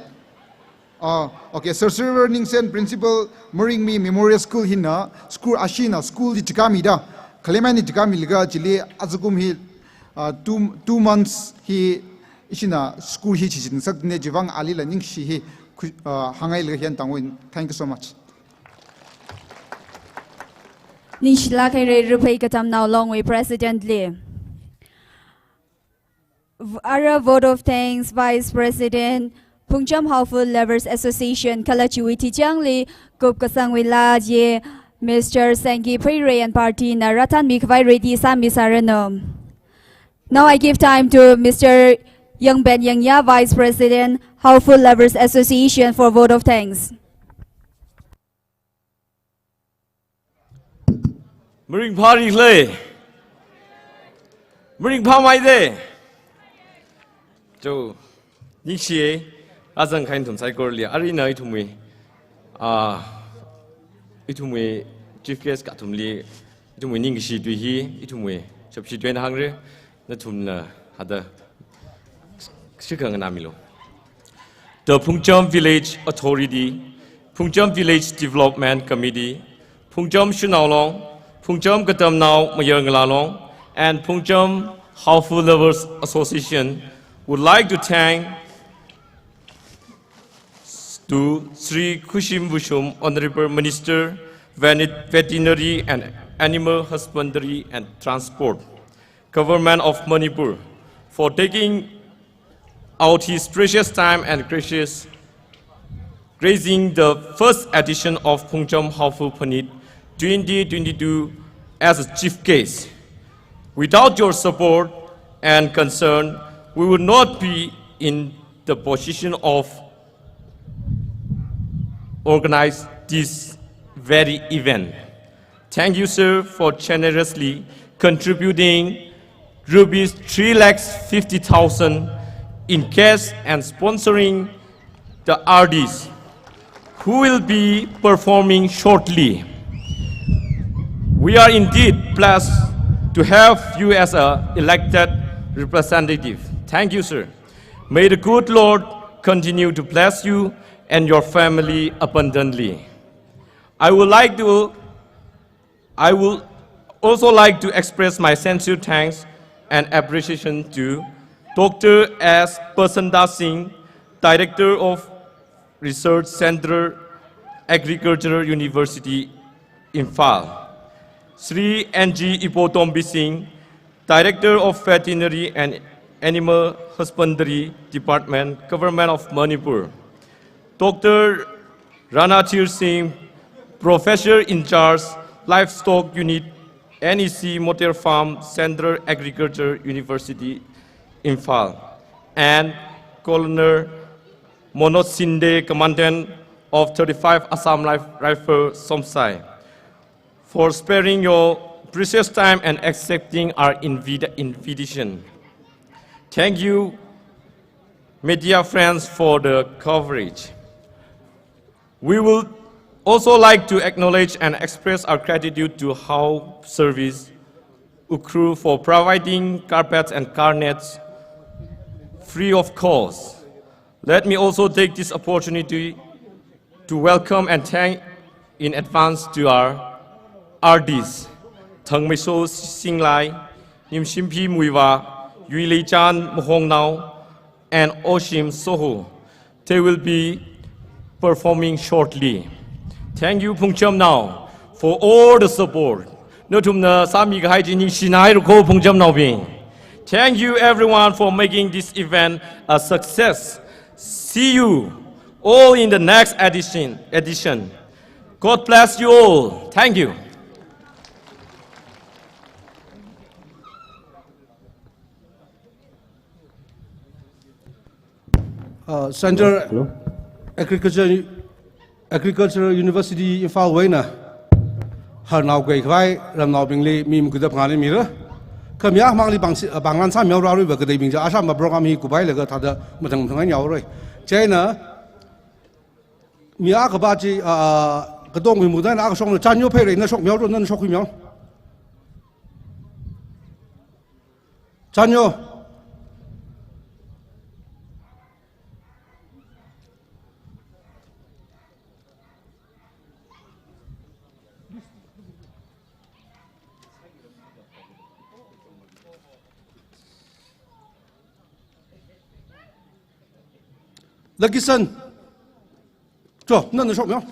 Ah, okay, Sir Silver Ningsen, Principal, Maringmi Memorial School hina, school ashina, school li chikāmida, khaleimana chikāmilaga chili ajakum hi, ah, two, two months hi ishina school hi chichinsakna, chiwuivang alila ningshi hi, khu-, ah, hānghailaga hiyāng tangwui. Thank you so much. Ningshilāk haira Raphei Kachamnao Longwui President li. V-, ara vote of thanks, Vice President, Phungcham Haophul Lovers Association, kala chiwui tichangli kupkasangwui laa chi, Mister Sengki Pheirei and party na rāthanmi khavai ready sāmi sāranu. Now I give time to Mister Yangben Yangya, Vice President, Haophul Lovers Association, for vote of thanks. Maringphāra lei. Maringphāmei de. Cho, ningshiya, azang kahaina nathum saikorali, arui ina ithumwui, ah, ithumwui chief guest kathumli, ithumwui ningkashi tui hi, ithumwui shapshi tui eina hāngra, nathumna hithāda shikha nganāmilu. The Phungcham Village Authority, Phungcham Village Development Committee, Phungcham Shanao Long, Phungcham Katamnao Mayar Ngala Long, and Phungcham Haophul Lovers Association would like to thank to Shri Khushim Vashum, Honorable Minister, Veni-, Veterinary and Animal Husbandry and Transport, Government of Manipur, for taking out his precious time and gracious, gracing the first edition of Phungcham Haophul Phanit twenty twenty-two as a chief guest. Without your support and concern, we would not be in the position of organize this very event. Thank you, sir, for generously contributing rupees three lakhs fifty thousand in cash and sponsoring the artists who will be performing shortly. We are indeed blessed to have you as a elected representative. Thank you, sir. May the good Lord continue to bless you and your family abundantly. I would like to I would also like to express my sincere thanks and appreciation to Doctor S Pasanta Singh, Director of Research Centre, Agricultural University, Imphal, Shri N G Ipotombi Singh, Director of Veterinary and Animal Husbandry Department, Government of Manipur, Doctor Ranathir Singh, Professor in Charge, Livestock Unit, N E C Motor Farm, Central Agriculture University, Imphal, and Colonel Manoj Shinde, Commandant of thirty-five Assam Rif-, Rifle, Somsai, for sparing your precious time and accepting our invita-, invitation. Thank you, media friends, for the coverage. We would also like to acknowledge and express our gratitude to Hao Service Ukhrul for providing carpets and car nets free of cost. Let me also take this opportunity to welcome and thank in advance to our artists, Thangmeiso Singlai, Nimshimphi Muivah, Yuileichan Mahongnao, and Oshim Soho. They will be performing shortly. Thank you, Phungchamnao, for all the support. Nathumna sāmikahai chi ningshina haira ko, Phungchamnaobing. Thank you, everyone, for making this event a success. See you all in the next edition, edition. God bless you all. Thank you. Uh, Central Hello? Agriculture, Agricultural University Imphal wui eina harnao kaikhavai ramnaobingli mi makhuida phangā eina mira. Kha mi akhamangli pāng si-, uh, pāngran sāmihaorarui va kateibing chi Assam va program hi kuphailaga thāda mathang mathang eina yaoraroi. Chieina mi akha va chi, uh, katongwui muda eina akha shokna Chanyo Pheirei, na shokmihaoro, nana shokkhuimihaoro. Chanyo. Lucky Son. Cho, nana shokmihaoro.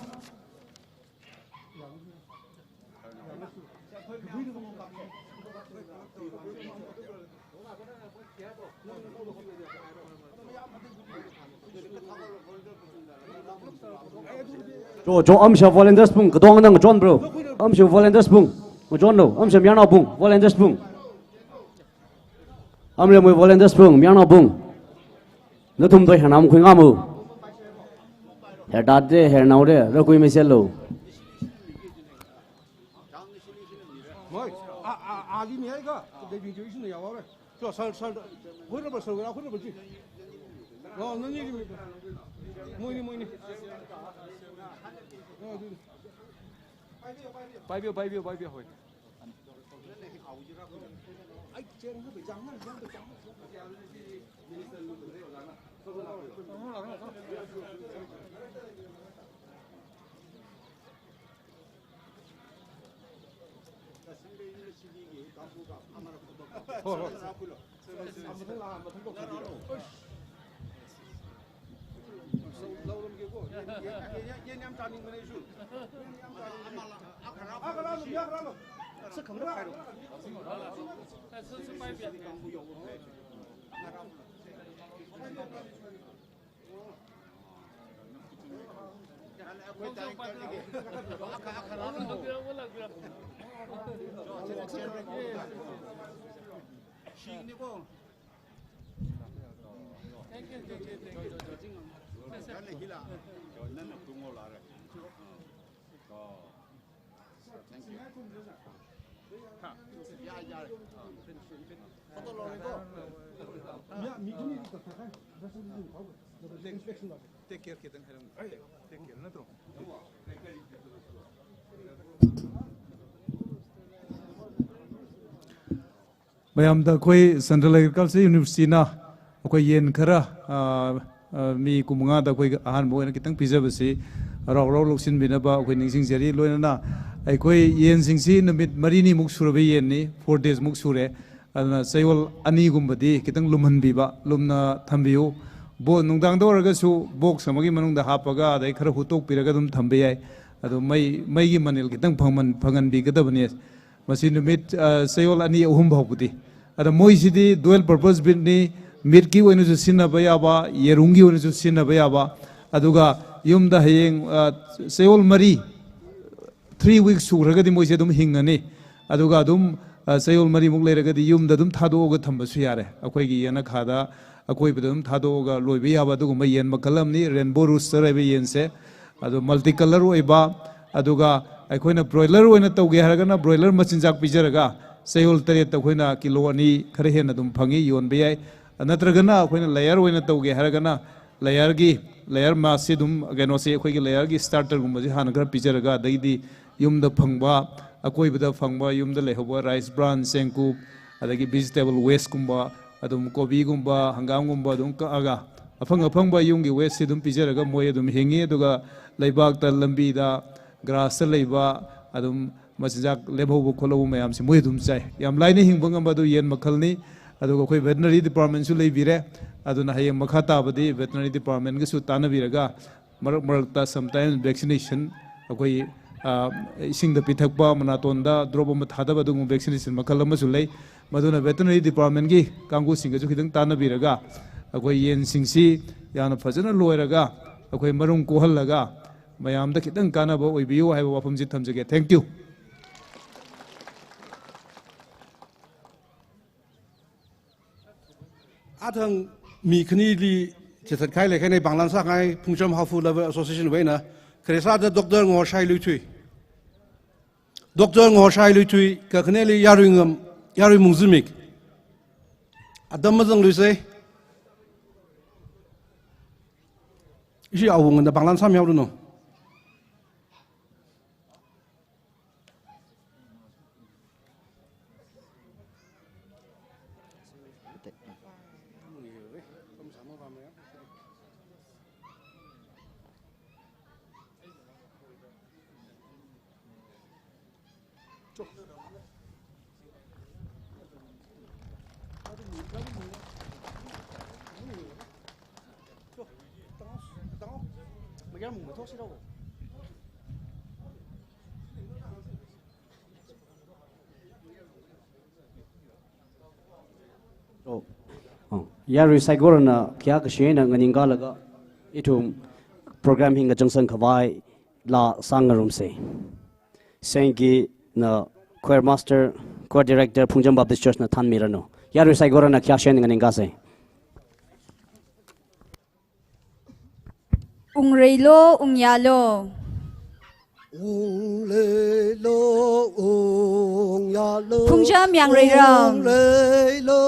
Cho, cho, amsha volunteers bung, katong nang chon bro. Amsha volunteers bung, chon lo, amsha mayarnao bung, volunteers bung. Amremwui volunteers bung, mayarnao bung. Nathum tui hanam khuingamo. Herdad de, hernao de, rakui mi selo. Moi, a, a, ali mi ai ka, de bin jo isin ya wa. Cho, sal, sal. Honorable sal, honorable ji. No, no, ni, ni. Moi ni, moi ni. No, ni. Bai biu, bai biu, bai biu, hoi. Take care, take care. ꯃꯌꯥꯝꯗ ꯑꯩꯈꯣꯏ Central Agriculture University ꯅ ꯑꯩꯈꯣꯏ ꯌꯦꯟ ꯈꯔ, ꯑ, ꯑ, ꯃꯤ ꯀꯨꯟꯃꯉꯥꯗ ꯑꯩꯈꯣꯏ ꯑꯍꯥꯟꯕ ꯑꯣꯏꯅ ꯈꯤꯇꯪ ꯄꯤꯖꯕꯁꯤ ꯍꯔꯥꯎ ꯍꯔꯥꯎ ꯂꯧꯁꯤꯟꯕꯤꯅꯕ ꯑꯩꯈꯣꯏ ꯅꯤꯡꯁꯤꯡꯖꯔꯤ꯫ ꯂꯣꯏꯅꯅ ꯑꯩꯈꯣꯏ ꯌꯦꯟꯁꯤꯡꯁꯤ ꯅꯨꯃꯤꯠ ꯃꯔꯤꯅꯤꯃꯨꯛ ꯁꯨꯔꯕ ꯌꯦꯟꯅꯤ, four days ꯃꯨꯛ ꯁꯨꯔꯦ꯫ ꯑꯗꯨꯅ ꯆꯌꯣꯜ ꯑꯅꯤꯒꯨꯝꯕꯗꯤ ꯈꯤꯇꯪ ꯂꯨꯝꯍꯟꯕꯤꯕ, ꯂꯨꯝꯅ ꯊꯝꯕꯤꯌꯨ꯫ ꯕꯣ-, ꯅꯨꯡꯗꯥꯡꯗ ꯑꯣꯏꯔꯒꯁꯨ box ꯑꯃꯒꯤ ꯃꯅꯨꯡꯗ ꯍꯥꯞꯄꯒ ꯑꯗꯩ ꯈꯔ ꯍꯨꯠꯇꯣꯛꯄꯤꯔꯒ ꯑꯗꯨꯝ ꯊꯝꯕ ꯌꯥꯏ꯫ ꯑꯗꯨ ꯃꯩ, ꯃꯩꯒꯤ ꯃꯅꯤꯜ ꯈꯤꯇꯪ ꯐꯪꯍꯟ-, ꯐꯪꯍꯟꯕꯤꯒꯗꯕꯅꯤ꯫ ꯃꯁꯤ ꯅꯨꯃꯤꯠ, ꯑ, ꯆꯌꯣꯜ ꯑꯅꯤ ꯑꯍꯨꯝ ꯐꯥꯎꯕꯗꯤ꯫ ꯑꯗ ꯃꯣꯏꯁꯤꯗꯤ dual purpose breed ꯅꯤ, meat ꯀꯤ ꯑꯣꯏꯅꯁꯨ ꯁꯤꯖꯤꯟꯅꯕ ꯌꯥꯕ, ꯌꯦꯔꯨꯝꯒꯤ ꯑꯣꯏꯅꯁꯨ ꯁꯤꯖꯤꯟꯅꯕ ꯌꯥꯕ, ꯑꯗꯨꯒ ꯌꯨꯝꯗ ꯍꯌꯦꯡ, ꯑ, ꯆꯌꯣꯜ ꯃꯔꯤ, three weeks ꯁꯨꯈ꯭ꯔꯒꯗꯤ ꯃꯣꯏꯁꯦ ꯑꯗꯨꯝ ꯍꯤꯡꯉꯅꯤ꯫ ꯑꯗꯨꯒ ꯑꯗꯨꯝ, ꯑ, ꯆꯌꯣꯜ ꯃꯔꯤꯃꯨꯛ ꯂꯩꯔꯒꯗꯤ ꯌꯨꯝꯗ ꯑꯗꯨꯝ ꯊꯥꯗꯣꯛꯑꯒ ꯊꯝꯕꯁꯨ ꯌꯥꯔꯦ꯫ ꯑꯩꯈꯣꯏꯒꯤ ꯌꯦꯅꯈꯥꯗ ꯑꯀꯣꯏꯕꯗ ꯑꯗꯨꯝ ꯊꯥꯗꯣꯛꯑꯒ ꯂꯣꯏꯕ ꯌꯥꯕ ꯑꯗꯨꯒꯨꯝꯕ ꯌꯦꯟ ꯃꯈꯜ ꯑꯃꯅꯤ, Rainbow Rooster ꯍꯥꯏꯕ ꯌꯦꯟꯁꯦ꯫ ꯑꯗꯣ multi colour ꯑꯣꯏꯕ, ꯑꯗꯨꯒ ꯑꯩꯈꯣꯏꯅ broiler ꯑꯣꯏꯅ ꯇꯧꯒꯦ ꯍꯥꯏꯔꯒꯅ broiler ꯃꯆꯤꯟꯖꯥꯛ ꯄꯤꯖꯔꯒ ꯆꯌꯣꯜ ꯇꯔꯦꯠꯇ ꯑꯩꯈꯣꯏꯅ ꯀꯤꯂꯣ ꯑꯅꯤ ꯈꯔ ꯍꯦꯟꯅ ꯑꯗꯨꯝ ꯐꯪꯉꯤ, ꯌꯣꯟꯕ ꯌꯥꯏ꯫ ꯅꯠꯇ꯭ꯔꯒꯅ ꯑꯩꯈꯣꯏꯅ layer ꯑꯣꯏꯅ ꯇꯧꯒꯦ ꯍꯥꯏꯔꯒꯅꯅ layer ꯒꯤ, layer mass ꯁꯤ ꯑꯗꯨꯝ, ꯀꯩꯅꯣꯁꯤ ꯑꯩꯈꯣꯏꯒꯤ layer ꯒꯤ starter ꯒꯨꯝꯕꯁꯤ ꯍꯥꯟꯅ ꯈꯔ ꯄꯤꯖꯔꯒ, ꯑꯗꯒꯤꯗꯤ ꯌꯨꯝꯗ ꯐꯪꯕ, ꯑꯀꯣꯏꯕꯗ ꯐꯪꯕ, ꯌꯨꯝꯗ ꯂꯩꯍꯧꯕ rice bran, ꯆꯦꯡꯀꯨꯞ, ꯑꯗꯒꯤ vegetable waste ꯀꯨꯝꯕ, ꯑꯗꯨꯝ ꯀꯣꯕꯤꯒꯨꯝꯕ, ꯍꯪꯒꯥꯝꯒꯨꯝꯕ ꯑꯗꯨꯝ ꯀꯛꯑꯒ, ꯑꯐꯪ ꯑꯐꯪꯕ ꯌꯨꯝꯒꯤ waste ꯁꯤ ꯑꯗꯨꯝ ꯄꯤꯖꯔꯒ ꯃꯣꯏ ꯑꯗꯨꯝ ꯍꯤꯡꯉꯤ꯫ ꯑꯗꯨꯒ ꯂꯩꯕꯥꯛꯇ, ꯂꯝꯕꯤꯗ, grass ꯇ ꯂꯩꯕ ꯑꯗꯨꯝ ꯃꯆꯤꯟꯖꯥꯛ ꯂꯦꯝꯍꯧꯕ ꯈꯣꯠꯍꯧꯕ ꯃꯌꯥꯝꯁꯤ ꯃꯣꯏ ꯑꯗꯨꯝ ꯆꯥꯏ꯫ ꯌꯥꯝ ꯂꯥꯏꯅ ꯍꯤꯡꯕ ꯉꯝꯕ ꯑꯗꯨ ꯌꯦꯟ ꯃꯈꯜꯅꯤ꯫ ꯑꯗꯨꯒ ꯑꯩꯈꯣꯏ veterinary department ꯁꯨ ꯂꯩꯕꯤꯔꯦ꯫ ꯑꯗꯨꯅ ꯍꯌꯦꯡ ꯃꯈꯥ ꯇꯥꯕꯗꯤ veterinary department ꯒꯁꯨ ꯇꯥꯟꯅꯕꯤꯔꯒ ꯃꯔꯛ ꯃꯔꯛꯇ sometimes vaccination ꯑꯩꯈꯣꯏ, ꯑ, ꯏꯁꯤꯡꯗ ꯄꯤꯊꯛꯄ, ꯃꯅꯥꯇꯣꯟꯗ drop ꯑꯃ ꯊꯥꯗꯕ ꯑꯗꯨꯒꯨꯝꯕ vaccination ꯃꯈꯜ ꯑꯃꯁꯨ ꯂꯩ꯫ ꯃꯗꯨꯅ veterinary department ꯀꯤ ꯀꯥꯡꯕꯨꯁꯤꯡꯒꯁꯨ ꯈꯤꯇꯪ ꯇꯥꯟꯅꯕꯤꯔꯒ ꯑꯩꯈꯣꯏ ꯌꯦꯟꯁꯤꯡꯁꯤ ꯌꯥꯝꯅ ꯐꯖꯅ ꯂꯣꯏꯔꯒ ꯑꯩꯈꯣꯏ ꯃꯔꯨꯝ ꯀꯣꯛꯍꯜꯂꯒ ꯃꯌꯥꯝꯗ ꯈꯤꯇꯪ ꯀꯥꯟꯅꯕ ꯑꯣꯏꯕꯤꯌꯨ ꯍꯥꯏꯕ ꯋꯥꯐꯝꯁꯤ ꯊꯝꯖꯒꯦ꯫ Thank you꯫ ꯑꯊꯪ ꯃꯤ ꯈꯅꯤꯂꯤ ꯆꯤꯊꯠ ꯈꯥꯏ ꯂꯩꯈꯥꯏꯅ ꯄꯥꯡꯂꯥꯟ ꯁꯥꯈꯥꯏ ꯐꯨꯡꯆꯝ ꯍꯥꯐꯨ ꯂꯕ association ꯋꯦꯅ ꯈ꯭ꯔꯦꯁꯥꯗ Doctor ꯉꯣꯔꯁꯥꯏ ꯂꯨꯏꯊꯨꯏ꯫ Doctor ꯉꯣꯔꯁꯥꯏ ꯂꯨꯏꯊꯨꯏ, ꯀꯈꯅꯦꯂꯤ ꯌꯥꯔꯨꯏꯉꯝ, ꯌꯥꯔꯨꯏ ꯃꯨꯡꯖꯨꯃꯤꯛ꯫ ꯑꯗꯝ ꯃꯖꯪ ꯂꯨꯏꯁꯦ꯫ ꯏꯁꯤ ꯑꯋꯨꯡꯗ ꯄꯥꯡꯂꯥꯟ ꯁꯥꯝ ꯌꯥꯎꯔꯨꯅꯨ꯫ Oh. Oh. Yarui saikorana khayākashi eina nganingkalaga ithum program hi ngachangsan khavai laa sāngarumse. Sengki na choir master, choir director, Phungcham Baptist Church na thanmiranu. Yarui saikorana khayākashi eina nganingkase. Ungreilo, ungyālo. Ungleilo, ungyālo. Phungcham Yangreiram. Ungleilo,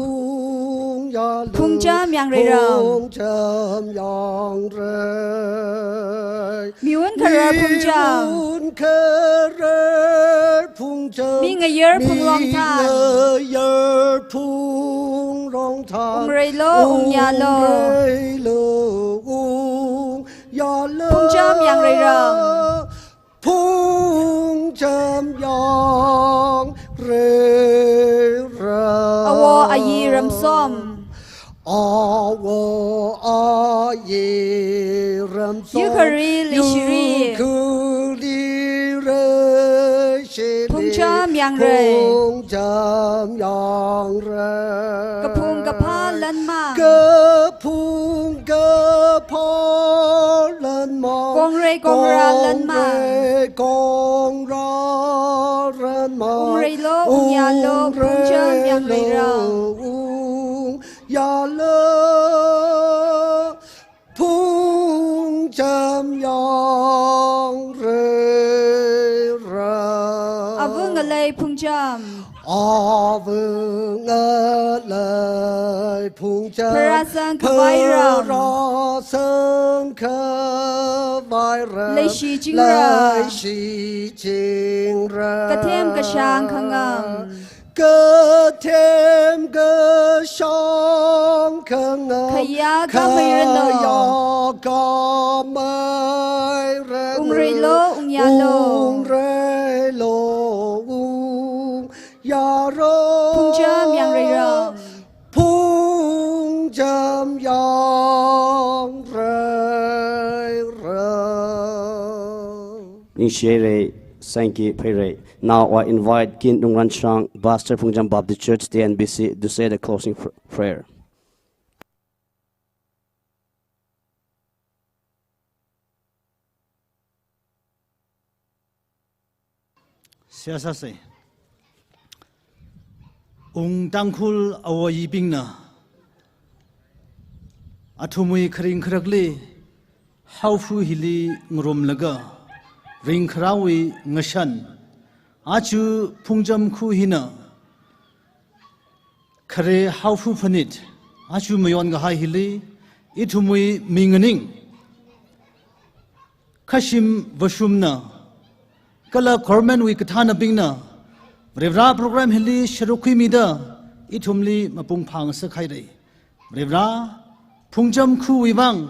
ungyālo. Phungcham Yangreiram. Phungcham Yangrei. Miwun kharar Phungcham. Miwun kharar Phungcham. Mingayar Phungrongthang. Mingayar Phungrongthang. Ungreilo, ungyālo. Ungreilo, ungyālo. Phungcham Yangreiram. Phungcham Yangreiram. Awo ayi Ramsom. Awo ayi Ramsom. Yukhari Leishiri. Yukhari Leishiri. Phungcham Yangrei. Phungcham Yangrei. Kaphung Kaphā Lanma. Kaphung Kaphā Lanma. Kongrei Kongra Lanma. Kongrei Kongra Lanma. Ungreilo, ungyālo, Phungcham Yangreiram. Ungreilo, ungyālo, Phungcham Yangrei. Am. Avāngalei phungcham, pharāsang khavai ram, pharāsang khavai ram, leishi chingram, leishi chingram, kathem kashāng khangam, kathem kashāng khangam, khayākhamei ranu, khayākhamei ranu, ungreilo, ungyālo, ungreilo, ungyālo. Phungcham yangreiram. Phungcham yangreiram. Ningshi haira, thank you, pheira. Now I invite Kin Lungranshang, Pastor, Phungcham Baptist Church, T N B C, to say the closing pr-, prayer. Seihā sāsa. Ungtangkhul awo ayibingna athumwui kharing kharakli Haofa hili ngarumlaga ringkharāwui ngashan, aja Phungcham kha hina khare Haofa phanit aja mayon kahai hili, ithumwui minganing khashim vāshumna, kala government wui kathānabingna Varivara program hili sharuk khuimida ithumli mapung phāngasak haira. Varivara, Phungcham khawui vang,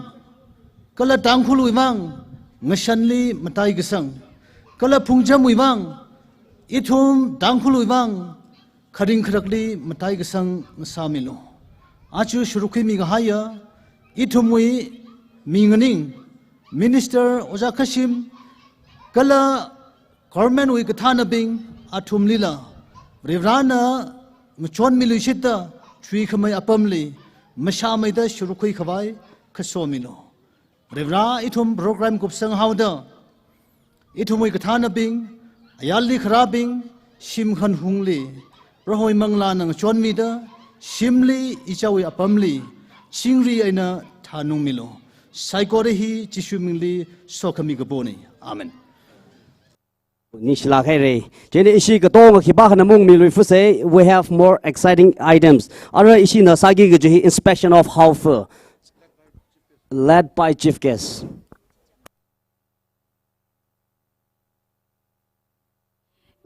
kala Tangkhulwui vang ngashanli mataikasang, kala Phungchamwui vang, ithum Tangkhulwui vang kharing kharakli mataikasang ngasāmilu. Aja sharuk khuimi kahaiya ithumwui minganing, Minister Ojā Khashim, kala government wui kathānabing athumlila Varivarana ngachonmiluishitta chuikhamei apamli mashāmeida sharuk khui khavai khasomilu. Varivara, ithum program kupsang haoda, ithumwui kathānabing, ayarli kharābing, shim khanhungli Prohowui manglāna ngachonmida, shimli, ichāwui apamli chingri eina thanungmilu. Saikora hi Jishu mingli sokhami kapona. Amen. Ningshilāk haira. Chieina ishi katonga khipākhana maungmiluifusa, we have more exciting items. Ara ishina sāki kaji hi inspection of Haofa, led by chief guest.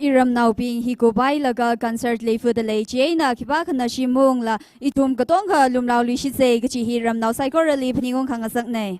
Iramnaobing hi kupailaga concert leifuda lei, chieina khipākhana shim maungla ithum katonga lumraoluishitsa kaji hi ramnao saikorali phaningung khangasakna.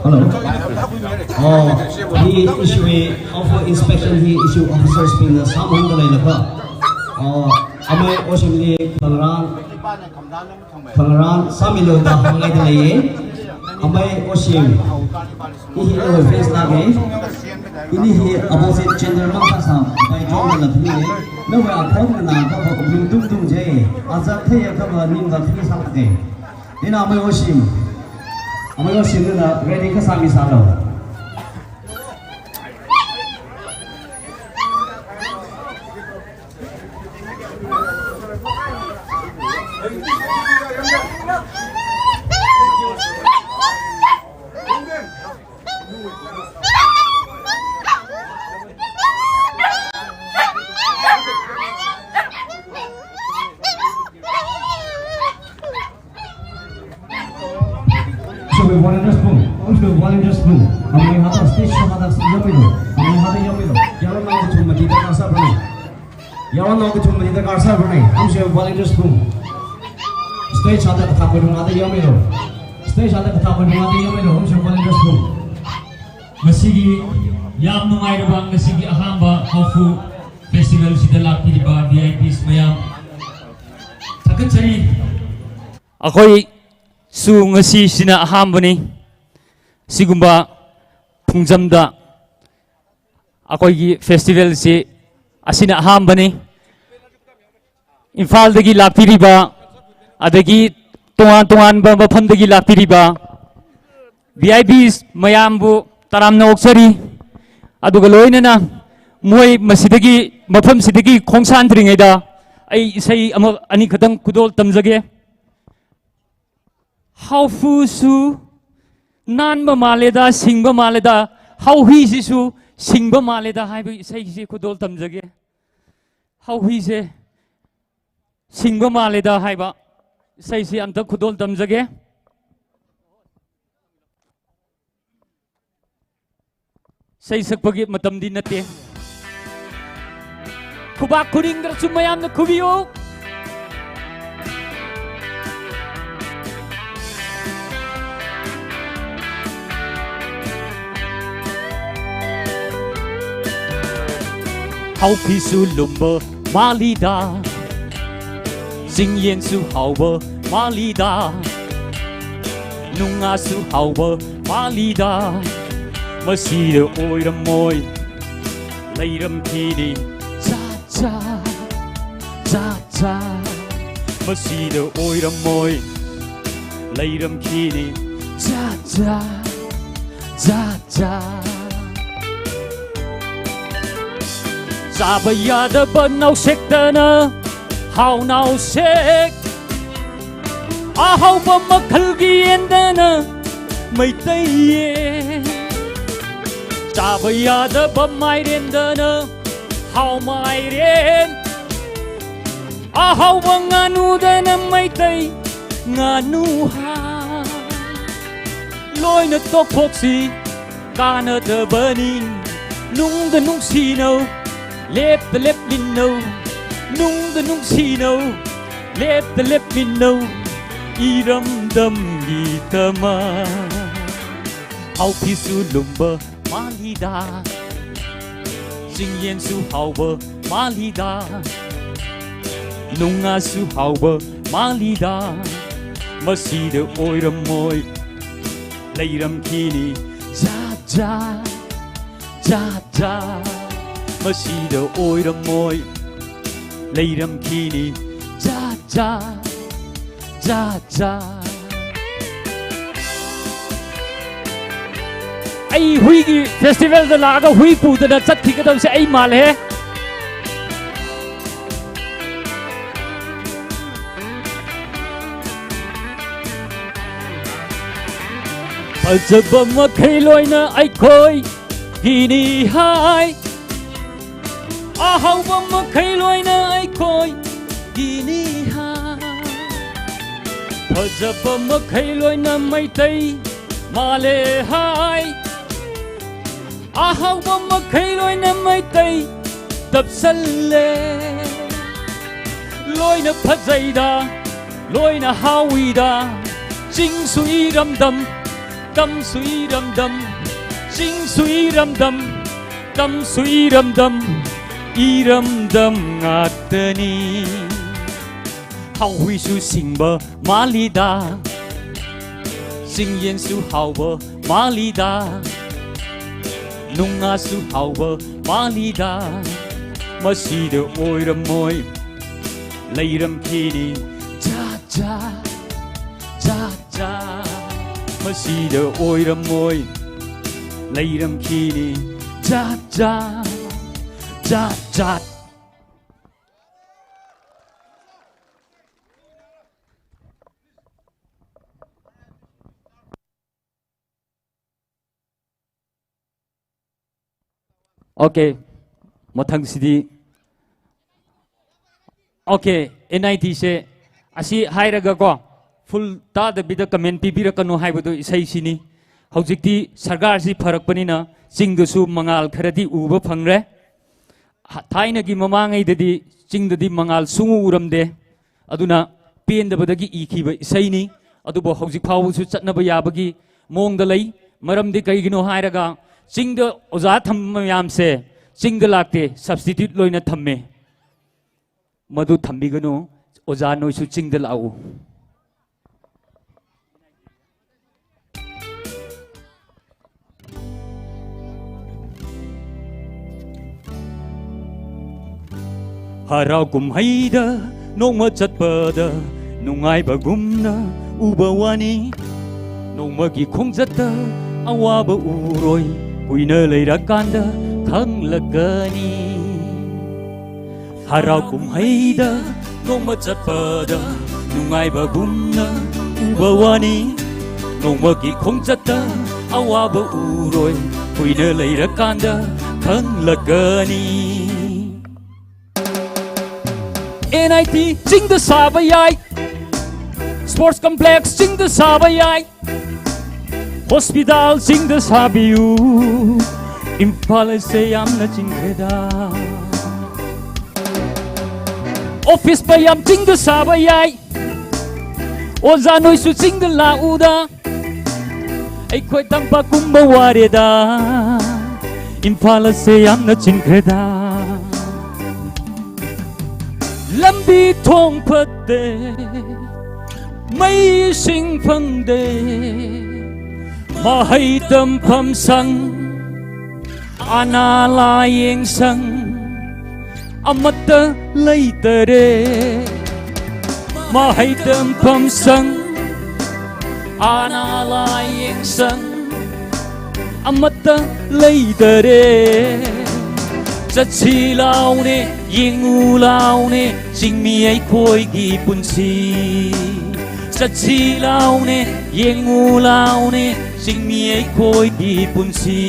Hello. Oh, hi ishiwui Haofa inspection hi ishiwui officers bingna sāmahānda leilakha. Oh, amei Oshimli khangarān, khangarān sāmilu da hānghaida leiya. Amei Oshim, hi hi nawui face lāka. Ini hi opposite gender mang kasā, bai jong la phi. Nawui akhon na kaba ringtung tung je. Azak theiya kaba ning la phi sālāka. Ina amei Oshim. Amei Oshim na ready kasā misālu. Should be volunteers pung. Should be volunteers pung. Amei hada stage show hada stage yamilu. Amei hada yamilu. Yalo na chum mati ta kasa pung. Yaron lo kachungkhali darkar sāpharnei, amshe volunteers bung. Stage sāda kathā khuirumda yāmilu. Stage sāda kathā khuirumda yāmilu, amshe volunteers bung. Ngasiki yāmnungairaba, ngasiki ahānba Haophoo Festival chida lākpiriba V I Ps mayam. Thakatchari. ꯑꯩꯈꯣꯏꯁꯨ ꯉꯁꯤꯁꯤꯅ ꯑꯍꯥꯟꯕꯅꯤ꯫ ꯁꯤꯒꯨꯝꯕ ꯐꯨꯡꯖꯝꯗ ꯑꯩꯈꯣꯏꯒꯤ festival ꯁꯤ ꯑꯁꯤꯅ ꯑꯍꯥꯟꯕꯅꯤ꯫ ꯏꯝꯐꯥꯜꯗꯒꯤ ꯂꯥꯛꯄꯤꯔꯤꯕ, ꯑꯗꯒꯤ ꯇꯣꯉꯥꯟ ꯇꯣꯉꯥꯟꯕ ꯃꯐꯝꯗꯒꯤ ꯂꯥꯛꯄꯤꯔꯤꯕ V I Ps ꯃꯌꯥꯝꯕꯨ ꯇꯔꯥꯝꯅ ꯑꯣꯛꯆꯔꯤ꯫ ꯑꯗꯨꯒ ꯂꯣꯏꯅꯅ ꯃꯣꯏ ꯃꯁꯤꯗꯒꯤ, ꯃꯐꯝꯁꯤꯗꯒꯤ ꯈꯣꯡꯁꯥꯟꯗ꯭ꯔꯤꯉꯩꯗ ꯑꯩ ꯏꯁꯩ ꯑꯃ ꯑꯅꯤ ꯈꯛꯇꯪ ꯈꯨꯗꯣꯜ ꯇꯝꯖꯒꯦ꯫ ꯍꯥꯎꯐꯨꯁꯨ ꯅꯥꯟꯕ ꯃꯥꯜꯂꯦꯗ, ꯁꯤꯡꯕ ꯃꯥꯜꯂꯦꯗ, ꯍꯥꯎꯍꯨꯏꯁꯤꯁꯨ ꯁꯤꯡꯕ ꯃꯥꯜꯂꯦꯗ ꯍꯥꯏꯕ ꯏꯁꯩꯁꯤ ꯈꯨꯗꯣꯜ ꯇꯝꯖꯒꯦ꯫ ꯍꯥꯎꯍꯨꯏꯁꯦ ꯁꯤꯡꯕ ꯃꯥꯜꯂꯦꯗ ꯍꯥꯏꯕ ꯏꯁꯩꯁꯤ ꯑꯝꯇ ꯈꯨꯗꯣꯜ ꯇꯝꯖꯒꯦ꯫ ꯏꯁꯩ ꯁꯛꯄꯒꯤ ꯃꯇꯝꯗꯤ ꯅꯠꯇꯦ꯫ ꯈꯨꯕꯥꯛ ꯈꯨꯅꯤꯡꯗ꯭ꯔꯁꯨ ꯃꯌꯥꯝꯅ ꯈꯨꯕꯤꯌꯨ꯫ ꯍꯥꯎꯐꯤꯁꯨ ꯂꯨꯝꯕ ꯃꯥꯜꯂꯤꯗ, ꯆꯤꯡꯌꯦꯟꯁꯨ ꯍꯥꯎꯕ ꯃꯥꯜꯂꯤꯗ, ꯅꯨꯡꯉꯥꯁꯨ ꯍꯥꯎꯕ ꯃꯥꯜꯂꯤꯗ, ꯃꯁꯤꯗ ꯑꯣꯏꯔꯝꯃꯣꯏ, ꯂꯩꯔꯝꯈꯤꯅꯤ꯫ ꯆꯥ ꯆꯥ, ꯆꯥ ꯆꯥ, ꯃꯁꯤꯗ ꯑꯣꯏꯔꯝꯃꯣꯏ, ꯂꯩꯔꯝꯈꯤꯅꯤ꯫ ꯆꯥ ꯆꯥ, ꯆꯥ ꯆꯥ꯫ ꯆꯥꯕ ꯌꯥꯗꯕ ꯅꯥꯎꯁꯦꯛꯇꯅ ꯍꯥꯎ ꯅꯥꯎꯁꯦꯛ, ꯑꯍꯥꯎꯕ ꯃꯈꯜꯒꯤ ꯌꯦꯟꯗꯅ ꯃꯩꯇꯩ ꯌꯦꯟ, ꯆꯥꯕ ꯌꯥꯗꯕ ꯃꯥꯏꯔꯦꯟꯗꯅ ꯍꯥꯎ ꯃꯥꯏꯔꯦꯟ, ꯑꯍꯥꯎꯕ ꯉꯥꯅꯨꯗꯅ ꯃꯩꯇꯩ ꯉꯥꯅꯨ ꯍꯥꯏ꯫ ꯂꯣꯏꯅ ꯇꯣꯛꯊꯣꯛꯁꯤ, ꯀꯥꯟꯅꯗꯕꯅꯤ꯫ ꯅꯨꯡꯗ ꯅꯨꯡꯁꯤꯅꯧ, ꯂꯦꯞꯇ ꯂꯦꯞꯃꯤꯟꯅꯧ, ꯅꯨꯡꯗ ꯅꯨꯡꯁꯤꯅꯧ, ꯂꯦꯞꯇ ꯂꯦꯞꯃꯤꯟꯅꯧ, ꯏꯔꯝꯗꯝꯒꯤꯗꯃꯛ꯫ ꯍꯥꯎꯐꯤꯁꯨ ꯂꯨꯝꯕ ꯃꯥꯜꯂꯤꯗ, ꯆꯤꯡꯌꯦꯟꯁꯨ ꯍꯥꯎꯕ ꯃꯥꯜꯂꯤꯗ, ꯅꯨꯡꯉꯥꯁꯨ ꯍꯥꯎꯕ ꯃꯥꯜꯂꯤꯗ, ꯃꯁꯤꯗ ꯑꯣꯏꯔꯝꯃꯣꯏ, ꯂꯩꯔꯝꯈꯤꯅꯤ꯫ ꯖꯥꯠ ꯖꯥꯠ, ꯖꯥꯠ ꯖꯥꯠ, ꯃꯁꯤꯗ ꯑꯣꯏꯔꯝꯃꯣꯏ, ꯂꯩꯔꯝꯈꯤꯅꯤ꯫ ꯖꯥꯠ ꯖꯥꯠ, ꯖꯥꯠ ꯖꯥꯠ꯫ ꯑꯩ ꯍꯨꯏꯒꯤ festival ꯗ ꯂꯥꯛꯑꯒ ꯍꯨꯏ ꯄꯨꯗꯅ ꯆꯠꯈꯤꯒꯗꯕꯁꯦ ꯑꯩ ꯃꯥꯜꯂꯦꯍꯦ꯫ ꯐꯖꯕ ꯃꯈꯩ ꯂꯣꯏꯅ ꯑꯩꯈꯣꯏꯒꯤꯅꯤ ꯍꯥꯏ꯫ ꯑꯍꯥꯎꯕ ꯃꯈꯩ ꯂꯣꯏꯅ ꯑꯩꯈꯣꯏꯒꯤꯅꯤ ꯍꯥꯏ꯫ ꯐꯖꯕ ꯃꯈꯩ ꯂꯣꯏꯅ ꯃꯩꯇꯩ ꯃꯥꯜꯂꯦ ꯍꯥꯏ꯫ ꯑꯍꯥꯎꯕ ꯃꯈꯩ ꯂꯣꯏꯅ ꯃꯩꯇꯩ ꯇꯞꯁꯜꯂꯦ꯫ ꯂꯣꯏꯅ ꯐꯖꯩꯗ, ꯂꯣꯏꯅ ꯍꯥꯎꯏꯗ, ꯆꯤꯡꯁꯨ ꯏꯔꯝꯗꯝ, ꯇꯝꯁꯨ ꯏꯔꯝꯗꯝ, ꯆꯤꯡꯁꯨ ꯏꯔꯝꯗꯝ, ꯇꯝꯁꯨ ꯏꯔꯝꯗꯝ, ꯏꯔꯝꯗꯝ ꯉꯥꯛꯇꯅꯤ꯫ ꯍꯥꯎꯍꯨꯏꯁꯨ ꯁꯤꯡꯕ ꯃꯥꯜꯂꯤꯗ, ꯆꯤꯡꯌꯦꯟꯁꯨ ꯍꯥꯎꯕ ꯃꯥꯜꯂꯤꯗ, ꯅꯨꯡꯉꯥꯁꯨ ꯍꯥꯎꯕ ꯃꯥꯜꯂꯤꯗ, ꯃꯁꯤꯗ ꯑꯣꯏꯔꯝꯃꯣꯏ, ꯂꯩꯔꯝꯈꯤꯅꯤ꯫ ꯖꯥꯠ ꯖꯥꯠ, ꯖꯥꯠ ꯖꯥꯠ, ꯃꯁꯤꯗ ꯑꯣꯏꯔꯝꯃꯣꯏ, ꯂꯩꯔꯝꯈꯤꯅꯤ꯫ ꯖꯥꯠ ꯖꯥꯠ, ꯖꯥꯠ ꯖꯥꯠ꯫ Okay, ꯃꯊꯪꯁꯤꯗꯤ, okay, N I T ꯁꯦ ꯑꯁꯤ ꯍꯥꯏꯔꯒꯀꯣ, full ꯇꯥꯗꯕꯤꯗ comment ꯄꯤꯕꯤꯔꯛꯀꯅꯨ ꯍꯥꯏꯕꯗꯨ ꯏꯁꯩꯁꯤꯅꯤ꯫ ꯍꯧꯖꯤꯛꯇꯤ ꯁꯔꯀꯥꯔꯁꯤ ꯐꯔꯛꯄꯅꯤꯅ ꯆꯤꯡꯗꯁꯨ ꯃꯉꯥꯜ ꯈꯔꯗꯤ ꯎꯕ ꯐꯪꯔꯦ꯫ ꯍ-, ꯊꯥꯏꯅꯒꯤ ꯃꯃꯥꯡꯉꯩꯗꯗꯤ chingdadi mangāl sungurumde. Aduna pendabadagi ikhiva iseini. Aduva hojik phawusu chatnava yavagi mongda lei. Maramdi kaigino hairaga, chingda ojā thammayamse, chingda lākte, substitute loina thamme. Madu thambiganu, ojā noisu chingda lāu. Harau kumhaida, nongma chatpada, nungaiva gumna, uva vāni. Nongmagi khongzatta, avāva uroi, kuina leirakanda, khanglakani. Harau kumhaida, nongma chatpada, nungaiva gumna, uva vāni. Nongmagi khongzatta, avāva uroi, kuina leirakanda, khanglakani. N I T chingda sāva yai. Sports complex chingda sāva yai. Hospital chingda sābiyu. Imphal se yamna chingkhreda. Office payam chingda sāva yai. Ojā noisu chingda lāuda. Eikhoi tampakkumva vāreda. Imphal se yamna chingkhreda. Lambi thong phatte, mei singphangde, mahai tampham sang, ana layeng sang, amata leitare. Mahai tampham sang, ana layeng sang, amata leitare. Chatsi laone, yengu laone, chingmi eikhoigi punsi. Chatsi laone, yengu laone, chingmi eikhoigi punsi.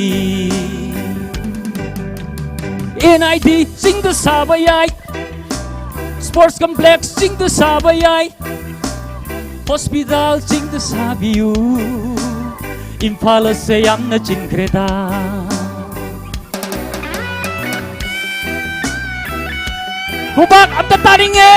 N I T chingda sāva yai. Sports complex chingda sāva yai. Hospital chingda sābiyu. Imphal se yamna chingkhreda. Khubak amta taringe.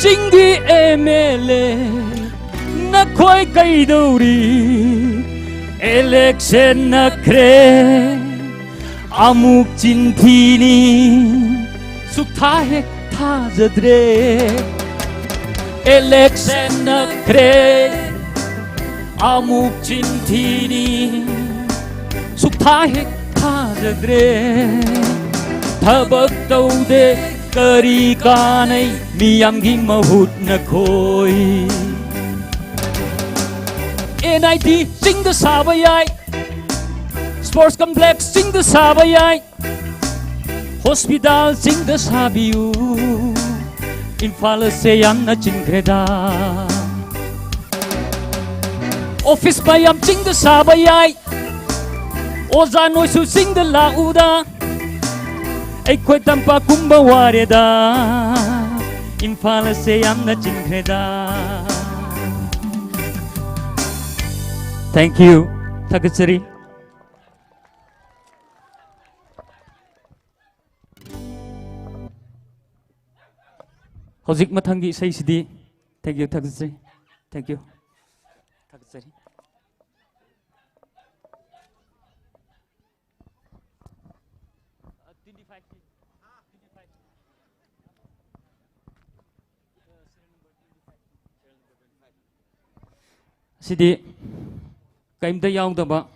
Chingdi M L A, nakhoi kaidauri, election na khre, amuk chinthini, sukthā hek thāzadre. Election na khre, amuk chinthini, sukthā hek thāzadre. Thabak taude kari kanei, miyamgi mahut nakhoi. N I T chingda sāva yai. Sports complex chingda sāva yai. Hospital chingda sābiyu. Imphal se yamna chingkhreda. Office payam chingda sāva yai. Ojā noisu chingda lāuda. Eikhoi tampakkumva vāreda. Imphal se yamna chingkhreda. Thank you. Thakazari. Hojik mathanggi isei sidi. Thank you, thakazari. Thank you. Thakazari. Sidi, kaimda yaodaba,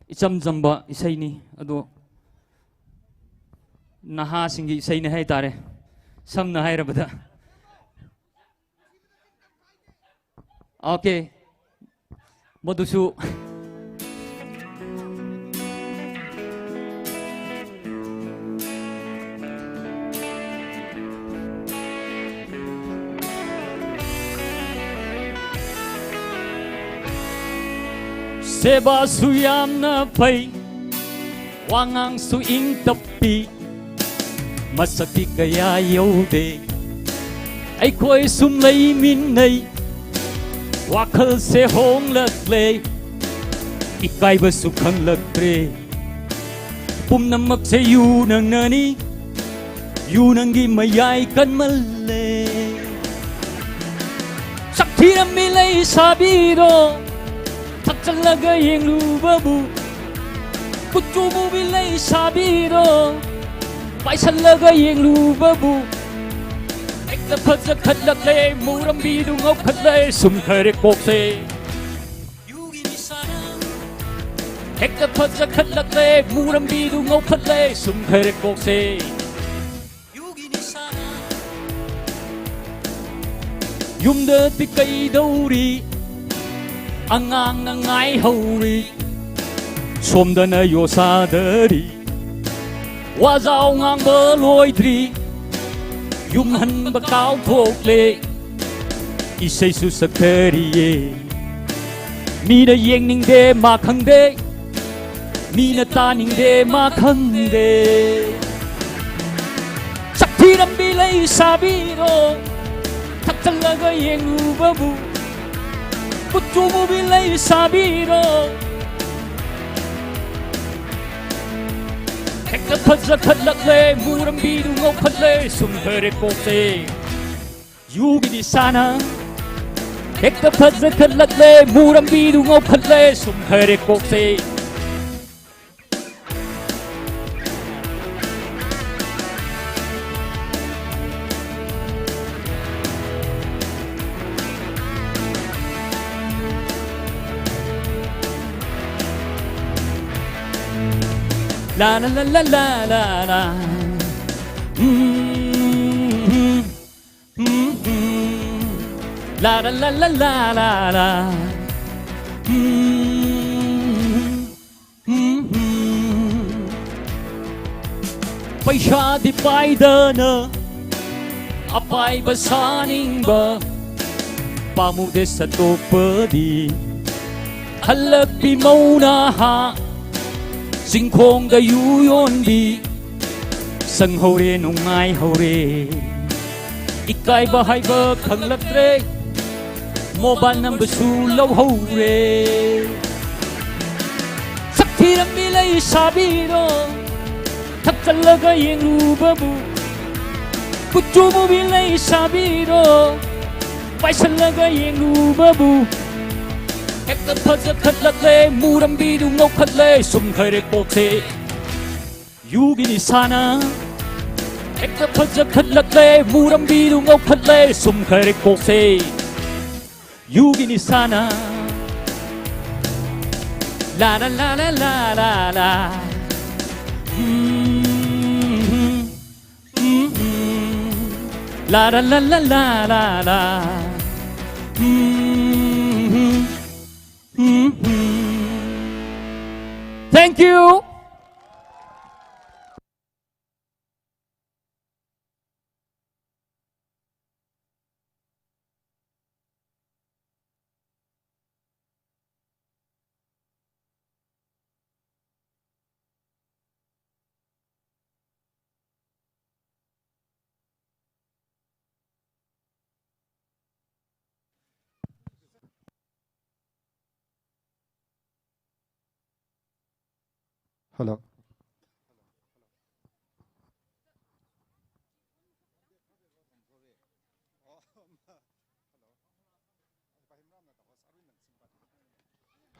icham chamba iseini, ado nahāsinggi iseini haitare, samna hairabada. Okay. Madusu. Seba su yamna phai, wāngang su ingtappi, masakti kayā yaode. Eikhoi sum leiminei, Wakhalse honglakle, ikaiva sukhanglakre. Pumnamkse yunangnani, yunangki mayai kanmale. Shakthi rambi leisabiro, thakchalaga yengluvabu. Kuchumu bi leisabiro, paisalaga yengluvabu. Hekta phazakhatlakle, murambidu ngaokhatle, sumkhare kokse. Hekta phazakhatlakle, murambidu ngaokhatle, sumkhare kokse. Yumda tikaidauri, angangna ngaihauri, somdana yosadari. Wazao ngangva loidri, yumhanva kaothokle, isei susakhariye. Mina yengningde makhangde, mina taningde makhangde. Shakthi rambi leisabiro, thakchalaga yengluvabu. Kuchumu bi leisabiro. Hekta phazakhatlakle, murambidu ngaokhatle, sumkhare kokse. Yugini sana. Hekta phazakhatlakle, murambidu ngaokhatle, sumkhare kokse. La la la la la la la. Mm-hmm. Mm-hmm. La la la la la la la. Mm-hmm. Mm-hmm. Paisa di paidana, apaiva saningva, pāmude satopadi. Halakpi mauna ha, singkhongda yu yonbi, sanghaore nungaihaore. Ikaiva haiva khanglakre, mobile number su louhaore. Shakthi rambi leisabiro, thakchalaga yengluvabu. Kuchumu bi leisabiro, paisalaga yengluvabu. Hekta phazakhatlakle, murambidu ngaokhatle, sumkhare kokse. Yugini sana. Hekta phazakhatlakle, murambidu ngaokhatle, sumkhare kokse. Yugini sana. La la la la la la la. Mm-hmm. Mm-hmm. La la la la la la la. Mm-hmm. Mm-hmm. Thank you. Hello.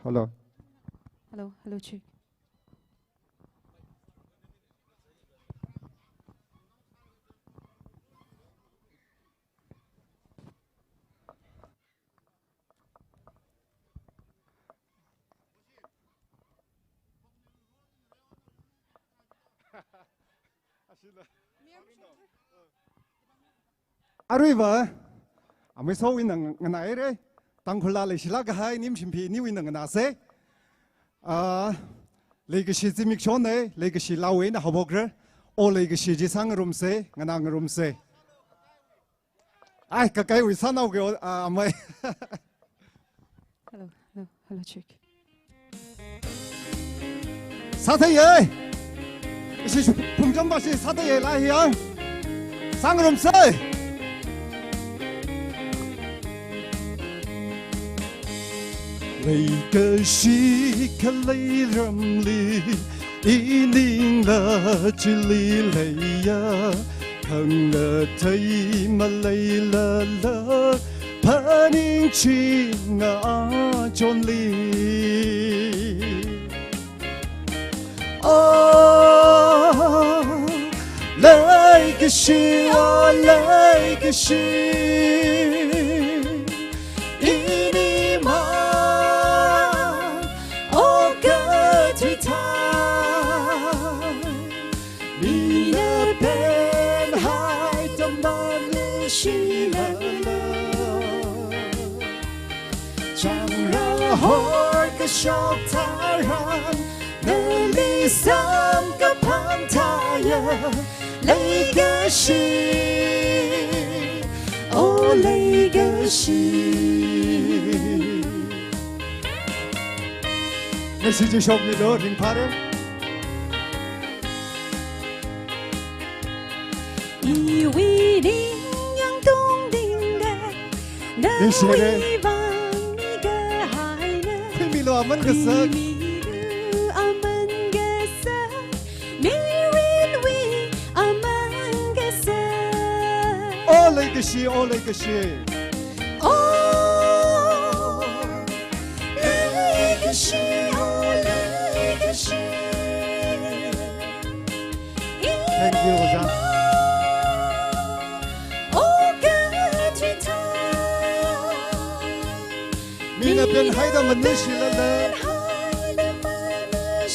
Hello. Hello, hello, check. Aruiva, amei sowui eina nganaire, Tangkhul laa leishilāk kahai Nimshim Phi iniwui eina nganāse. Ah, leikashi zimiksho ne, leikashi laawui eina haophokra, o leikashi chi sāngarumse, nganāngarumse. Ai, kakaiwui sānao ke, ah, amei. Hello, hello, hello, check. Sātheiye. Ishi phungcham ba shi sātheiye la hiyang. Sāngarumse. Leikashi khalei ramli, iningla chili leiya, khangathei maleilala, phaningchinga achonli. Oh, leikashi, oh, leikashi, inimang, oh, kathuithai, mina penhai tamanu shilala. Changrahor kashok tharan, nali samkaphang thaya, leikashi, oh leikashi. Leikashi shokmilu, ringphāra. Iwui ningyāng tungtingda, ningshire, nawui vang mikahaina. Khuimilu aman kasak. Khuimilu aman kasak, mirinwui aman kasak. Oh leikashi, oh leikashi. Oh leikashi, oh leikashi. Thank you, Oja. Mina penhai tamanu shilala.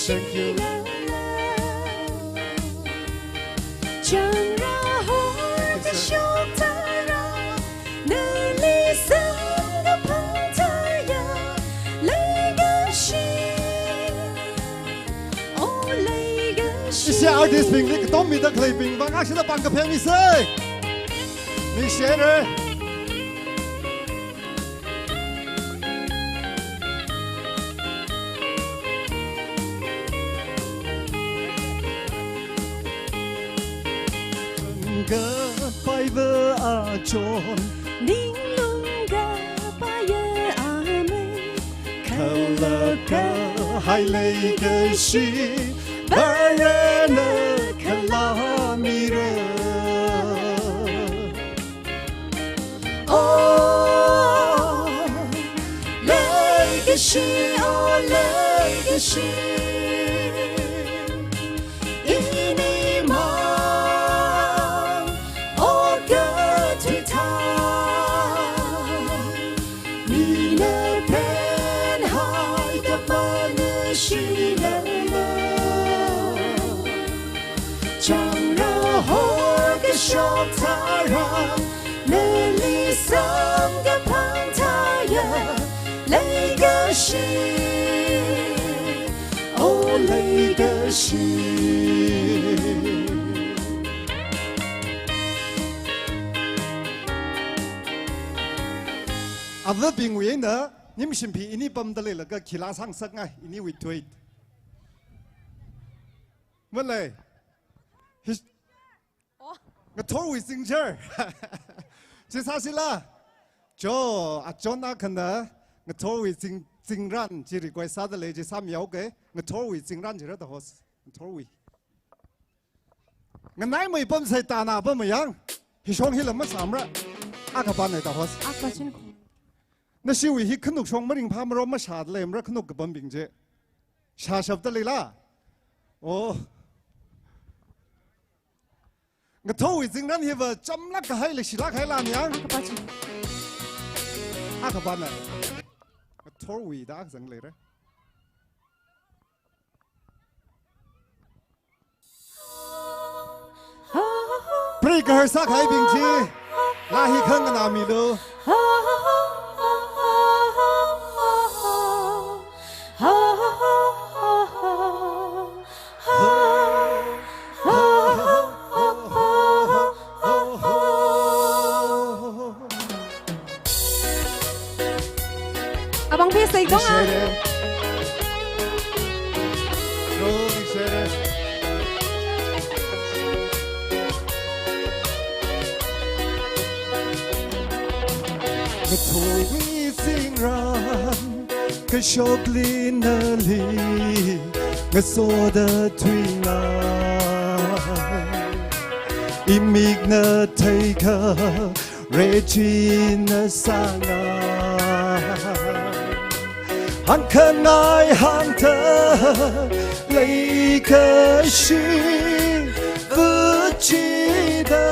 Thank you. Changrahor kashok tharan, nali samkaphang thaya, leikashi, oh leikashi. Ishi artist bingli katom mida khaleibing vang ashida pāng kaphemisa. Ningshire. Kapaiva achon, ninglung kapaiya amei, kala kahai leikashi, Varena kala mira. Oh leikashi, oh leikashi, inimang, oh kathuithai, mina penhai tamanu shilala. Changrahor kashok tharan, nali samkaphang thaya, leikashi, oh leikashi. Avabingwui eina Nimshim phi ini pamda leilaga khila sangsakngai, iniwui duet. Malei. Hish-, oh, ngathorwui zingchar. Chi sāsila. Jo, achon akhana ngathorwui zing, zingran chi request sāda lei, chi sāmihaoke. Ngathorwui zingran chi rāda host. Ngathorwui. Nganaimei pamsai tana pamei yang. Hishong hila masāmara. Akha pānai da host. Akha chin. Nashiwui hi khanuk shong maringphāmara, mashāda leimara khanuk kapambing chi. Shāshapda leila? Oh. Ngathorwui zingran hiva chamlāk kahai leishilāk kahai lan yang. Akha pā chi. Akha pānai. Ngathorwui da akha zang leira. Break kahar sākahaibing chi, la hi khanganā milu. Abang phi sei kong a. Share. Share, share. Ngathorwui zingran. Kashokli nali ngasoda thuingai, imikna theikha rechina sāngai. Hāngkhangai hāngda leikashi vachida,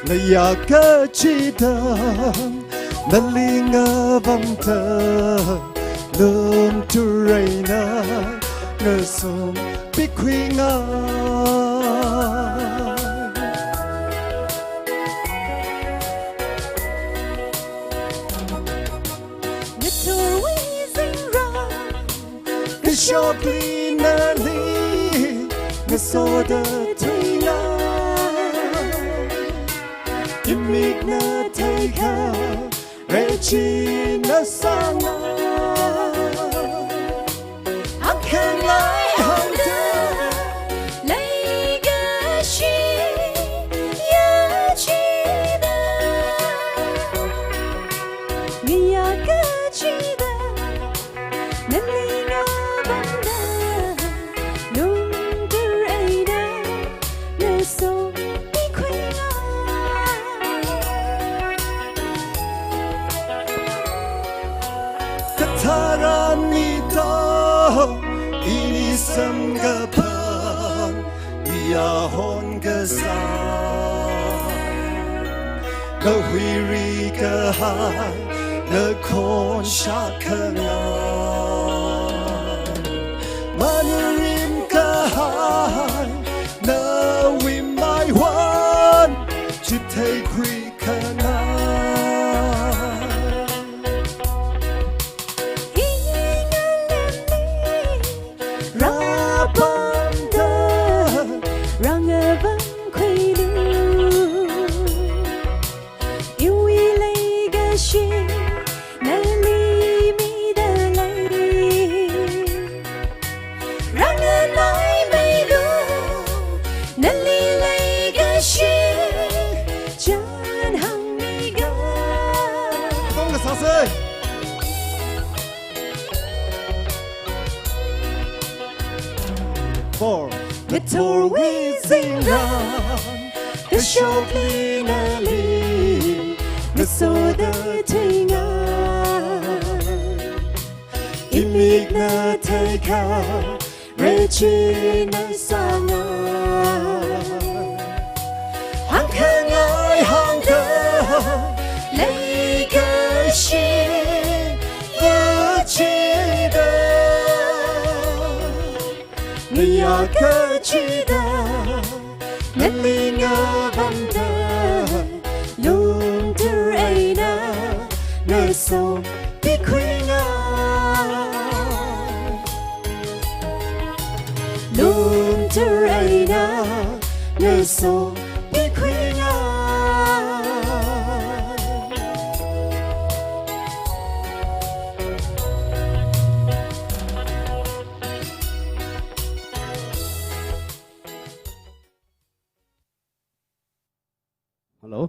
nayā kachida, nalinga vangda, lungtureina ngasopi khuingai. Ngathorwui zingrā, kashokli nali ngasoda thuingai, imikna theikha rechina sāngai. Hāngkhangai hāngda leikashi yachida, nayā kachida, nalinga vangda, lungtureina ngasopi khuingai. Katharan mito, ini samkaphang, miyahon kasā, kahuiri kahai, nakhon shākhangai. Manurim kahai, nawui maiwan, chitheikhui khangai. Ingalemli rāpamda, rāngavang khuilu. Iwui leikashi nali mida lei. Rānganaimeilu, nali leikashi chānhāngmiga. Tong kasāsei. Four. Ngathorwui zingrā, kashokli nali ngasoda thuingai, imikna theikha rechina sāngai. Hāngkhangai hāngda leikashi vachida, nayā kachida, nalinga vangda, lungtureina ngasopi khuingai. Lungtureina ngasopi khuingai. Hello.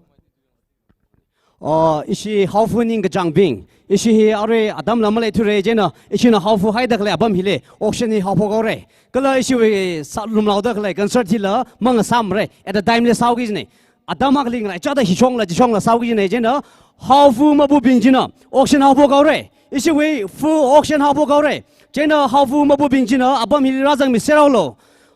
Oh, ishi Haofu ningkachāngbing, ishi hi arui atamla maleithura, chieina ishina haofu haida khalei apam hili auction hi haophok haora. Kala ishiwui sā lumlaoda khalei concert hila mangasāmara. At a time li sāhaoki kajina. Atam haklingla chāda hishongla chishongla sāhaoki kajina, chieina haofu mabubing china auction haophok haora. Ishiwui fu auction haophok haora. Chieina haofu mabubing china apam hili rāzangmiserhaolu.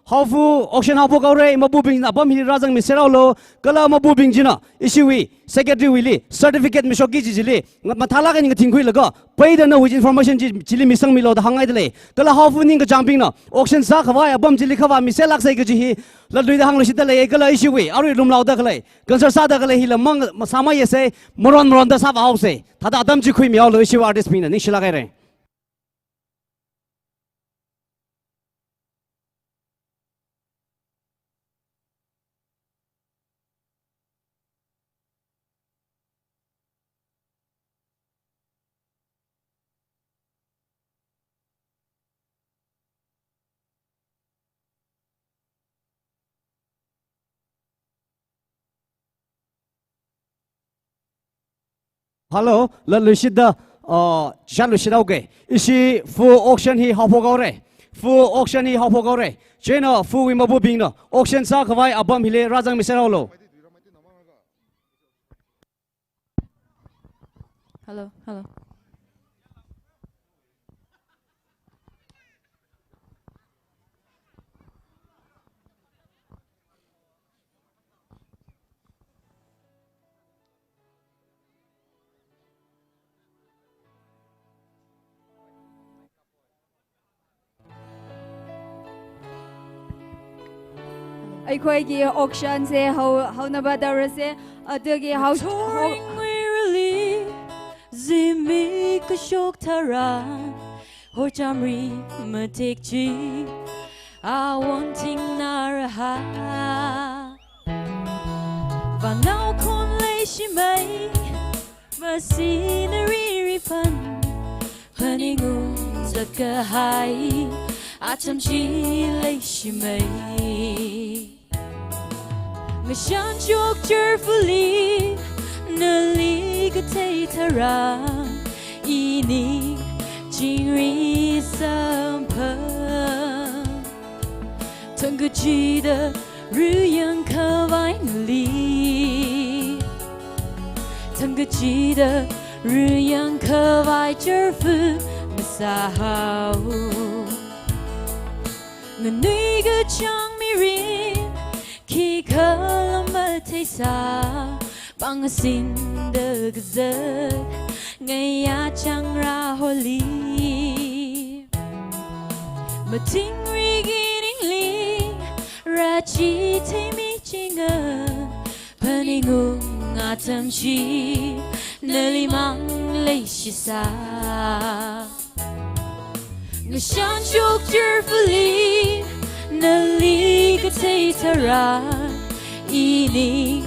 Haofu auction haophok haora, mabubing apam hili rāzangmiserhaolu. Kala mabubing china ishiwui secretary wuili certificate mishokki kaji chili, nga-, mathālāk eina ngathingkhuilaga, peida nawui information chi, chili misangmilu da hāngngaida lei. Kala haofu ningkachāngbingna auction sākhavai apam chili khavā miserlāksei kaji hi latluida hāngluishitda lei. Kala ishiwui arui lumlaoda khalei, concert sāda khalei hila mang, masāmeiasei, maron maronda sāvāhaosei. Thāda atam chi khuimihaolu, ishiwui artist bingna ningshilāk haira. Hello, latluishitda, uh, chānluishit haoga. Ishi full auction hi haophok haora. Full auction hi haophok haora. Chieina fullwui mabubingna auction sākhavai apam hili rāzangmiser haolu. Hello, hello. ꯑꯩꯈꯣꯏꯒꯤ auction ꯁꯦ ꯍꯧ-, ꯍꯧꯅꯕ ꯇꯧꯔꯁꯦ꯫ ꯑꯗꯨꯒꯤ ꯍꯧ-, ꯍꯧ-, ꯊꯣꯏꯃꯩꯔꯂꯤ ꯖꯤꯃꯤ ꯀꯁꯣꯛ ꯊꯔꯥ, ꯍꯣꯔꯆꯥꯝꯔꯤ ꯃꯇꯤꯛ ꯆꯤ, ꯑꯋꯣꯟ ꯊꯤꯡꯅꯔꯍꯥ꯫ ꯋꯥꯅꯥꯎ ꯈꯣꯟ ꯂꯩꯁꯤꯃꯩ, ꯃꯁꯤꯅ ꯔꯤꯔꯤ ꯐꯟ, ꯐꯅꯤꯉꯨꯝ ꯖꯠꯀ ꯍꯥꯏ, ꯑꯆꯝ ꯆꯤ ꯂꯩꯁꯤꯃꯩ꯫ ꯃꯁꯥꯟ ꯆꯣꯛ ꯆꯔꯐꯨꯂꯤ, ꯅꯂꯤ ꯀꯊꯩ ꯊꯔꯥ, ꯏꯅꯤ ꯆꯤꯡꯔꯤ ꯁꯝꯐꯝ꯫ ꯊꯪꯒ ꯆꯤꯗ ꯔꯨꯌꯪ ꯈꯥꯋꯥꯏ ꯅꯂꯤ꯫ ꯊꯪꯒ ꯆꯤꯗ ꯔꯨꯌꯪ ꯈꯥꯋꯥꯏ ꯆꯔꯐꯨ ꯃꯁꯥ ꯍꯥꯎ꯫ ꯉꯅꯨꯏꯒ ꯆꯥꯡ ꯃꯤꯔꯤ, ꯈꯤꯈꯥ ꯂꯝ ꯃꯊꯩ ꯁꯥ, ꯄꯥꯡꯁꯤꯡꯗ ꯒꯖꯠ, ꯉꯌꯥ ꯆꯥꯡ ꯔꯥ ꯍꯣꯂꯤ꯫ ꯃꯊꯤꯡꯔꯤꯒꯤ ꯅꯤꯡꯂꯤ, ꯔꯥꯆꯤ ꯊꯦꯃꯤ ꯆꯤꯡꯉ, ꯐꯅꯤꯉꯨꯝ ꯉꯥ ꯊꯝꯆꯤ, ꯅꯂꯤ ꯃꯥꯡ ꯂꯩꯁꯤꯁꯥ꯫ ꯅꯨꯡꯁꯥꯟ ꯆꯣꯛ ꯆꯔꯐꯨꯂꯤ, ꯅꯂꯤ ꯀꯊꯩ ꯊꯔꯥ, ꯏꯅꯤ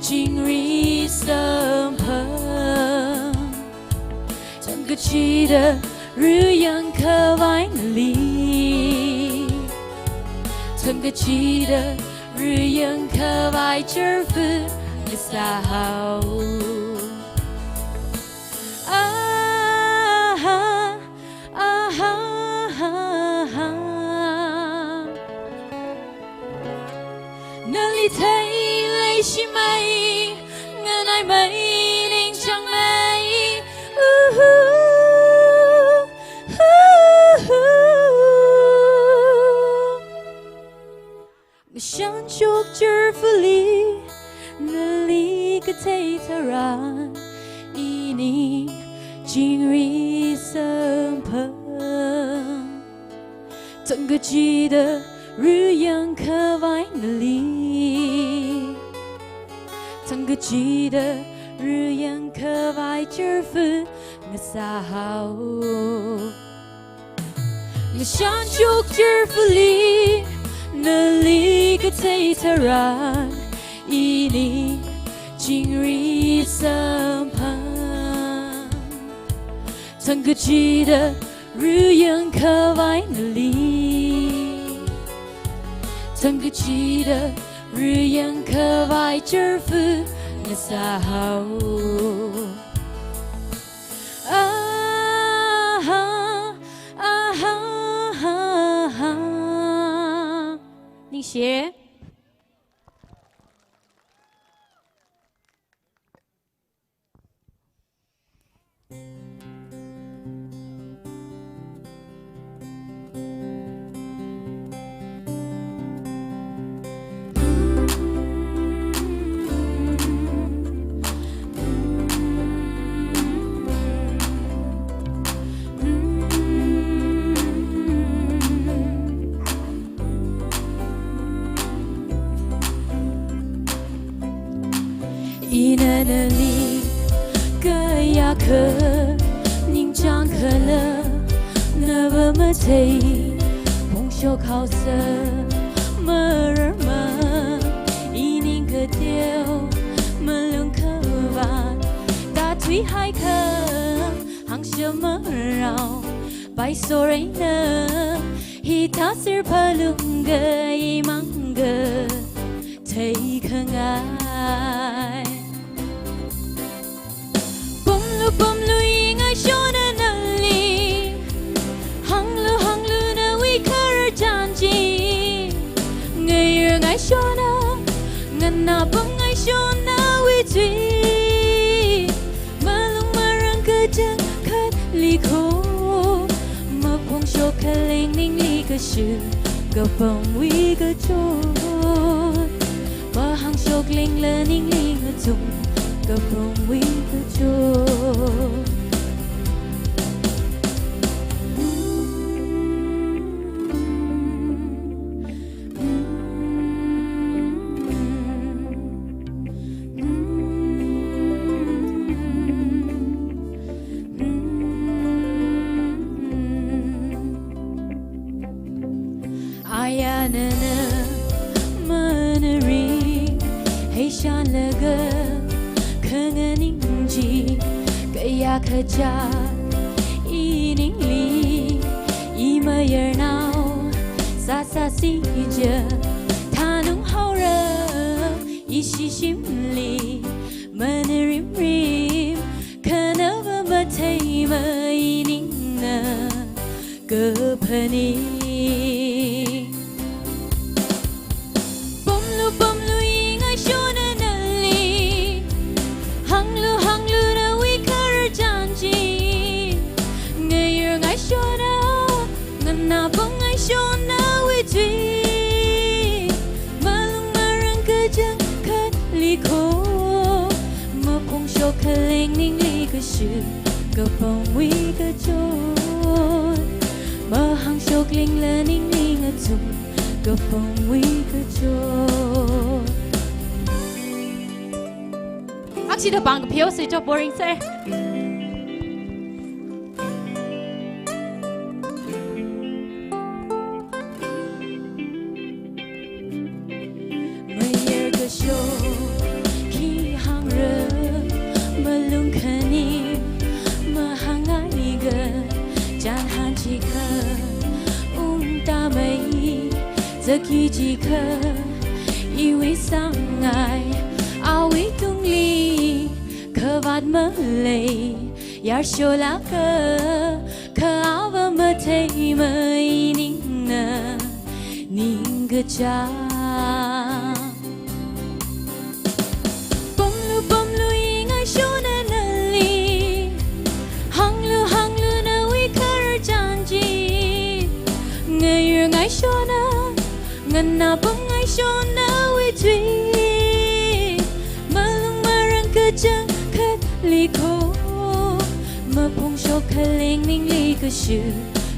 ꯆꯤꯡꯔꯤ ꯁꯝꯐꯝ꯫ ꯊꯪꯒ ꯆꯤꯗ ꯔꯨꯌꯪ ꯈꯥꯋꯥꯏ ꯅꯂꯤ꯫ ꯊꯪꯒ ꯆꯤꯗ ꯔꯨꯌꯪ ꯈꯥꯋꯥꯏ ꯆꯔꯐꯨ ꯂꯤꯁꯥ ꯍꯥꯎ꯫ ꯑꯍꯥ, ꯑꯍꯥ, ꯑꯍꯥ꯫ ꯅꯂꯤ ꯊꯩ ꯂꯩꯁꯤꯃꯩ, ꯉꯥꯅꯥꯏꯃꯩ ꯅꯤꯡꯆꯪꯃꯩ, ꯎꯍꯨ, ꯎꯍꯨ꯫ ꯃꯁꯥꯟ ꯆꯣꯛ ꯆꯔꯐꯨꯂꯤ, ꯅꯂꯤ ꯀꯊꯩ ꯊꯔꯥ, ꯏꯅꯤ ꯆꯤꯡꯔꯤ ꯁꯝꯐꯝ꯫ ꯊꯪꯒ ꯆꯤꯗ ꯔꯨꯌꯪ ꯈꯥꯋꯥꯏ ꯅꯂꯤ꯫ ꯊꯪꯒ ꯆꯤꯗ ꯔꯨꯌꯪ ꯈꯥꯋꯥꯏ ꯆꯔꯐꯨ ꯃꯁꯥ ꯍꯥꯎ꯫ ꯃꯁꯥꯟ ꯆꯣꯛ ꯆꯔꯐꯨꯂꯤ, ꯅꯂꯤ ꯀꯊꯩ ꯊꯔꯥ, ꯏꯅꯤ ꯆꯤꯡꯔꯤ ꯁꯝꯐꯝ꯫ ꯊꯪꯒ ꯆꯤꯗ ꯔꯨꯌꯪ ꯈꯥꯋꯥꯏ ꯅꯂꯤ꯫ ꯊꯪꯒ ꯆꯤꯗ ꯔꯨꯌꯪ ꯈꯥꯋꯥꯏ ꯆꯔꯐꯨ ꯃꯁꯥ ꯍꯥꯎ꯫ ꯑꯍꯥ, ꯑꯍꯥ, ꯑꯍꯥ꯫ ꯅꯤꯡꯁꯤꯌꯦ꯫ Ina nali kayākha ningchāng khala, nava mathei pongshok haosa, mararma ining kateo malung khavā, tāthui haikha hāngsham marao, paisoreina hithāser phalungga imangga theikhangai. Pumlu pumlu ingai shon Ko, maphongshok khaleng ningli kashut, kapangwui kachot. Mahāngshok lengla ningli ngathum, kapangwui kachot. Ayā nana manaring, heishanlaga khanganing chi, kayākha chā iningli, imayarnao sāsāsi ja, thanung haora ishi shimli, manarimrim, khanava matheimei ningna kaphaning. Pamlu, pamlu, i ngaishona nali, hānglu, hānglu, nawui khararchan chi, ngayur ngaishona, nganāpam ngaishona nawui tui. Malung marān kachangkhatli ko, maphongshok khaleng ningli kashut, kapangwui kachot. Mahāngshok lengla ningli ngathum, kapangwui kachot. Akshida pāng kapheosi, chok boring se. Mayar kashok khi hāngra, malung khani mahāngngai ga, chānhan chikha ungtamei, zaki chikha iwui sāngai, awui tungli khavāt malei, yarshola ka, kha ava matheimei ningna ningkachāng. Pamlu, pamlu, i ngaishona nali, hānglu, hānglu, nawui khararchan chi, ngayur ngaishona, nganāpam ngaishona nawui tui. Malung marān kachangkhatli ko, maphongshok khaleng ningli kashut,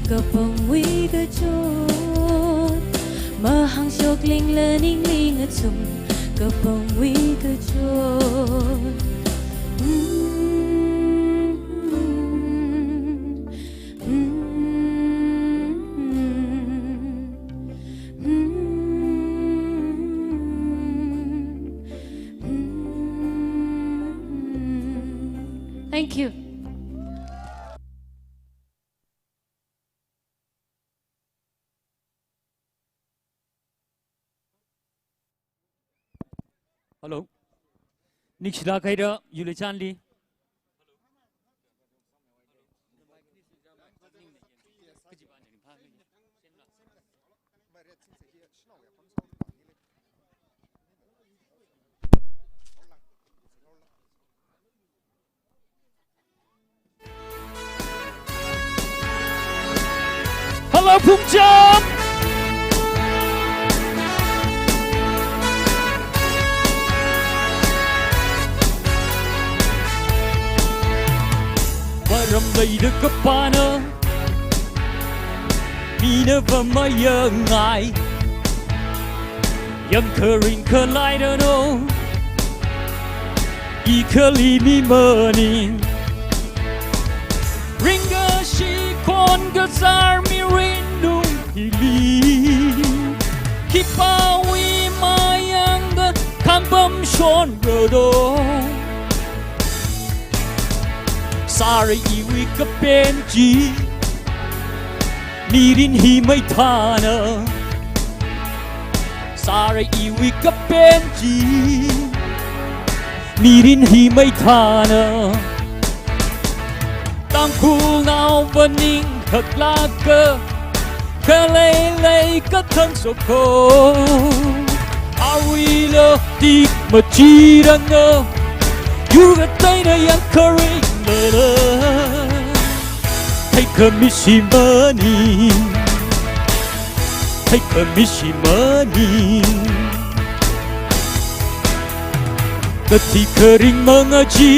kapangwui kachot. Mahāngshok lengla ningli ngathum, kapangwui kachot. Mm, mm, mm, mm. Thank you. Hello. Nikshila kaira, Yulichanli. Hello, Phungcham! Maram leida kapāna, mina vāmayangngai. Yangkharing khalaida no, i khali mi maning. Ringkashi khon kazar mirin nung hili, khipāwui mayangda khanpam shonra do. Sāra iwui kapen chi, mirin hi maithāna. Sāra iwui kapen chi, mirin hi maithāna. Tangkhulnao phaning haklāka, khalei lei kathang soko. Aruila tik machiranga, yur kateina yangkharing lala. Theikhami shimān, theikhami shimān. Kathi kharing manga chi,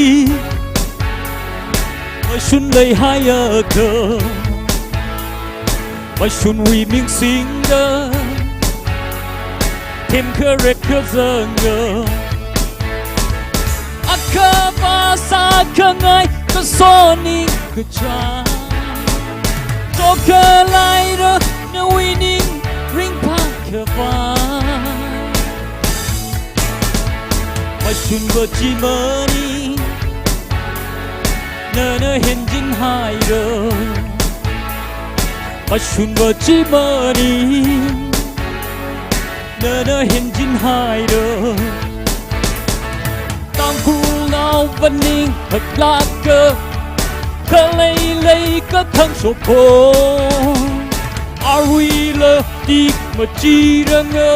mashun leihaiakha, mashunwui ming singda, themkharet kazanga. Akhava sākhangai kasoning kachā, chokhalaira nawui ning ringphākhavai. Mashunva chi maning, nana henchinhaira. Mashunva chi maning, nana henchinhaira. Tangkhulnao phaning haklāka, khalei lei kathang shokho. Aruila tik machiranga,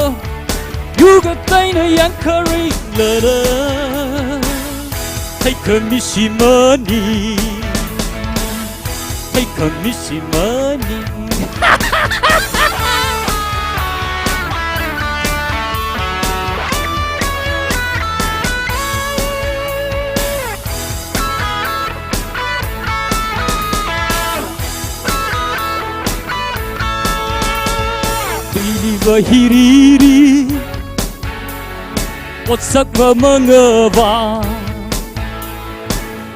yur kateina yangkharinglala. Theikhami shimān, theikhami shimān. Tuiliva hiriri, otsakva mangava,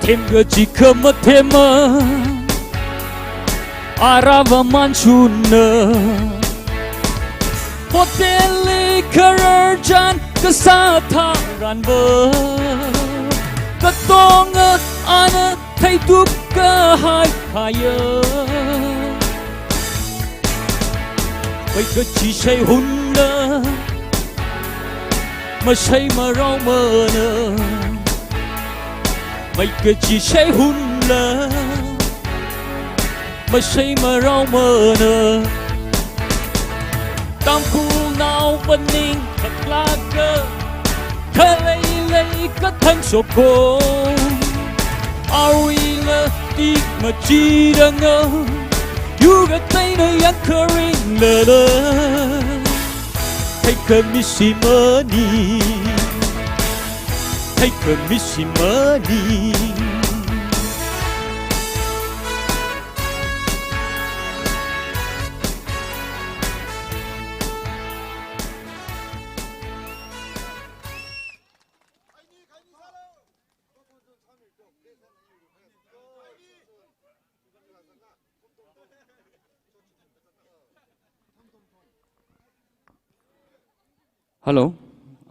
themkachikha mathema, arava manchunna. Poteli khararchan kasā tharanva, katonga ana theitup kahai haiya. Mai kachi shaihunla, mashai maraomana. Mai kachi shaihunla, mashai maraomana. Tangkhulnao phaning haklāka, khalei lei kathang shokho. Aruila tik machiranga, yur kateina yangkharinglala. Theikhami shimān, theikhami shimān. Hello.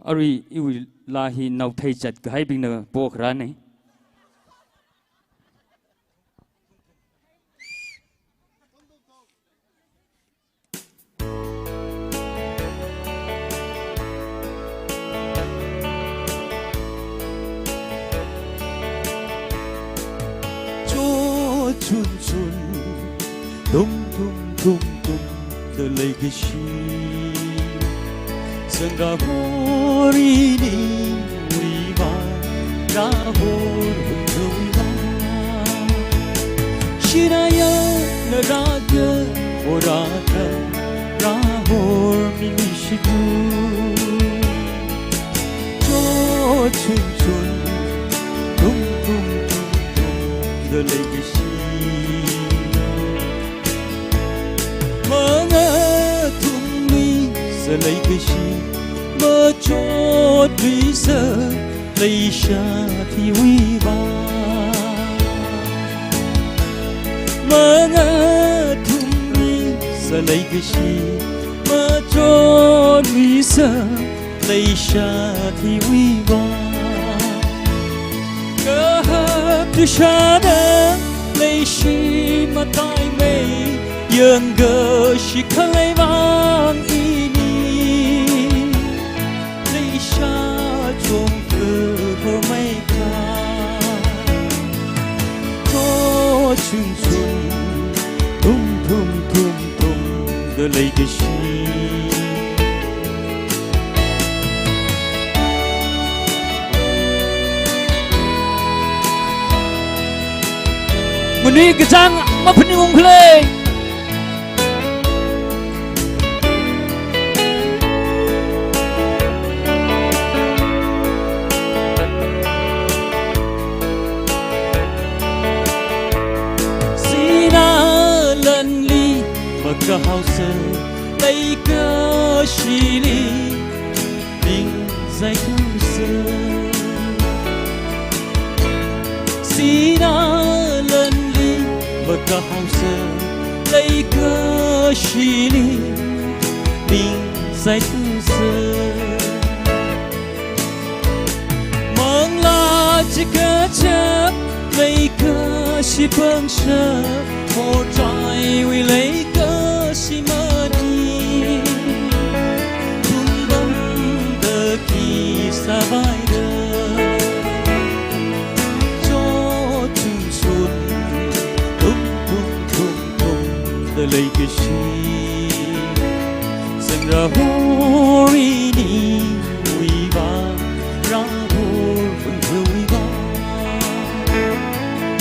Arui iwui laa hi naothei zatkahaibingna pokharāne. Cho chun chun, tum tum tum tum, da leikashi. Sangahor ininwui vang, rahor hunjawui vang. Shinaya na rāka, horāka, rahor minishitu. Cho chun chun, tum tum tum tum, da leikashi. Mangathumluisa leikashi, machotluisa leishathiwui vang. Mangathumluisa leikashi, machotluisa leishathiwui vang. Kahap tuishāda leishi mataimei, yangkashi khalei vang ini. Leisha chungkha hormeikha. Cho chun chun, tum tum tum tum, da leikashi. Nganui kachāng Maphaningungkhala. Sinā lanli makahaosa leikashili ning zaithusa. Sinā lanli makahaosa leikashili ning zaithusa. Manglā chikachap leikashi pangshap, morchaiwui leikashi maning, thungpamda khi sāpaira. Chotchungchung, thung thung thung thungda leikashi, sang rāhor iniwui vang, rāhor phungthawui vang.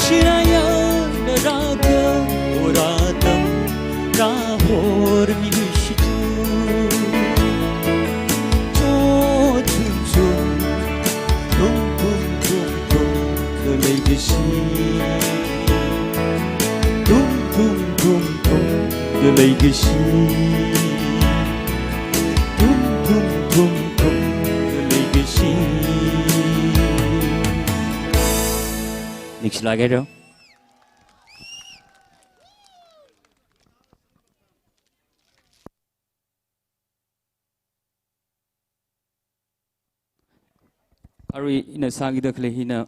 Shirayana rākao rātam, rāhor miluishitu. Chotchungchung, thung thung thung thungda leikashi, thung thung thung thungda leikashi, thung thung thung thungda leikashi. Next slide, hello. Arui ina sākida khalei hina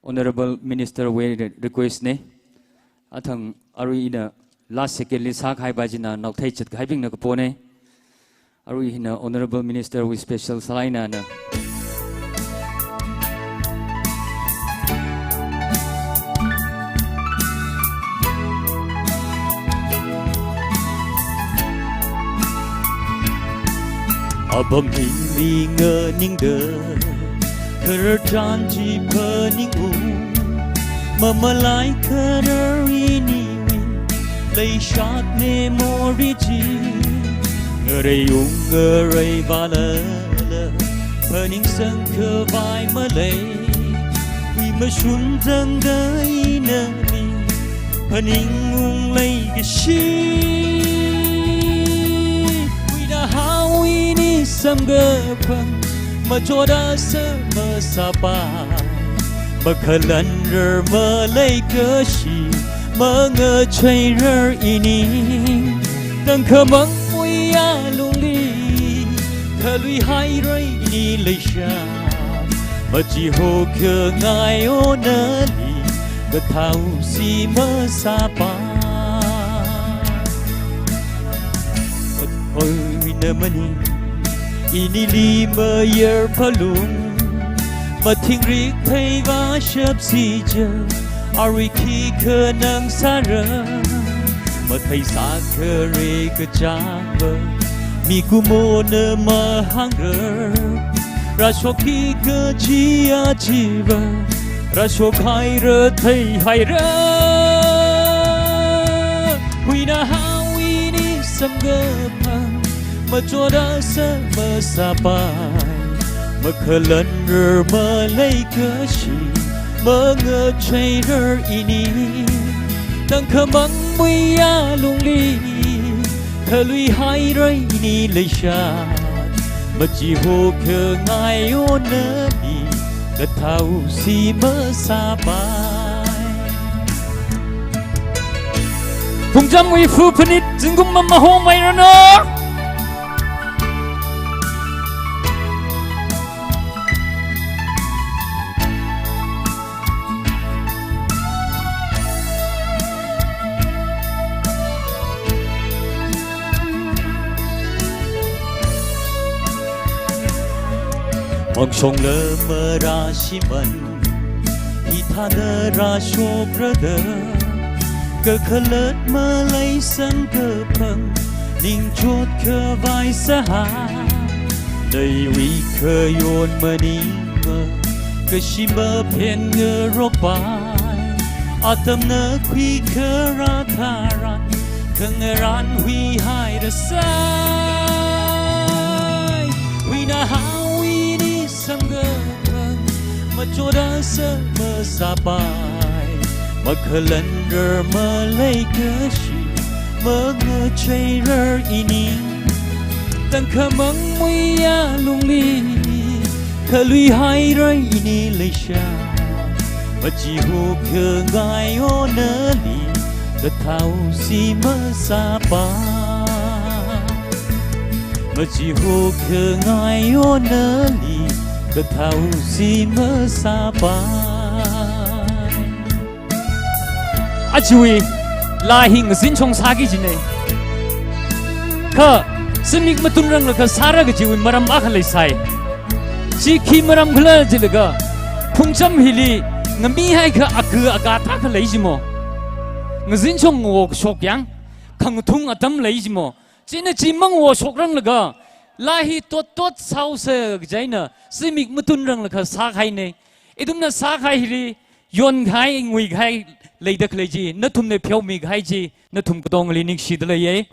Honourable Minister wui re-, request na. Athang arui ina last second li sākahaipa china naothei chatkahaibingna kapona. Arui hina Honourable Minister wui special sālaina na. Apam hili nganingda khararchan chi phaningung, mamalai kharar iniwui leishat memory chi. Ngareiung ngarei vālala phaningsang khavai malei, huimashun zangda inali phaningung leikashi. Huinahao ini samkaphang, machotda sā masāpai, makhalanrar maleikashi, mangacheirar ini. Tangkhamangwui alungli khaluihaira ini leishat, machihokhangai onali kathao si masāpai. Hoina maning, inili mayar phalung, mathingrik phei vāshap si cha, arui khikha nang sāra. Mathei sākhare kachangva, mikumona mahāngra. Rāshok khikha chiya chiva, rāshokhaira theihaira. Huinahao ini samkaphang, machotda sā masāpai, makhalanrar maleikashi, mangacheirar ini. Tangkhamangwui alungli khaluihaira ini leishat, machihokhangai onali kathao si masāpai. Phungchamwui fu phanit zingkum mamaho mairanu. Mangshongla marāshiman, hithāda rāshokra da. Kakhalat malei samkaphang, ningchot khavai sāhai. Naiwui khayon maningma, kashi maphen ngarokpai, Atamna khuikharā tharan, khangarān huihairasai. Huinahao ini samkaphang, machotda sāmasāpai. Makhalanrar maleikashi, mangacheirar ini. Tangkhamang muiya lungli, khaluihaira ini leisha. Machihokhangai onali, kathao si masāpai. Machihokhangai onali, kathao si masāpai. Ajawui laa hi ngazinchong sāki kajina. Kha, zimik matunranglakha sāra kajiwui maram akha leisai. Chi khi maram khala jilaga, phungcham hili ngamihaiakha aku akata khalei jimo. Ngazinchong ngawoshok yang, khangathung atam lei jimo. China chi mangawoshokranglakha, laa hi tot tot sāhaosa kaji eina, zimik matunranglakha sākahaina. Ithumna sākahai hili, yonkahai, nguikahai leida khalei chi, nathumna pheomikahai chi, nathum katongali ningshida leiya.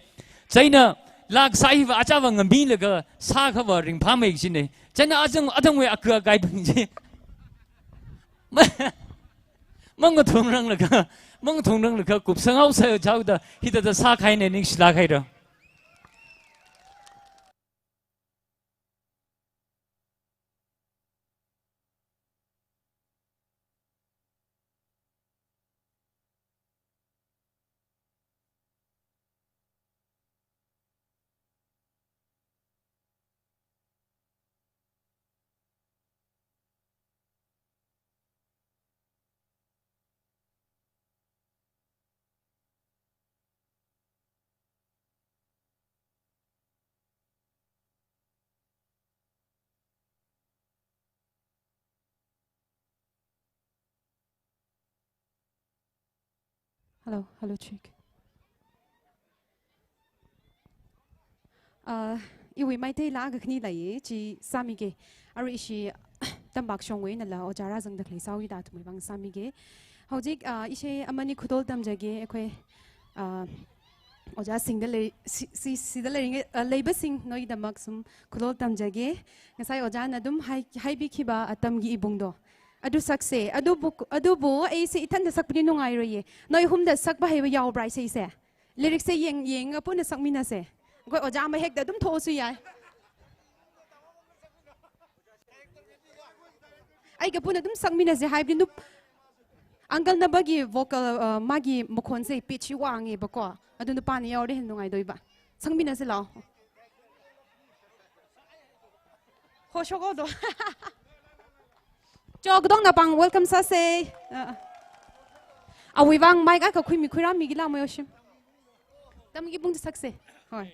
China, laa kasā hiva achāva ngamilaga, sāakhava ringphāmei kajina. China achang, achangwui aku akai bing chi. Ma-, mangathungranglakha, mangathungranglakha, kupsanghaosa chaoda, hithāda sākahaina ningshilāk haira. Hello, hello, check. Uh, iwui Meitei laa kakhane leiya, chi sāmige. Arui ishi Tampak Shongwui einala ojā rāzangda khalei sāhaoda athumwui vang sāmige. Hojik, uh, ishi amani khuitol tamjage, eikhoi, uh, ojā singda lei, si, si, sida lei, uh, leibasing noidamk sum khuitol tamjage. Ngasai ojāna athum hai, haibi khiba atamgi ibungdo. Adu sakse, adubu, adubu, eise ithānda sakpani nungairoye. Noi ahumda sakpa haiva yaobrai seise. Lyrics se yeng, yeng apuna sakminase. Koi ojā mahekda athum thosui yai. Ai kapuna athum sakminase haibing nup. Uncle Nabagi vocal, uh, magi makhonse pitch wangeba ko. Adu nupana yaore hin nungaidoiba. Sakminase lao. Ho shoko do. Cho, kadong napang welcome sāse. Uh, awui vang mic akha khuimi khuirāmigila mayoshim. Tamgi bung sakse. Hoi.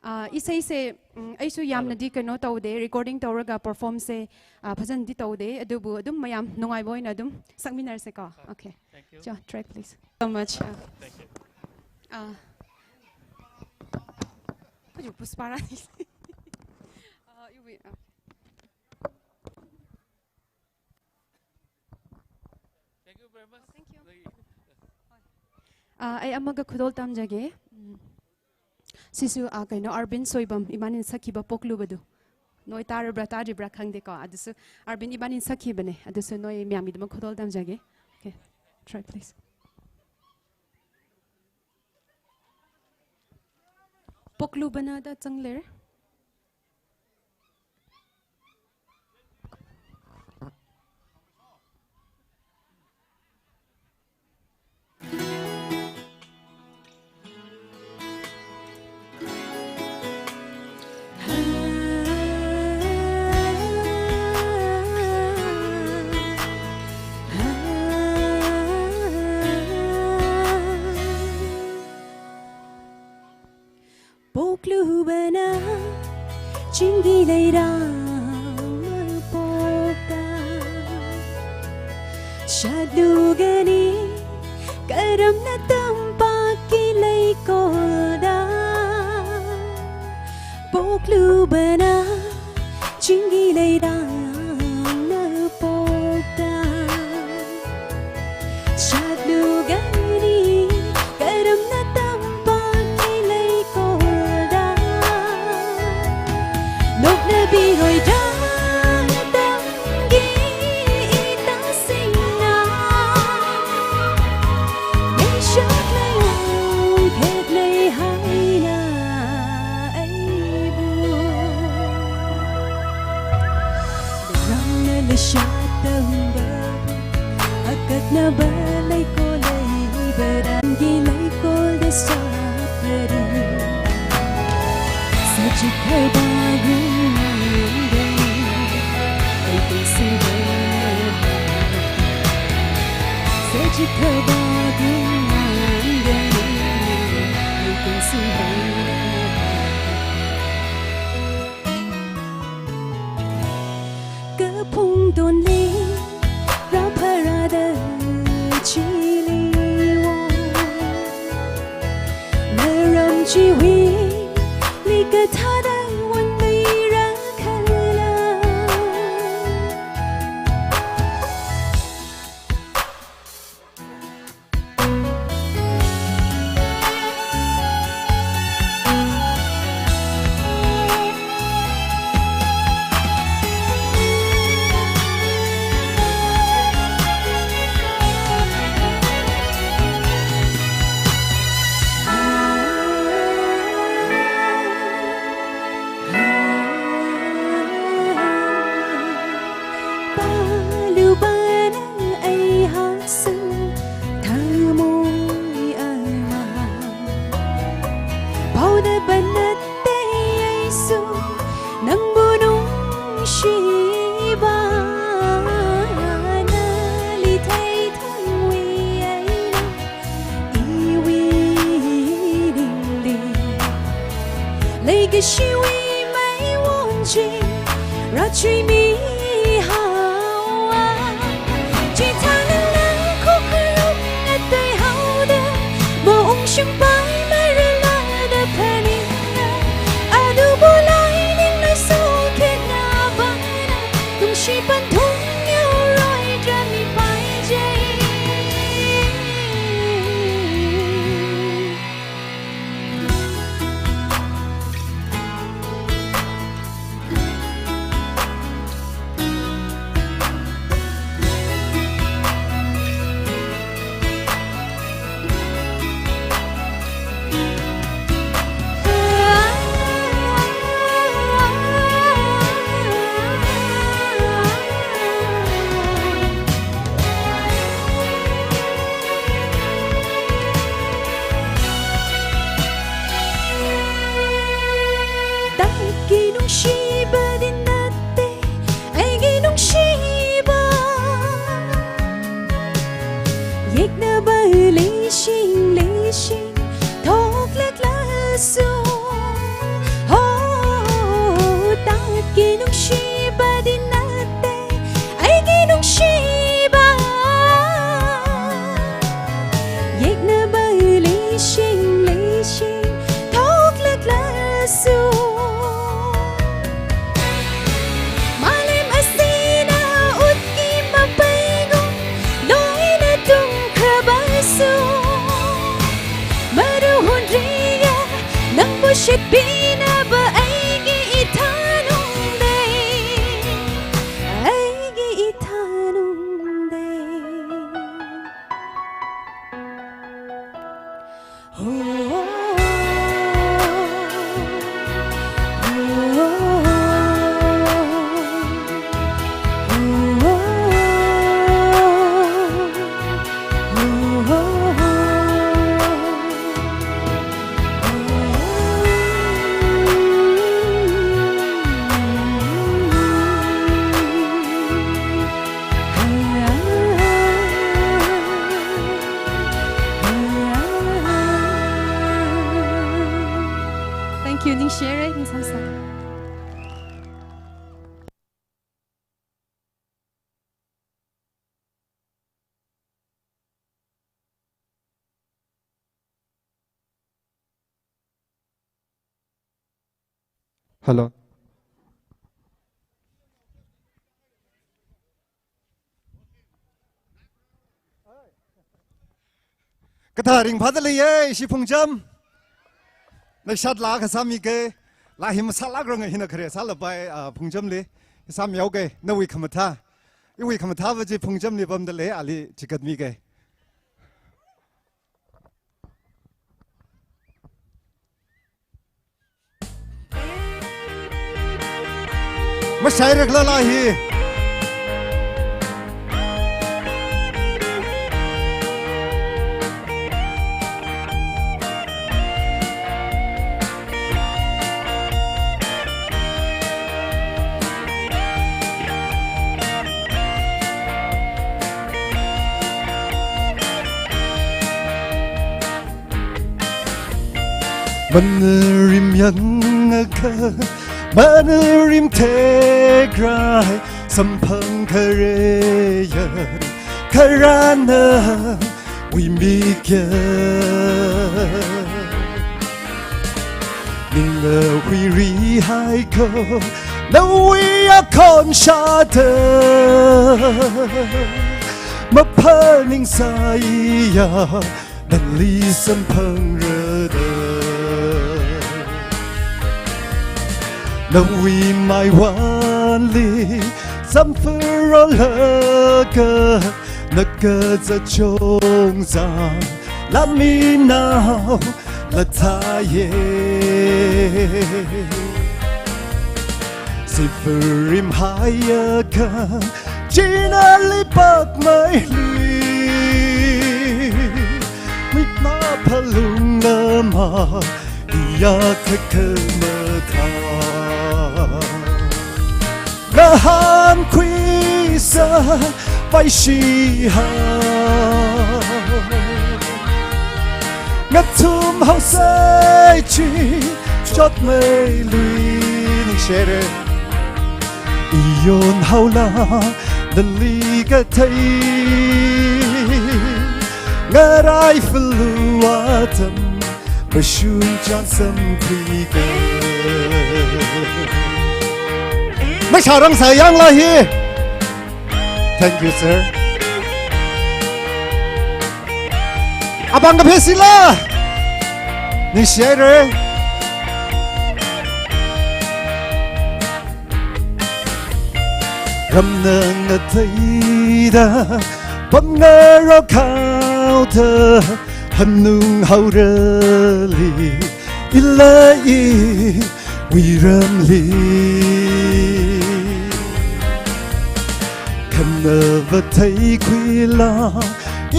Uh, iseise, mm, aisui yamna di kano taude, recording tauraga perform se, uh, phazan di taude, adubu, athum mayam nungaibo eina athum sakminarse ko. Okay. Thank you. Cho, track please. So much. Uh, thank you. Uh, could you push para? Uh, you will, uh. Thank you very much. Thank you. Thank you. Uh, ai amaga khuitol tamjage. Mm. Sisu, uh, kaino Arvind Soibam, imanin sakhiba Pokluba du. Noi tarabra, taribra khangde ko. Adusu Arvind imanin sakhibane. Adusu noi mayamgidamk khuitol tamjage. Okay. Track, please. Poklubana da changler. Poklubana chingli leira mapokta, shatlu gani karamna tampakki leikolda. Poklubana Tinggi leidang na pokta. Shatlu gani karam na tampak ki leikorda. Nokna biroi dang tanggi ita singna. Meishak lei ung phet lei haina aibu. Rangna le shat tamba. Akatna ba leikol leiba ranggi leikol da sapra. Sajik haba gumang dai. Ai tungsi ba. Sajik haba gumang dai. Ai tungsi ba. Kaphung donli, rāpharāda chili wong. Naram chiwui, likathāda wonmei rākhala. Palubana ai haksang thamoi ama. Paona banate aisu nangbu nungshiba. Nali theithangwui eina iwui ningli leikashiwui mei wonching rāchuimi haowa. Chithāna nang khokharum ngatei haoda, maungshungpai maralada phaningda, adubu lai ninglei sokhetna bana, tungshi panthung yaoroi drami pai jai. Taki nungshiba dinate, aigi nungshiba. Yeknaba leishing leishing thoklaklasu. Ho, taki nungshiba dinate, aigi nungshiba. Yeknaba leishing leishing thoklaklasu. Malem asina utki mapaigo, loina tungkhabasu. Maru hunriya, nangbu shitpinaba aigi ithanung dei. Aigi ithanung dei. Thank you, ningshire, ningsamsa. Hello. Kathā ringphāda leiya, ishi phungcham. Leishat laa kasā mika, laa hi masālākranga hina khare sālapai, ah, phungchamli. Sāmihaoka, nawui khamathā. Iwui khamathāva chi phungchamli pamda lei, ali chigatmika. Mashairakla laa hi. Manarim yangakha, manarim tekrai, samphang khareya, kharana wimikya. Ningna huirihai ko, nawui akhon shāda, maphaningsaiya, nali samphangrada. Nawui maiwanli samphanglaga, nakazā chungzā laminao lathāya. Sipharim haiakha, china lipakmeili, mikmā phalungla ma, iyakha khamathā. Ngahānkhuisa, paishihao. Ngathumhaosa chi, chotmeilui. Ningshire. Iyonhaola, nali kathei. Ngaraifalu atam, mashun chān samkhuika. Masharang sayang laa hi. Thank you, sir. Apāng kaphesila. Ningshire. Ramna ngateida, pamngarok haoda, hanunghaorali, ila iwui ramli. Khanava theikhuila,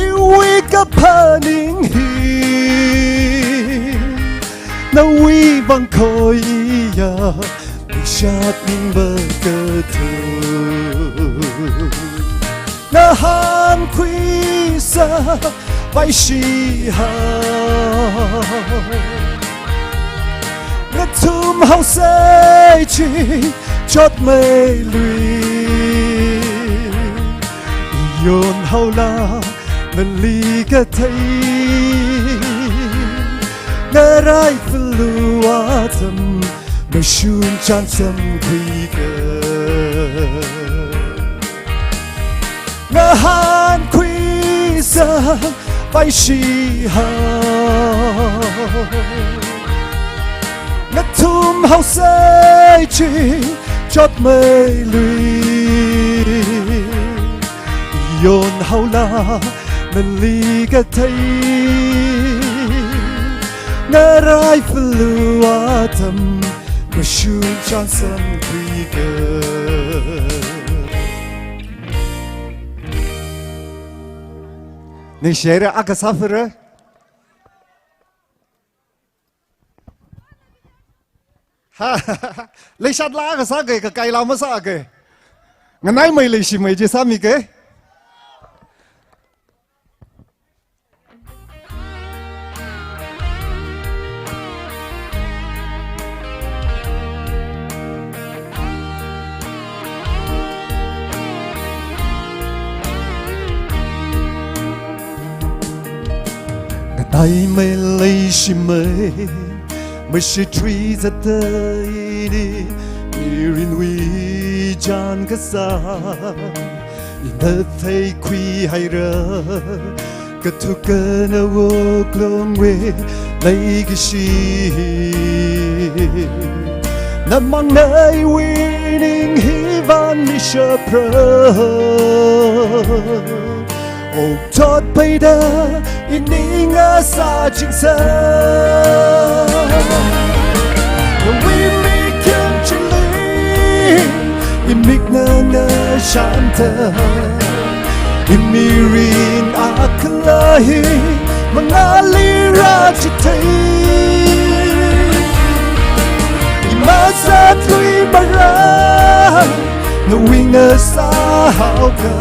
iwui kaphaning hi, nawui vang khoiya, leishat ningva kathu. Ngahānkhuisa, paishihao. Ngathumhaosa chi, chotmeilui. Iyonhaola, nali kathei. Ngaraifalu atam, mashun chān samkhuika. Ngahānkhuisa, paishihao. Ngathumhaosa chi, chotmeilui. Iyonhaola, nali kathei. Ngaraifalu atam, mashun chān samkhuika. Ningshire, akha sāphara. Ha, leishat laa kasā ke, kakaila masā ke. Nganaimei leishimei chi sāmi ke. Nganaimei leishimei, mashitri zatteini, mirinwui chān kasā, ina theikhuihaira, Kathuka nawuklungwui leikashi. Namangna iwui ning hi vāngmi shapra. Okthot peida ining asā chingsa. Nawui mikyan chili, imikna ngashanta. Imirin akhala hi, mangāli rāchithei. Imasātluimara, nawui ngasā haoka.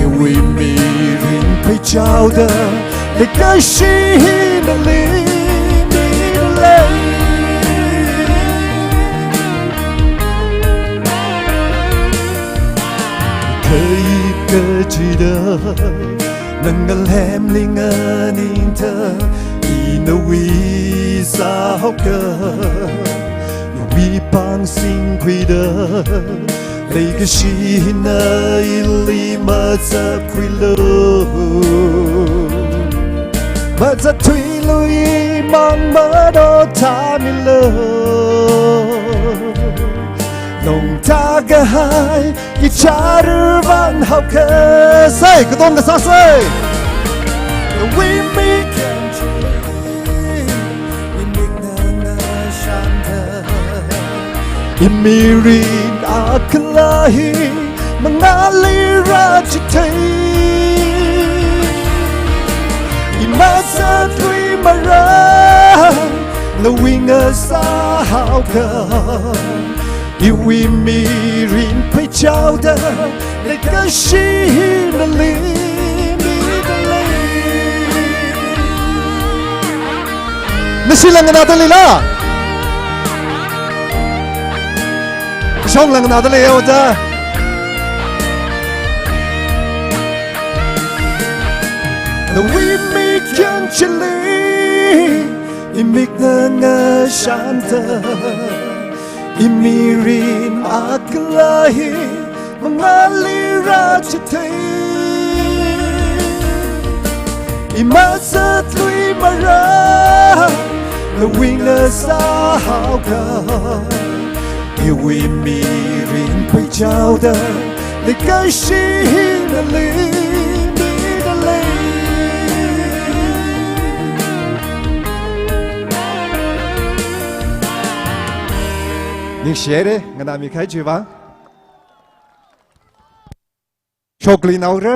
Iwui mirin pheichaoda, leikashi hi nali midalei. Khaikachida, nang ngalemli nganingta, i nawui sāhaoka. Nawui pāng singkhuida, leikashi hina ili mazapkhuilu. Mazapthuilu, imang mado thāmilu. Longtakahai ichārarvang haoka. Sai, katonga sāsei. Nawui mikyan chili, imikna ngashanta. Imirin akhala hi, mangāli rāchithei. Imasātluimara, nawui ngasā haoka. Iwui mirin pheichaoda, leikashi hi nali midalei. Nashila nganāda leila? Shongla nganāda leiya oda? Nawui mikyan chili, imikna ngashanta. Imirin akhala hi, mangāli rāchithei. Imasātluimara, nawui ngasā haoka. Iwui mirin pheichaoda, leikashi hi nali midalei. Ningshihaira, nganāmikahai chiwui vāng. Shokli naora.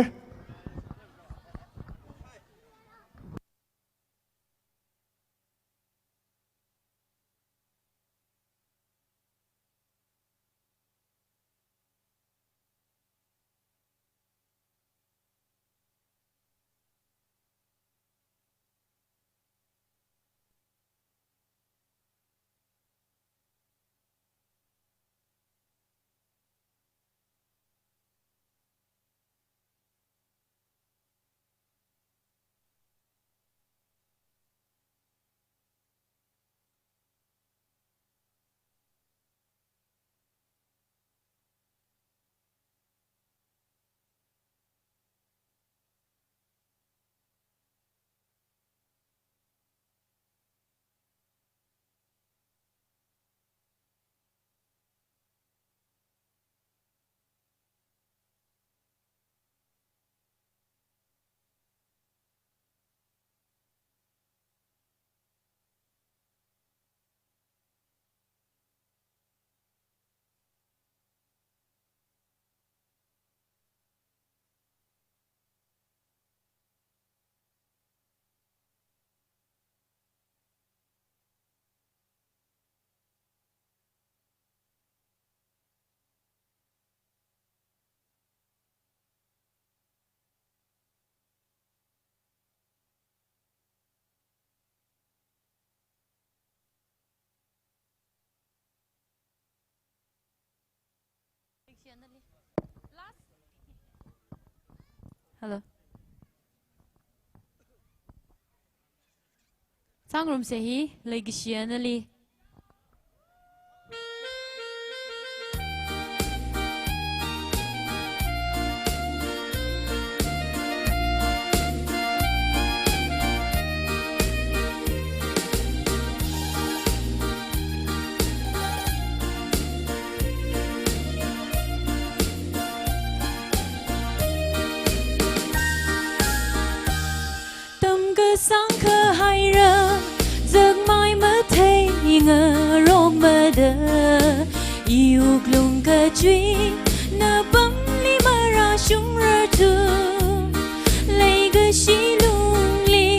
Hello. Sāngarumsa hi, leikashiya nali. I wuklung kachui, napamli marāshungrarthu. Leikashi lungli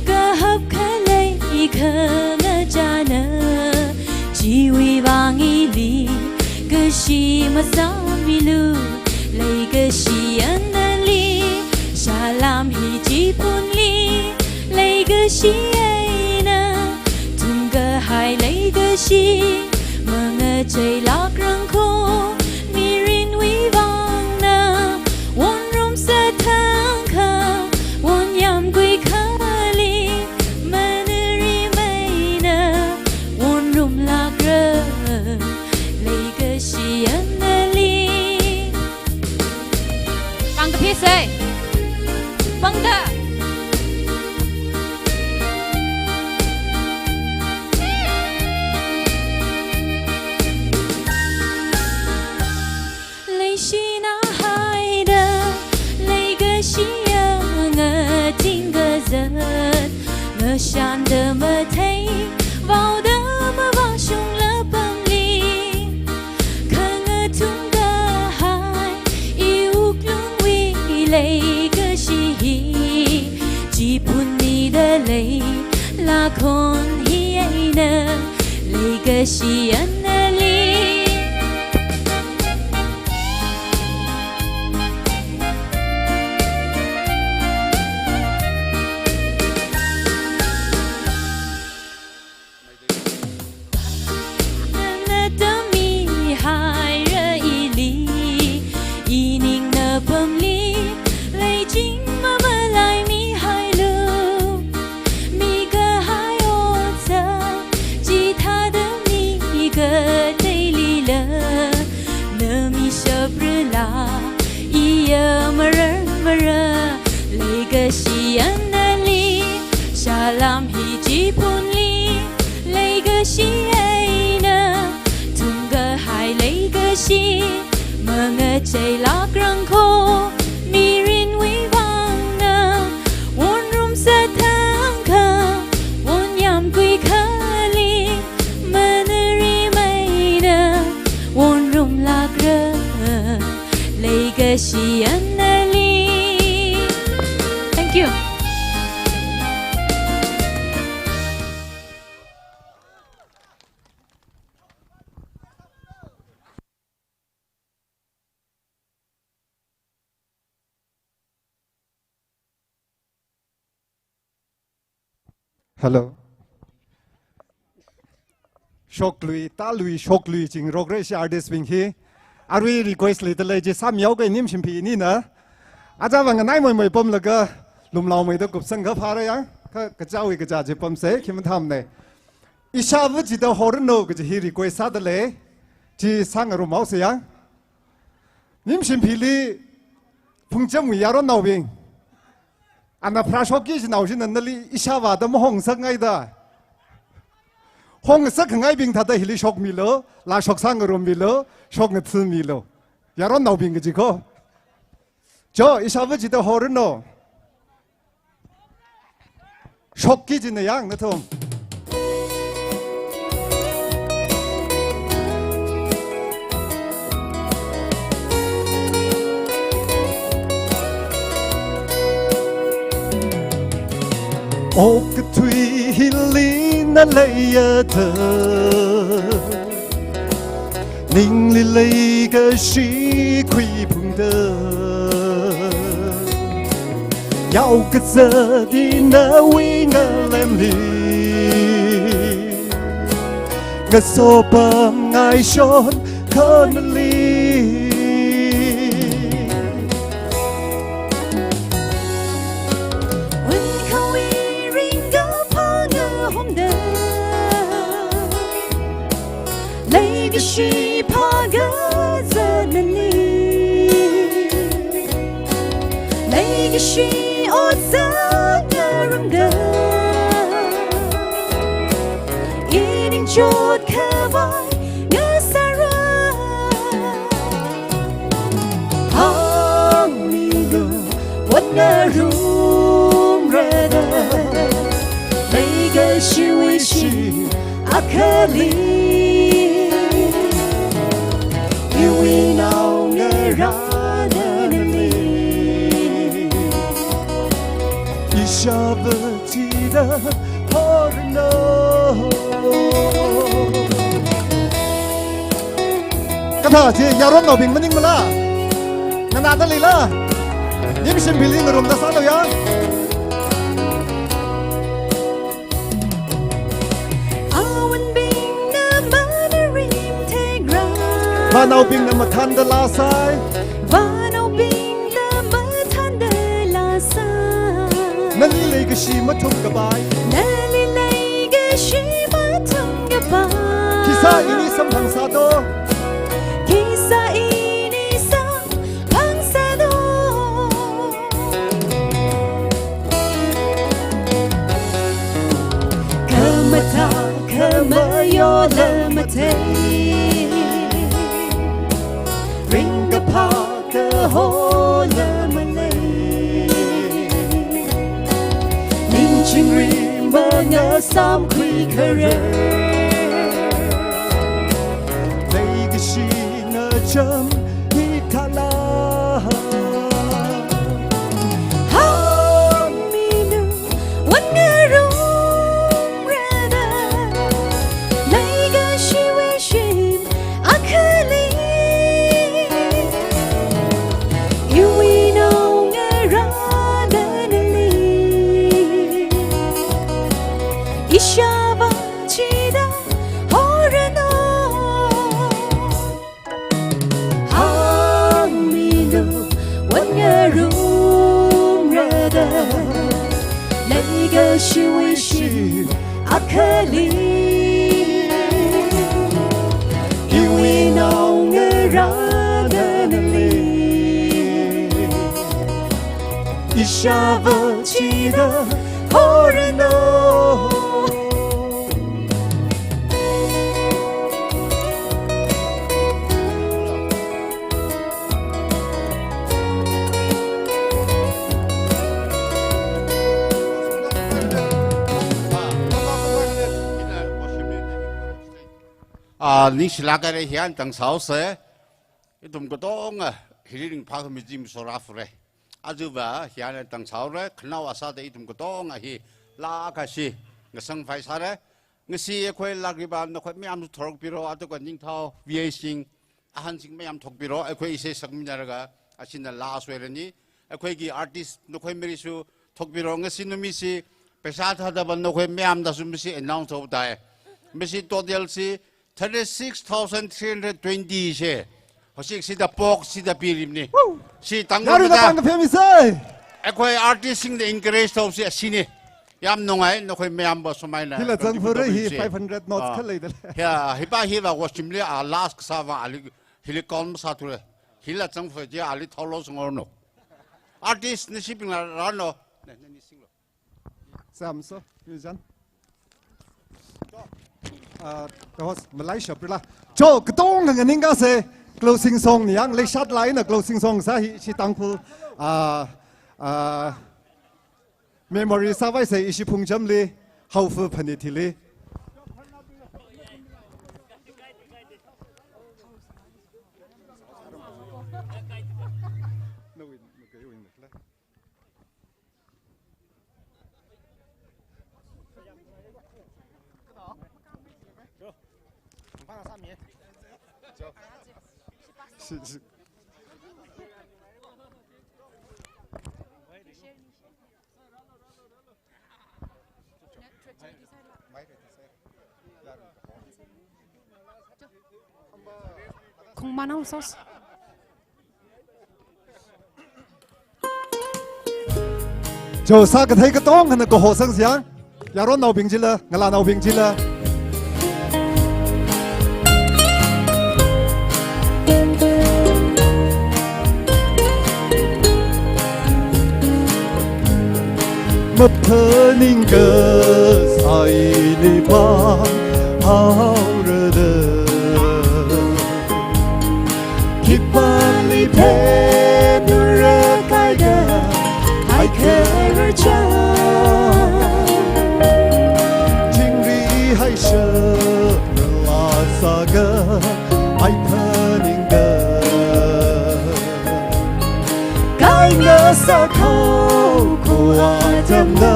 kahap khalei khangachāna, chiwui vang ili kashi masāmilu. Leikashi anali, salam hi chiphunli. Leikashi eina thumkahai leikashi, mangacheilākrangkho, mirinwui vangna wonrumsā thangkha, wonyamkhui khali, manarimeina wonrumlākra. Leikashi anali. Pangkaphisa. Pangda. Leishina haida, leikashi yang atingkazat, ngashanda mathei, vaoda mavāshung lapamli. Khangathum kahai, i wuklungwui leikashi hi, chiphunmida leilākhon hi eina, leikashi anali. Nana tamihaira ili, ining napamli leiching mamalaimihailu. Mikahai otsak chithāda mikateilila, namishaprala iya marar marar. Leikashi anali, salam hi chiphunli. Leikashi eina thumkahai leikashi, mangacheilākrangkho, mirinwui vangna wonrumsā thangkha, wonyamkhui khali, manarimeina wonrumlākra. Leikashi anali. Thank you. Hello. Shoklui, tālui, shoklui, chingrokra ishi artist bing hi. Arui request leidalei chi sāmihaoga ning shimpi nina. Ajava nganai moimoi pamlaga lumlaomeida kupsang kaphāra yang. Ka, kachāwui kachā chi pamsa, khi mathāmana. Ishāva chida horanu kaji hi request sādalei. Chi sāngarumhaosa yang. Ning shimpili Phungchamwui yaronnaobing. Ana pharāshokki jinao china nali ishāvāda mahong ngasakngaida. Hong ngasakkhangaibing thāda hili shokmilu, laa shok sāngarummilu, shok ngathāmilu. Yaronnaobing kaji kho. Cho, ishāva chida horanu. Shokki jina yang nathum. Okathui hili na leiya da. Ningli leikashi khuiphungda, yaokazat ina wui ngalemli, ngasopam ngaishon khanali. Wunkhawui ringkaphā ngahomda, leikashi phākazat nali, leikashi otsak ngarumda, ining chotkhavai ngasāra. Hāngmilu, ot ngarumra da, leikashiwui shim akhali. Iwui naongarā nali. Ishāvā chida horanu. Kathā chi yaronnaobing maningmala? Nganāda leila? Nimshim bili ngarumda sālu ya. Awunbingna manarim thekra. Vānaobingna mathānda laa sai. Vānaobingna mathānda laa sai. Nali leikashi mathumkapai. Nali leikashi mathumkapai. Khisā ini samphang sādo. Khisā ini sam- phang sādo. Khamathā khamayola mathei, ringkaphā kahola malei. Ning chingri mangasamkhui khare. Leikashina cham hithāla. Hāngmilu, wun ngarumrada, leikashiwui shim akhali. Iwui naongarā nali. Ishāvā chida horanu. Hāngmilu, wun ngarumrada, leikashiwui shim akhali. Iwui naongarā nali. Ishāvā chida horanu. Ah, ningshilāk haira, hi eina tangsāhaosa. Ithum katonga hili ringphākhami chi masot rāfure. Ajava hi eina tangsāhaora, khanao asāda ithum katonga hi laa kashi ngasangpai sāra. Ngasi eikhoi lākriba nakhoi mayamsu thorokpira, atukha ningthao V A sing, ahānsing mayam thokpira, eikhoi isei sakminaraga, ashina laa soirani. Eikhoiki artist nakhoi marisu thokpira, ngasi numisi pheisā thāda ban nakhoi mayamdasu masi announce thoktai. Masi total si thirty-six thousand three hundred twenty se. Hoshik sida pok sida pirimni. Woo! Si tang Yarui na da. Pang ka phemi sai. Eikhoi artist singda encourage thoksa sini. Yam nungai, nakhoi mayamba sumaina. Hila zangfure hi contribute thokse. Five hundred notes Ah. Khalei dala. Ya, hipa hiva washimli a last sāva ali hili kon masāthure. Hila zangfure je ali tholo sungorno. Artist nishibingla rano. Ne, ne, nisinglo. Samso, Yujan. Ah, the host, Malaysia, Prila. Cho, katonga nganingkase, closing song ni yang, leishat laina closing song sā hi, ishi Tangkhul, ah, ah, memory sāvaisa ishi phungchamli, Haofa Phanithili. Khongmanao sos. Cho sākathei katonga na kaho sangsang. Yaronnaobing chila, ngalānaobing chila. Maphaningkasā ili pānghaorada. Khipāli phenura kaida, hai khararchān. Chingri haisha, nala sāga, ai phaningda. Ngasā khokho atamna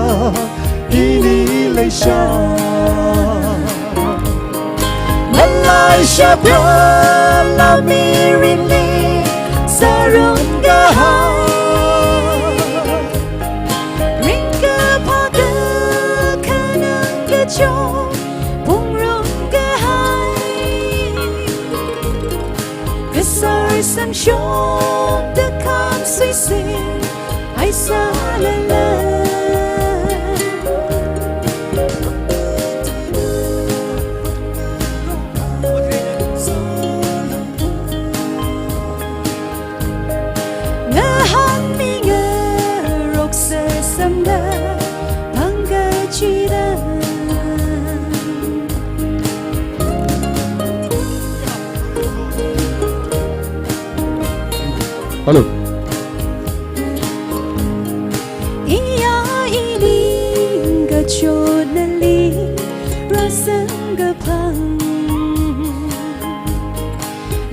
ili leisha. Malaishaprala mirinli sārum kahai. Ringkaphā kakhanang kachot phungrum kahai. Kasar samshokta khamsuising haisālala. Ngahānmi ngarok sāsamda phangkachida. Hello. Iya ining kachot nali rāsangkaphang.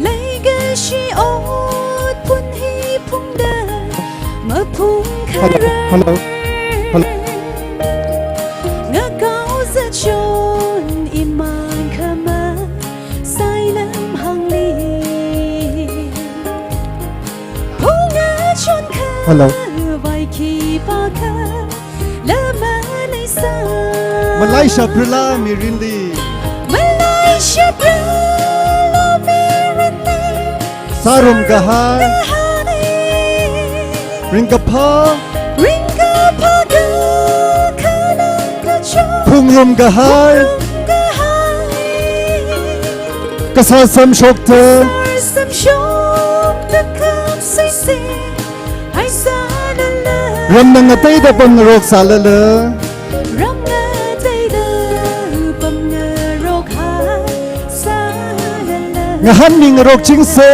Leikashi ot phun hi phungda maphung kharar. Hello. Hello. Hello. Ngakao zachon iman khama sailam hāngli. Phunga chon kha. Hello. Vai khipākha lama leisā. Malaishaprala mirinli. Malaishaprala mirinli sārum kahai. Kahai. Ringkaphā. Ringkaphā kakhanang kachot phungrum kahai. Phungrum kahai. Kasā samshokta. Kasā samshokta khamsuising haisālala. Ramnang ngateida pamngarok sālala. Ramnang ngateida pamngarok haisālala. Ngahānmi ngarokchingsa.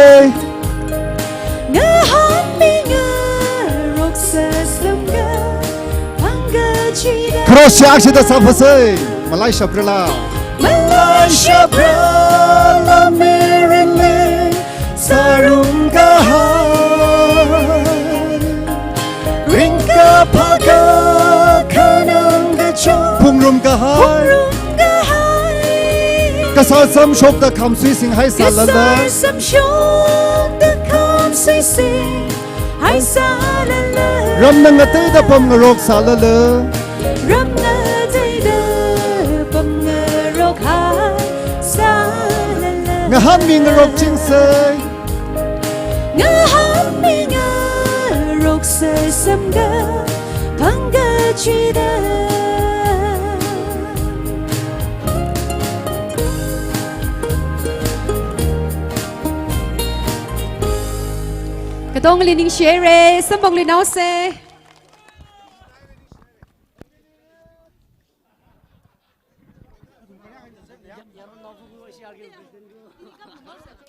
Ngahānmi ngarok sāsamda phangkachida. Cross shakshida sāphāsa. Malaishaprala. Malaishaprala mirinli sārum kahai. Ringkaphā kakhanang kachot phungrum kahai. Phungrum kahai. Kasā samshokta khamsuising haisālala. Kasā samshokta khamsuising haisālala. Ramnang ngateida pamngarok sālala. Ramnang ngateida pamngarok haisālala. Ngahānmi ngarokchingsa. Ngahānmi ngarok sāsamda phangkachida. Katongali ningshihaira, samphangluinaosa.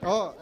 Oh.